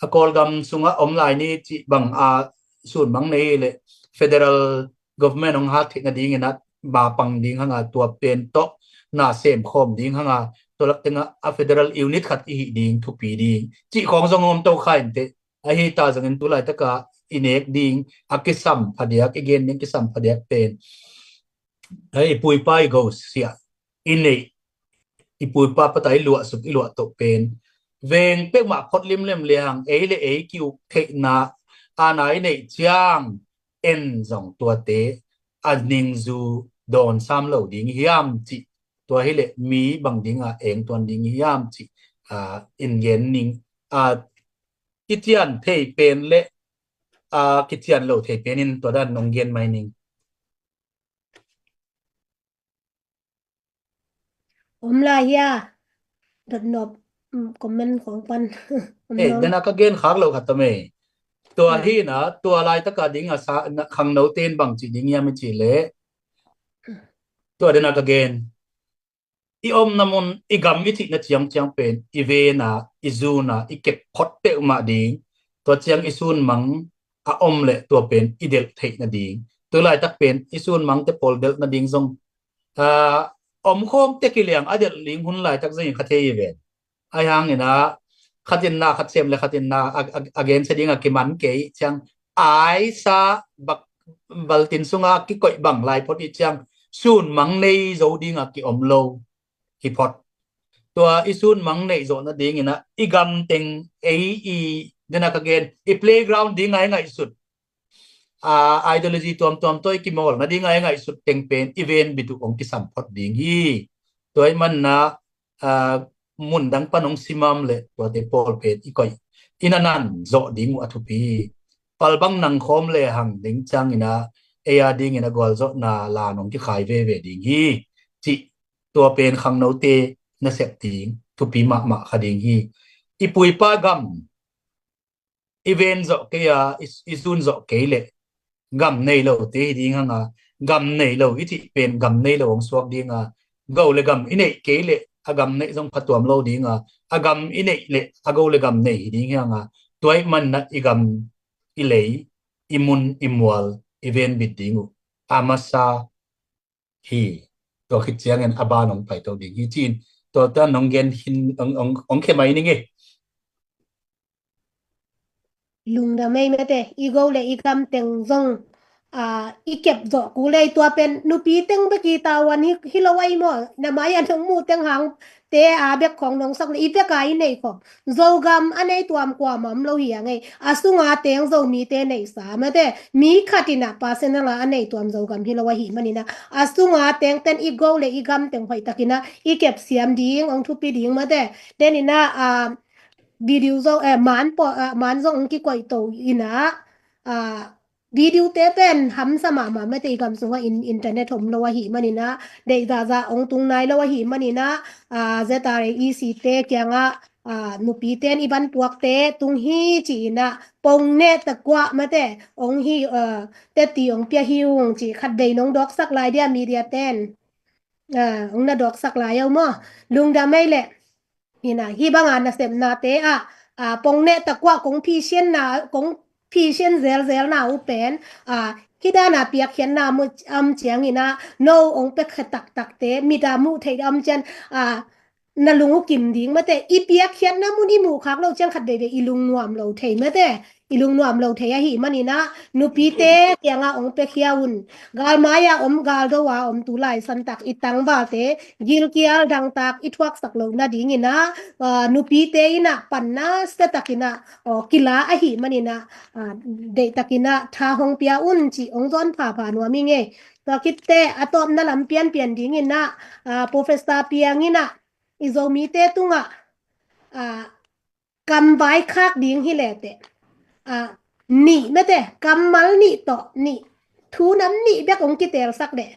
a Kawlgam sungah om lai ni ci bang a sun bang nei le federal government hong hat theih nadingin a ba pang ding hanga tua pen tawh na sem khawm ding hanga tua lak tengah a federal unit khat i hih ding thupi ding cih khawng zong om to kha inteh ahi ta zongin tu laitaka i nek ding a kisam phadiak i gen ding kisam phadiak pen i puipa i go siah i neih i puipa pata i luahsuk i luah toh pen veng pekmah phot limlem liang ei le ei ki-uk theihna a nai neih ciang en zong tuate a ningzu dawn sam lo ding hiam cih, tua hileh mi bang dinga eng tuan ding hiam cih, a, in gen ning, a, kician thei pen le, a, kician lo thei pen in tua dan nong gen mai ning. Om lai hia? Dot nop, mm, comment khong pan. Om eh, nong. Dena ka gen khak lo khat tame. Tua ah. Hi na, tua laitaka ding a sa, na, khangno ten bang ci ding hiam i ci le. Tua dena ka gen. I omna mun, i gam i cihna ciangciang pen, i vena, i zuna, i kep khot peuhmah ding. Tua ciang i sunmang a om le tua pen i delh theih nading. Tu laitak pen i sunmangte pawl delh nading zong, ah, om khawm te kiliang a delh ling hun laitak zong i kha thei i ven. Ai hangin a khatin na khat sem le khatin na a, a, a gensia ding a kiman kei ciang aisa bak baltin sunga kikoih bang lai phot i ciang sunmang nei zo ding a kiom lo hi phot. Tua i sunmang neih zawh nadingin a i gamteng ei i dena ka gen i playground ding a i ngaihsut, a, ideology tuamtuam tawh i kimawl nading a i ngaihsut teng pen i ven bit uh hong kisam phot ding hi. Tua i manna, a, mun dang pan hong simam le tuate pawl pen i koih i na nan zawh ding uh a thupi hi. Palbang nang khawm le hang ding ciangin a ei a dingin a gualzawhna lan hong kikhai veve ding hi. Cih tua pen khangnote nasep ding thupi mahmah kha ding hi. I puipa gam i ven zawh kei a, i, i zun zawh kei le gam nei lo te hi ding hanga, gam nei lo i cih pen gam nei lo hong suak dinga, go le gam i neih kei le a gam neih zong phatuam lo dinga, a gam i neih le a go le gam nei hi ding hi hanga, tua i manna i gam i lei, i mun i mual i ven bit ding uh a masa hi. Tua khit ciangin a ban hong paito ding hi cin, tua tan hong gen hin hong, hong, hong khe mai ning e. Lungdam ei mate, i go le i gam teng zong, a, i kep zawh kul ei. Tua pen nupi teng bek i tavuan hi, hi lo ai maw, na mai a nong mu teng hang te a bek khong nong sak le i bek a i nei khong. Zogam a nei tuam kuamah om lo hi a ngei. A sunga teng Zomite neihsa mate, mi khat in a personal a a nei tuam Zogam hi lo ahi manin a, a sunga teng ten i go le i gam teng hoih takin a i kep siam ding, hong thupi ding mate. Tenin a, a, video zong, eh, man paw, a, man zong hong kikoih to in a, a, video te pen hamsa mahmah mate, i gam sungah in, internet om lo ahi manin a, deih zahzah hong tung nai lo ahi manin a, a, Z R A E C te kiangah, a, nupi ten i ban puakte tung hi ci-in a, pong neh takuah mate hong hi, a, teti hong pia hi ung ci khat vei nong dawksak lai dia media ten. A, hong na dawksak lai au maw? Lungdam ei leh. Hi na, hi banga nasepnate ah, a, pong neh takuah kong phisianna, kong phisian zelzelna uh pen, a, hi dana piakkhiatna mu, am ciangin a, no hong pekkhia taktakte, mit a muh theih am cian, a, na lung uh kim ding mate, i piakkhiatna mun i muh khak lo ciang khat veivei i lungnuam lo thei mate. I lungnuam lo thei ahi manin a, nupite kiangah hong piakhia un. Galmai-a om, galdo-a om, tulai santak i tangvalte gilkial dangtak i thuaksak loh nadingin a, a, nupite in a panna siatakin a, aw, kila ahi manin a, a, deihtakin a tha hong pia un ci hong zawn phapha nuam i ngei. Tua khitte a tawpna lam pianpian dingin a, a, Professor Piang in a, i Zomite tungah, a, kam vaikhak ding hi leteh, a, nih mate, kammal nih tawh nih, thu nam nih bek hong kitelsak leh,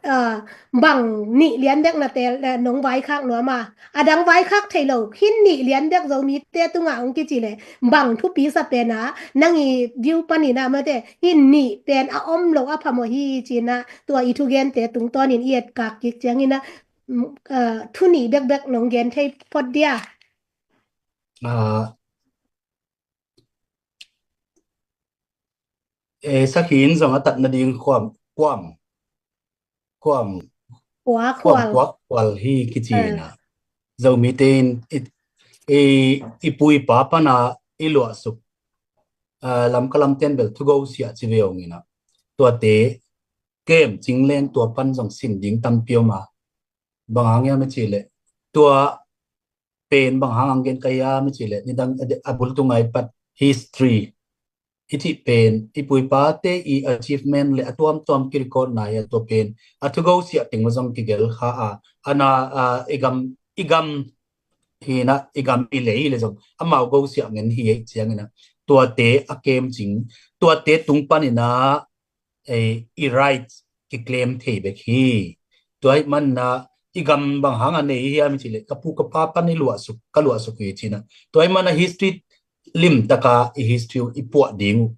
a, bang nih lian bek na tel, eh, nong vaikhak nuam a, a dang vaikhak thei lo, hih nih lian bek Zomite tungah hong kici leh bang thupi sa pen a, nang i view panin a mate, hih nih pen a om lo a phamawh hi ci-in a, tua i thugente tungtawnin i etkak kik ciangin a, mm, a, thu nih bekbek nong gen thei phot dia. A, e, sakhi in zong a tat nading khuam, khuam, khuam, khuam, khuam, khual, khual hi kici-in a. Zomite in i, i, i puipa pana i luahsuk, a, Lamka lamten bel thugo siah ci ve ung in a. Tuate kem cing leng tua pan zong sin ding tampi om a. Bang hang hiam i cih leh, tua pen bang hang hang gen ka hiam i cih leh, nidang a, a bul tunga i pat history, i cih pen i puipate i achievement le a tuamtuam kirecord na hi a, tua pen a thugosiah teng uh zong kigelkha a, a na, a, i gam, i gam hi na, i gam i lei le zong amau gosiah ngen hi ei ciangin a, tuate a kemcing, tuate tung panin a, ei, i right kiclaim thei bek hi. Tua ahih manin a i gam bang hang a nei hiam i cih leh ka pu ka pa pan i luahsuk, ka luahsuk hi ci na. Tua ahih manin a history limtaka i history uh i puah ding uh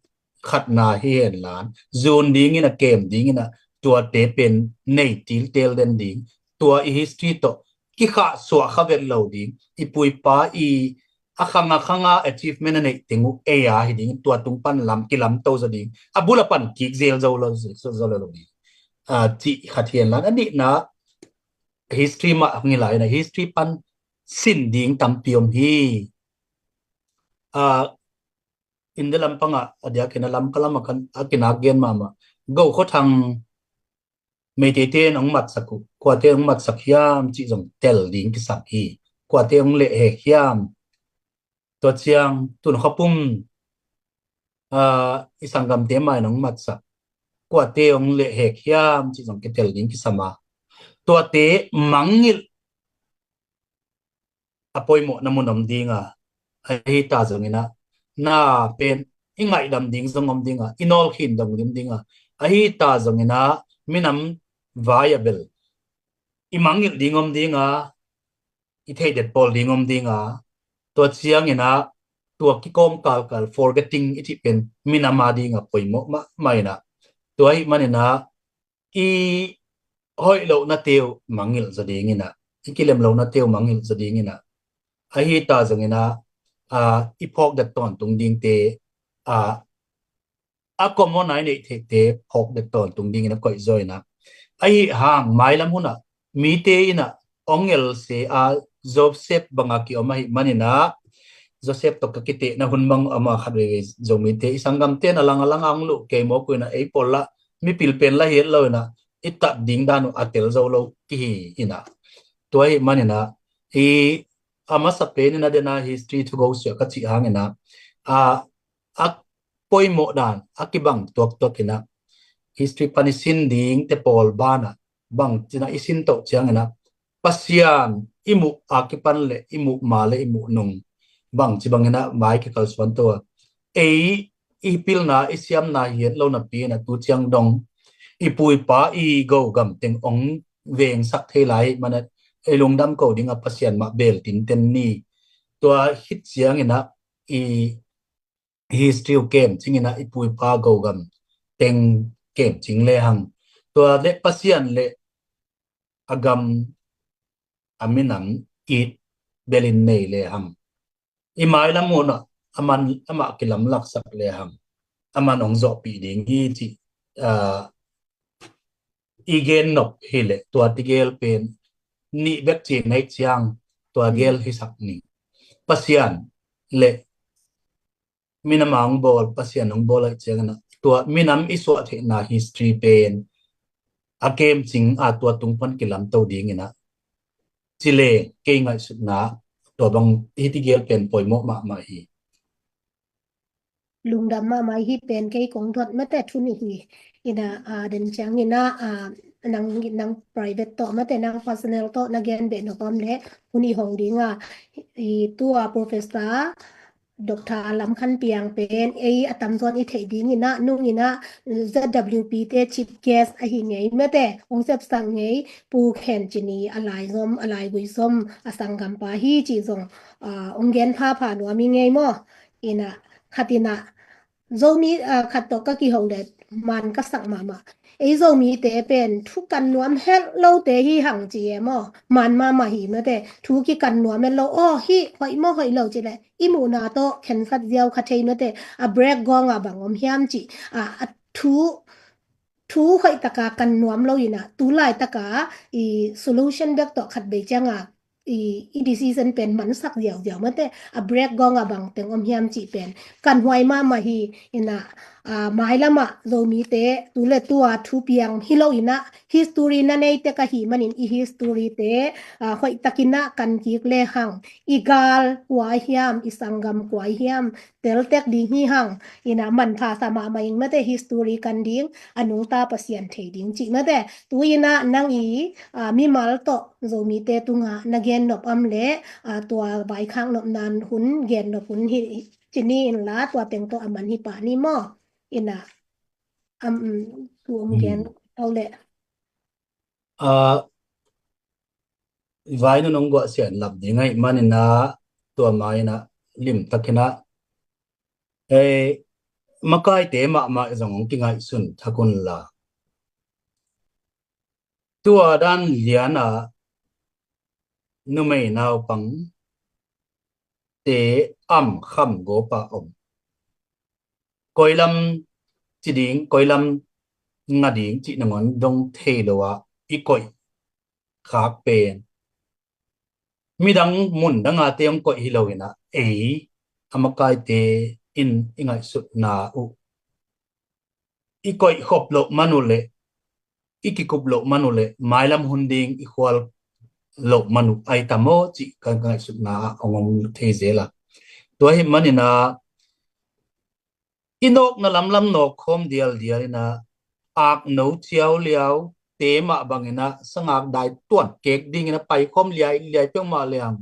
khatna hi hen lan, zun dingin a, kem dingin a, tuate pen nei tiltel den ding, tua i history tawh kikhahsuah kha vet lo ding, i puipa i a khanga khanga achievement a neih teng uh ei a hi ding, tua tung pan lam kilamto zaw ding, a bul a pan kik zel zo lo, zo, zo lo ding, a, cih khat hi hen lan. A nihna, history mah hong hi lai na, history pan sin ding tampi om hi. A, India lampangah a diakin a Lamka lamah kan a kinak gen mahmah. Go Khua Thang Meiteite in hong matsak uh, kuate hong matsak hiam cih zong tel ding kisam hi. Kuate hong lehhek hiam. Tua ciang Tun Khua Pum, a, i sanggamte mah in hong matsak, kuate hong lehhek hiam cih zong kitel ding kisam a. Tuate mangngilh a poimawhna mun om ding a, ahi ta zongin a, na pen i ngaihdam ding zong om ding a, i nawlkhin dong lim ding a, ahi ta zongin a, minam vai a bel i mangngilh ding om ding a, i theihdet pawl ding om ding a, tua ciangin a, tua kikawm kalkal forgetting i cih pen minam a ding a poimawh mahmah in a, tua ahih manin a, i hoih lohnate uh mangngilh zaw dingin a, i kilem lohnate uh mangngilh zaw dingin a, ahi ta zongin a, a, i phawkdet tawntung dingte, a, a common a i neih theihte phawkdet tawntung dingin a koih zaw in a, ahi hang mailam hun ah mite in a hong el se a, Joseph banga kiom ahih manin a, Joseph tawh ka kitehna hun bang ama khat veivei Zomite i sanggamte in a lang a lang a hong luh kei mawk uh in a, ei pawl lah mipil pen lah hi het lo in a, i tat ding dan uh a tel zo lo kihi in a. Tua ahih manin a, i a masa pen in a den a history thu gosiah ka cih hangin a, a, a poimawh dan a kibang tuaktuak in a, history pan i sin dingte pawl ban a, bang ci na i sin toh ciangin a, Pasian i muh a kipan le i muh ma le i muh nung, bang ci bangin a mai kikalsuan to a, ei i pilna i siamna hi het lo napi in a, tu ciang dong i puipa i gogam teng hong vengsak thei lai ahih manin a, ei lungdam ko ding a Pasian mah bel tinten ni. Tua khit ciangin a, i history uh kemcing in a, i puipa gogam teng kemcing le hang, tua le Pasian le a gam a minam it belin nei le hang, i mailam hun ah aman, amah kilamlaksak le hang, aman hong zawhpih ding hi cih, a, i gen nop hi leh, tua ti gel pen nih bek ci na hih ciang, tua gel hisak ni. Pasian le minam a hong bawl, Pasian hong bawl ahih ciangin a, tua minam i suah theihna history pen a kemcing a, tua tung pan kilamto dingin a, ci le kei ngaihsutna tua bang hih ti gel pen poimawh mahmah hi. Lungdam mahmah hi pen, kei kong dot mate thu nih hi. In a, a, den ciangin a, a, nang, nang private tawh mate, nang personal tawh na gen beh nop om le hun i hong ding a, i tua Professor Doctor Lam Khan Piang pen ei a tamzaw in i theih dingin a, nungin a, Z W P te chief guest ahi ngei mate, hong sepsak ngei Pu Khen Cin i a lai zom, a laigui zom a sanggampa hi cih zong, a, hong gen phapha nuam i ngei maw? In a, khat in a, Zomi, a, khat tawh ka kiho le man ka sak mahmah. Ei Zomite pen thu kan nuam het lote hi hang ci e maw? Man mahmah hi mate, thu kikan nuam het lo, aw, hih hoih maw hoih lo ci le, i muhna tawh khensat ziau kha thei mate, a break gawng a bang om hiam ci, a, a thu, thu hoih taka kan nuam lo in a, tu laitaka i solution bek tawh khat bei ciang a, i, i decision pen mansak ziauziau mate, a break gawng a bang teng om hiam cih pen kan huai mahmah hi. In a, ah, mailamah Zomite tu le tua thupiang hi lo inah history na nei tek ahih manin i history te, ah, hoih takinah kan kik le hang, i gal kua hiam, i sanggam kua hiam, tel tek ding hi hang. Inah manpha sa mahmah ing mate, history kan ding, a nungta Pasian thei ding cih mate. Tu inah nang i, ah, mimal tawh Zomite tungah na gen nop am le, ah, tua vaikhak nopna hun gen nop hun hi ci ni inla, tua teng tawh a man hi pah ni maw? Inah am, um, tu om gen Hmm. au le. Ah, vai nun ong guah sian lap ding ahih maninah tua ma inah limtakinah, eh, makaite mahmah zong ong kingaihsun thak unla. Tua dan lianah numei naupang te am kham gopa om. Koilam ci ding, koilam nga ding cih nangawn dong thei lo ah i koih khak pen midang mun danga te ong koih hi lo inah ei a makaite in i ngaihsutna uh i koih khop loh man uh le i kikup loh man uh le mailam hun ding i khual loh man uh ai ta maw cih ka ngaihsutna ah ong om thei zel a. Tua ahih maninah i nawkna lamlam nawk khawm dialdial inah akno ciau liau te mah banginah sangak dai tuan kek dinginah pai khawm liai liai peuhmah le hang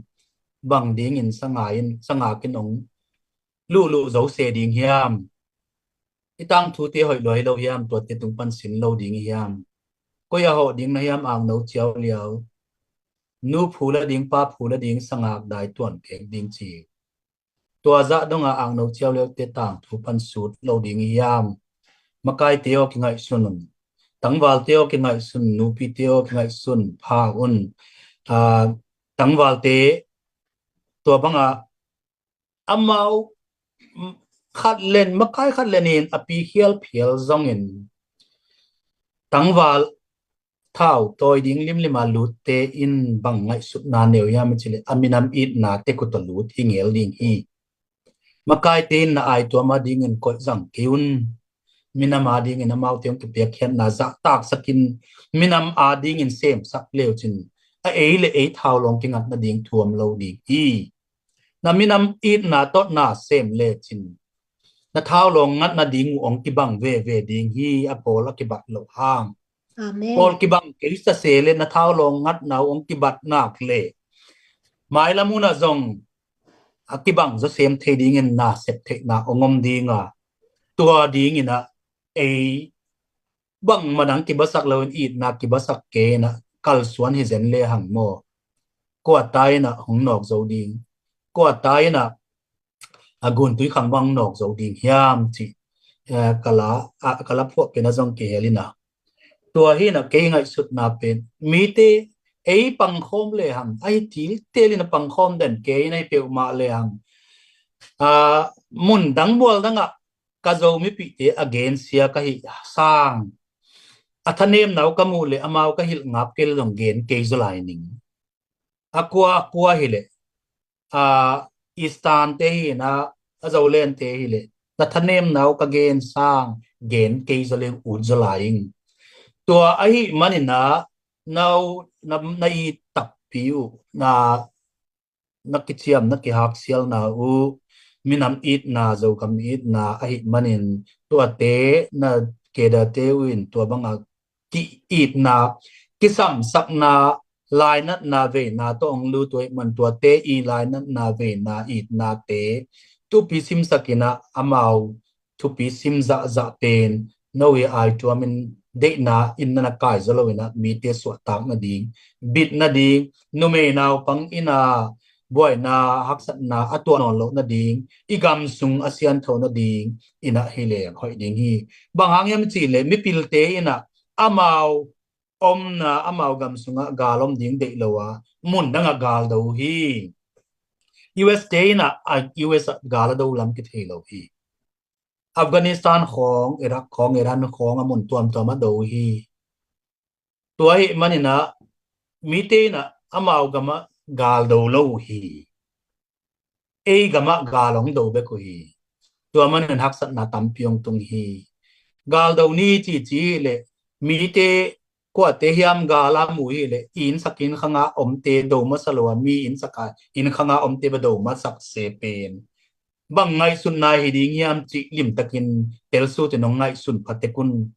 bang dingin sanga in, sangak in ong luhluh zo se ding hiam? I tangthute hoih lua hi lo hiam? Tuate tung pan sin lo ding hiam? Koi a hawh ding na hiam akno ciau liau? Nu phu la ding, pa phu la ding, sangak dai tuan kek ding ci. Tua zah dongah akno ciau liaute tangthu pan sut lo ding hiam? Makaite aw kingaihsun un. Tangvalte aw kingaihsun, nupite aw kingaihsun pha un. Ah, tangvalte tua bangah amau khat len, makai khat lenin a pi khial phial zongin tangval thau tawi ding limlim a lutte in bang ngaihsutna neu hiam i cih leh a minam itna tek uh tawh lut hi ngel ding hi. Makaite in na aituam a dingin koih zang kei un. Minam a dingin amaute hong kipiakkhiatna zahtaksakin minam a dingin semsak leucin a ei le ei thau lawng kingat nading thuam lo ding hi. Na minam itna tawh na sem lecin na thau lawng ngat nading uh hong kibang veve ding hi, a pawl a kibat loh hang. Amen. Pawl kibang kei sa se le na thau lawng ngatna uh hong kibat nak le mailam hunah zong a kibang zawsem thei dingin na sep theihna hong om dinga, tua dinginah ei bangmah dang kibasak loin itna kibasak kei inah kalsuan hi zen le hang maw? Kua ta inah hong nawk zo ding? Kua ta inah a guntui khang bang nawk zo ding hiam cih, eh, ka la, a, ka la phuah pen a zong kihel inah. Tua hi inah kei ngaihsutna pen mite ei pangkhawm le hang, ahi tiltel inah pangkhawm den kei inah hi peuhmah le hang. Ah, mun dang mual dangah ka Zo mipihte a gensia ka hih sang a thanemna uh ka muh le amau ka hilh ngap kei le zong gen kei zaw lai ning. A kua a kua hileh, a, Eastern te hi inah, a Zolente hileh na thanemna uh ka gen sang gen kei zaw le ut zaw lai ing. Tua ahih maninah na, na, na it takpi uh, na na kiciam, na kihaksialna uh, minam itna, Zogam itna ahih manin tuate na kedate uh in tua banga ki-itna, kisamsakna, lainatna veina tawh hong lut uh ahih man tuate i lainatna veina itnate thupi simsak inah amau thupi sim zahzah pen no i aituamin deihna in na na kai zaw lo inah mite suahtak nading, bit nading, numei naupang inah buaina haksatna a tuah nawn loh nading, i gam sung a siantho nading inah hi leng hoih ding hi. Bang hang hiam cih leh mipilte inah amau omna, amau gam sungah gal om ding deih lo a mun dangah gal do uh hi. U S te inah a U S ah gal a do lam kithei lo hi. Afghanistan khawng, Iraq khawng, Iran khawng a mun tuamtuam a do uh hi. Tua ahih maninah mite inah amau gamah gal do lo uh hi. Ei gamah gal hong do bek uh hi. Tua manin haksatna tampi hong tung hi. Galdo ni cici hileh mite kuate hiam gala mu hileh i innsak inn khanga omte do masa lo a mi innsaka inn khanga omte ba do masak se pen bang ngaihsutna hi ding hiam cih limtakin telsutin hong ngaihsun phatek un.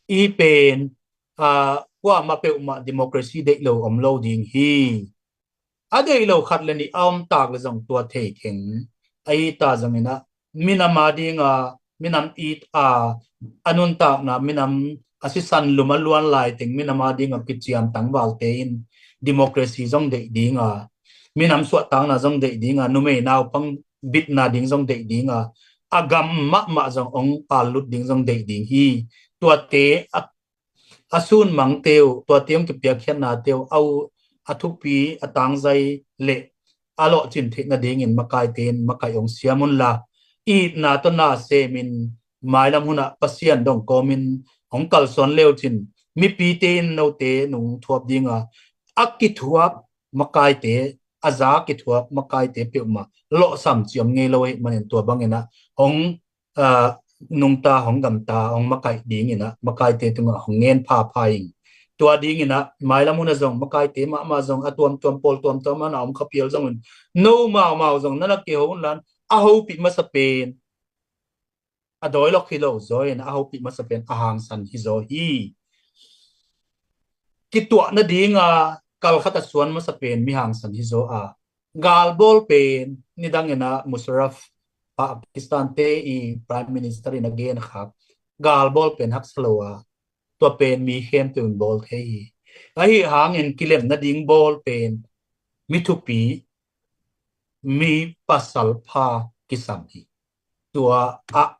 I pen a kuamah peuhmah democracy deih lo om lo ding hi. A deih lo khat le nih a om tak le zong tua thei keng. A hi ta zongin ah minam a dinga minam it a a nuntakna minam a sisan lum a luan lai teng minam a dinga kiciam tangvalte in democracy zong deih dinga minam suahtakna zong deih dinga numei naupang bitna ding zong deih dinga a gam mahmah zong ong pallut ding zong deih ding hi. Tuate a a sun mangte uh tuate hong kipiakkhiatnate uh a uh a thupi a tangzai le a lawhcin theih nadingin makaite in makaih hong siam unla itna tawh na semin mailam hunah Pasian dong kawmin hong kalsuan leucin mipite in note nung thuap dinga a kithuap makaite a za kithuap makaite peuhmah lawhsam ciam ngei lo ahih manin tua banginah hong nungta hong gamta hong makaih dinginah makaite tungah hong ngen phapha ing. Tua dinginah mailam hunah zong makaite mahmah zong a tuamtuam pawl tuamtuam ana om khapial zongin no maumau zong nana kiho unlan a hopih masa pen a dawilok hi lo zaw in a hopih masa pen a hangsan hi zaw hi. Kituah nadinga kalkhat a suan masa pen mi hangsan hi zaw a galbawl pen nidangin a Musharraf Pakistan te i Prime Minister in a gen khak galbawl pen haksa lo a tua pen mi khempeuh in bawl thei hi. Ahi hangin kilem nading bawl pen mi thupi mi pasal pha kisam hi. Tua ah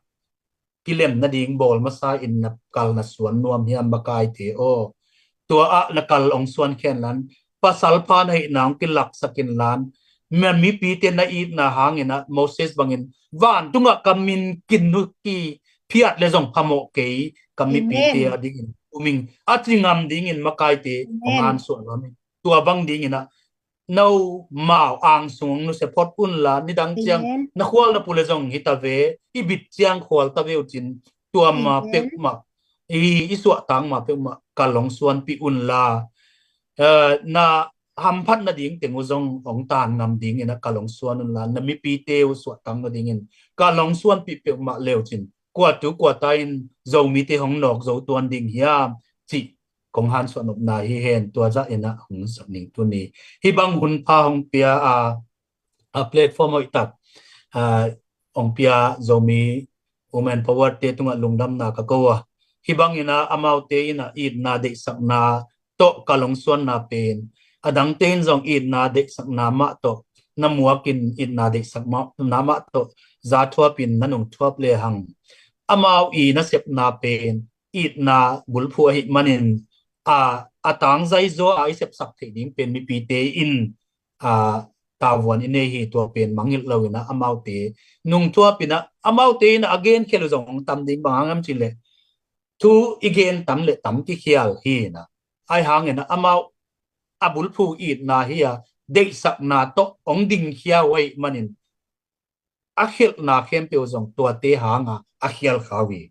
kilem nading bawl masa in na kal na suan nuam hiam makaite aw? Tua ah na kal ong suan khenlan pasal pha na hihna ong kilaksak inlan mipite na itna hangin ah Moses bangin vantungah ka min kinnuki phiat le zong phamawh kei ka mipite a dingin uming a ci ngam dingin makaite ong hansuah nuam in tua bang dingin ah no mau angsung nusia phot unla nidang ciang na khual na pule zong hita ve i bit ciang khual ta ve ucin tua ma peuhmah i i suahtak ma peuhmah ka long suanpih unla na hamphat nading teng uh zong ong tan ngam dingin a ka long suan unla na mipite uh suahtak nadingin ka long suanpih peuhmah leucin kuatu kuata in Zomite hong nawk zo tuan ding hiam cih kong hansuah nopna hi hen tua zah inah hong zak ning tuni. Hih bang hun pha hong pia a, a platform hoih tak a, hong pia Zomi Women Power te tungah lungdamna ka ko a. Hih bang inah amaute inah itna deihsakna tawh ka long suanna pen a dangte in zong itna deihsakna mah tawh na muakin itna deihsakna mah tawh za thuapin na nung thuap lehang amau i nasepna pen itna bulphuh ahih manin a a tangzai zaw a i sepsak theih ding pen mipite in a tavuan i nei hi tua pen mangngilh lo inah amaute nungthuap inah amaute inah a gen khel uh zong tam ding bang hang am cih leh thu i gen tam le tam kikhial hi inah ai hang inah amau a bulphuh itna hi a deihsakna tawh ong dingkhia uh ahih manin a khialhna khempeuh zong tuate hanga a khial kha uh hi.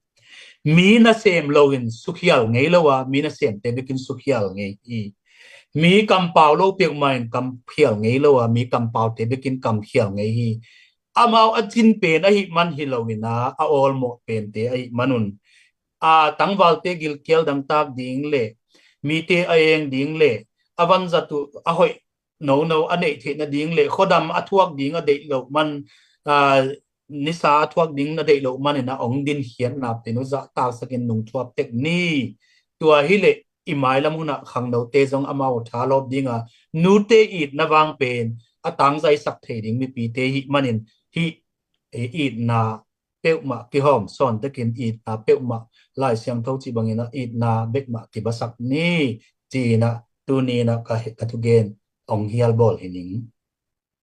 Mi nasem loin sukhial ngei lo a mi nasemte bekin sukhial ngei hi. Mi kampau lo peuhmah in kamkhial ngei lo a mi kampaute bekin kamkhial ngei hi. Amau a cin pen ahih man hi loin a a awlmawh pente ahih manun a tangvalte gilkial dangtak ding le mite a eng ding le a vanzat uh a hoih nono a neih theih nading le khuadam a thuak ding a deih loh man a nisa a thuak ding na deih loh man inah ong dinkhiatna pen uh zahtaksakin nungthuap tek ni. Tua hileh i mailam hunah khangnote zong amau thalawp dinga nute itna vang pen a tangzaisak thei ding mipite hih manin hih itna peuhmah kihawm sawntekin itna peuhmah Lai Siangtho cih bangin a itna bekmah kibasak ni ci-inah tuni inah ka thugen ong hialbawl hi ning.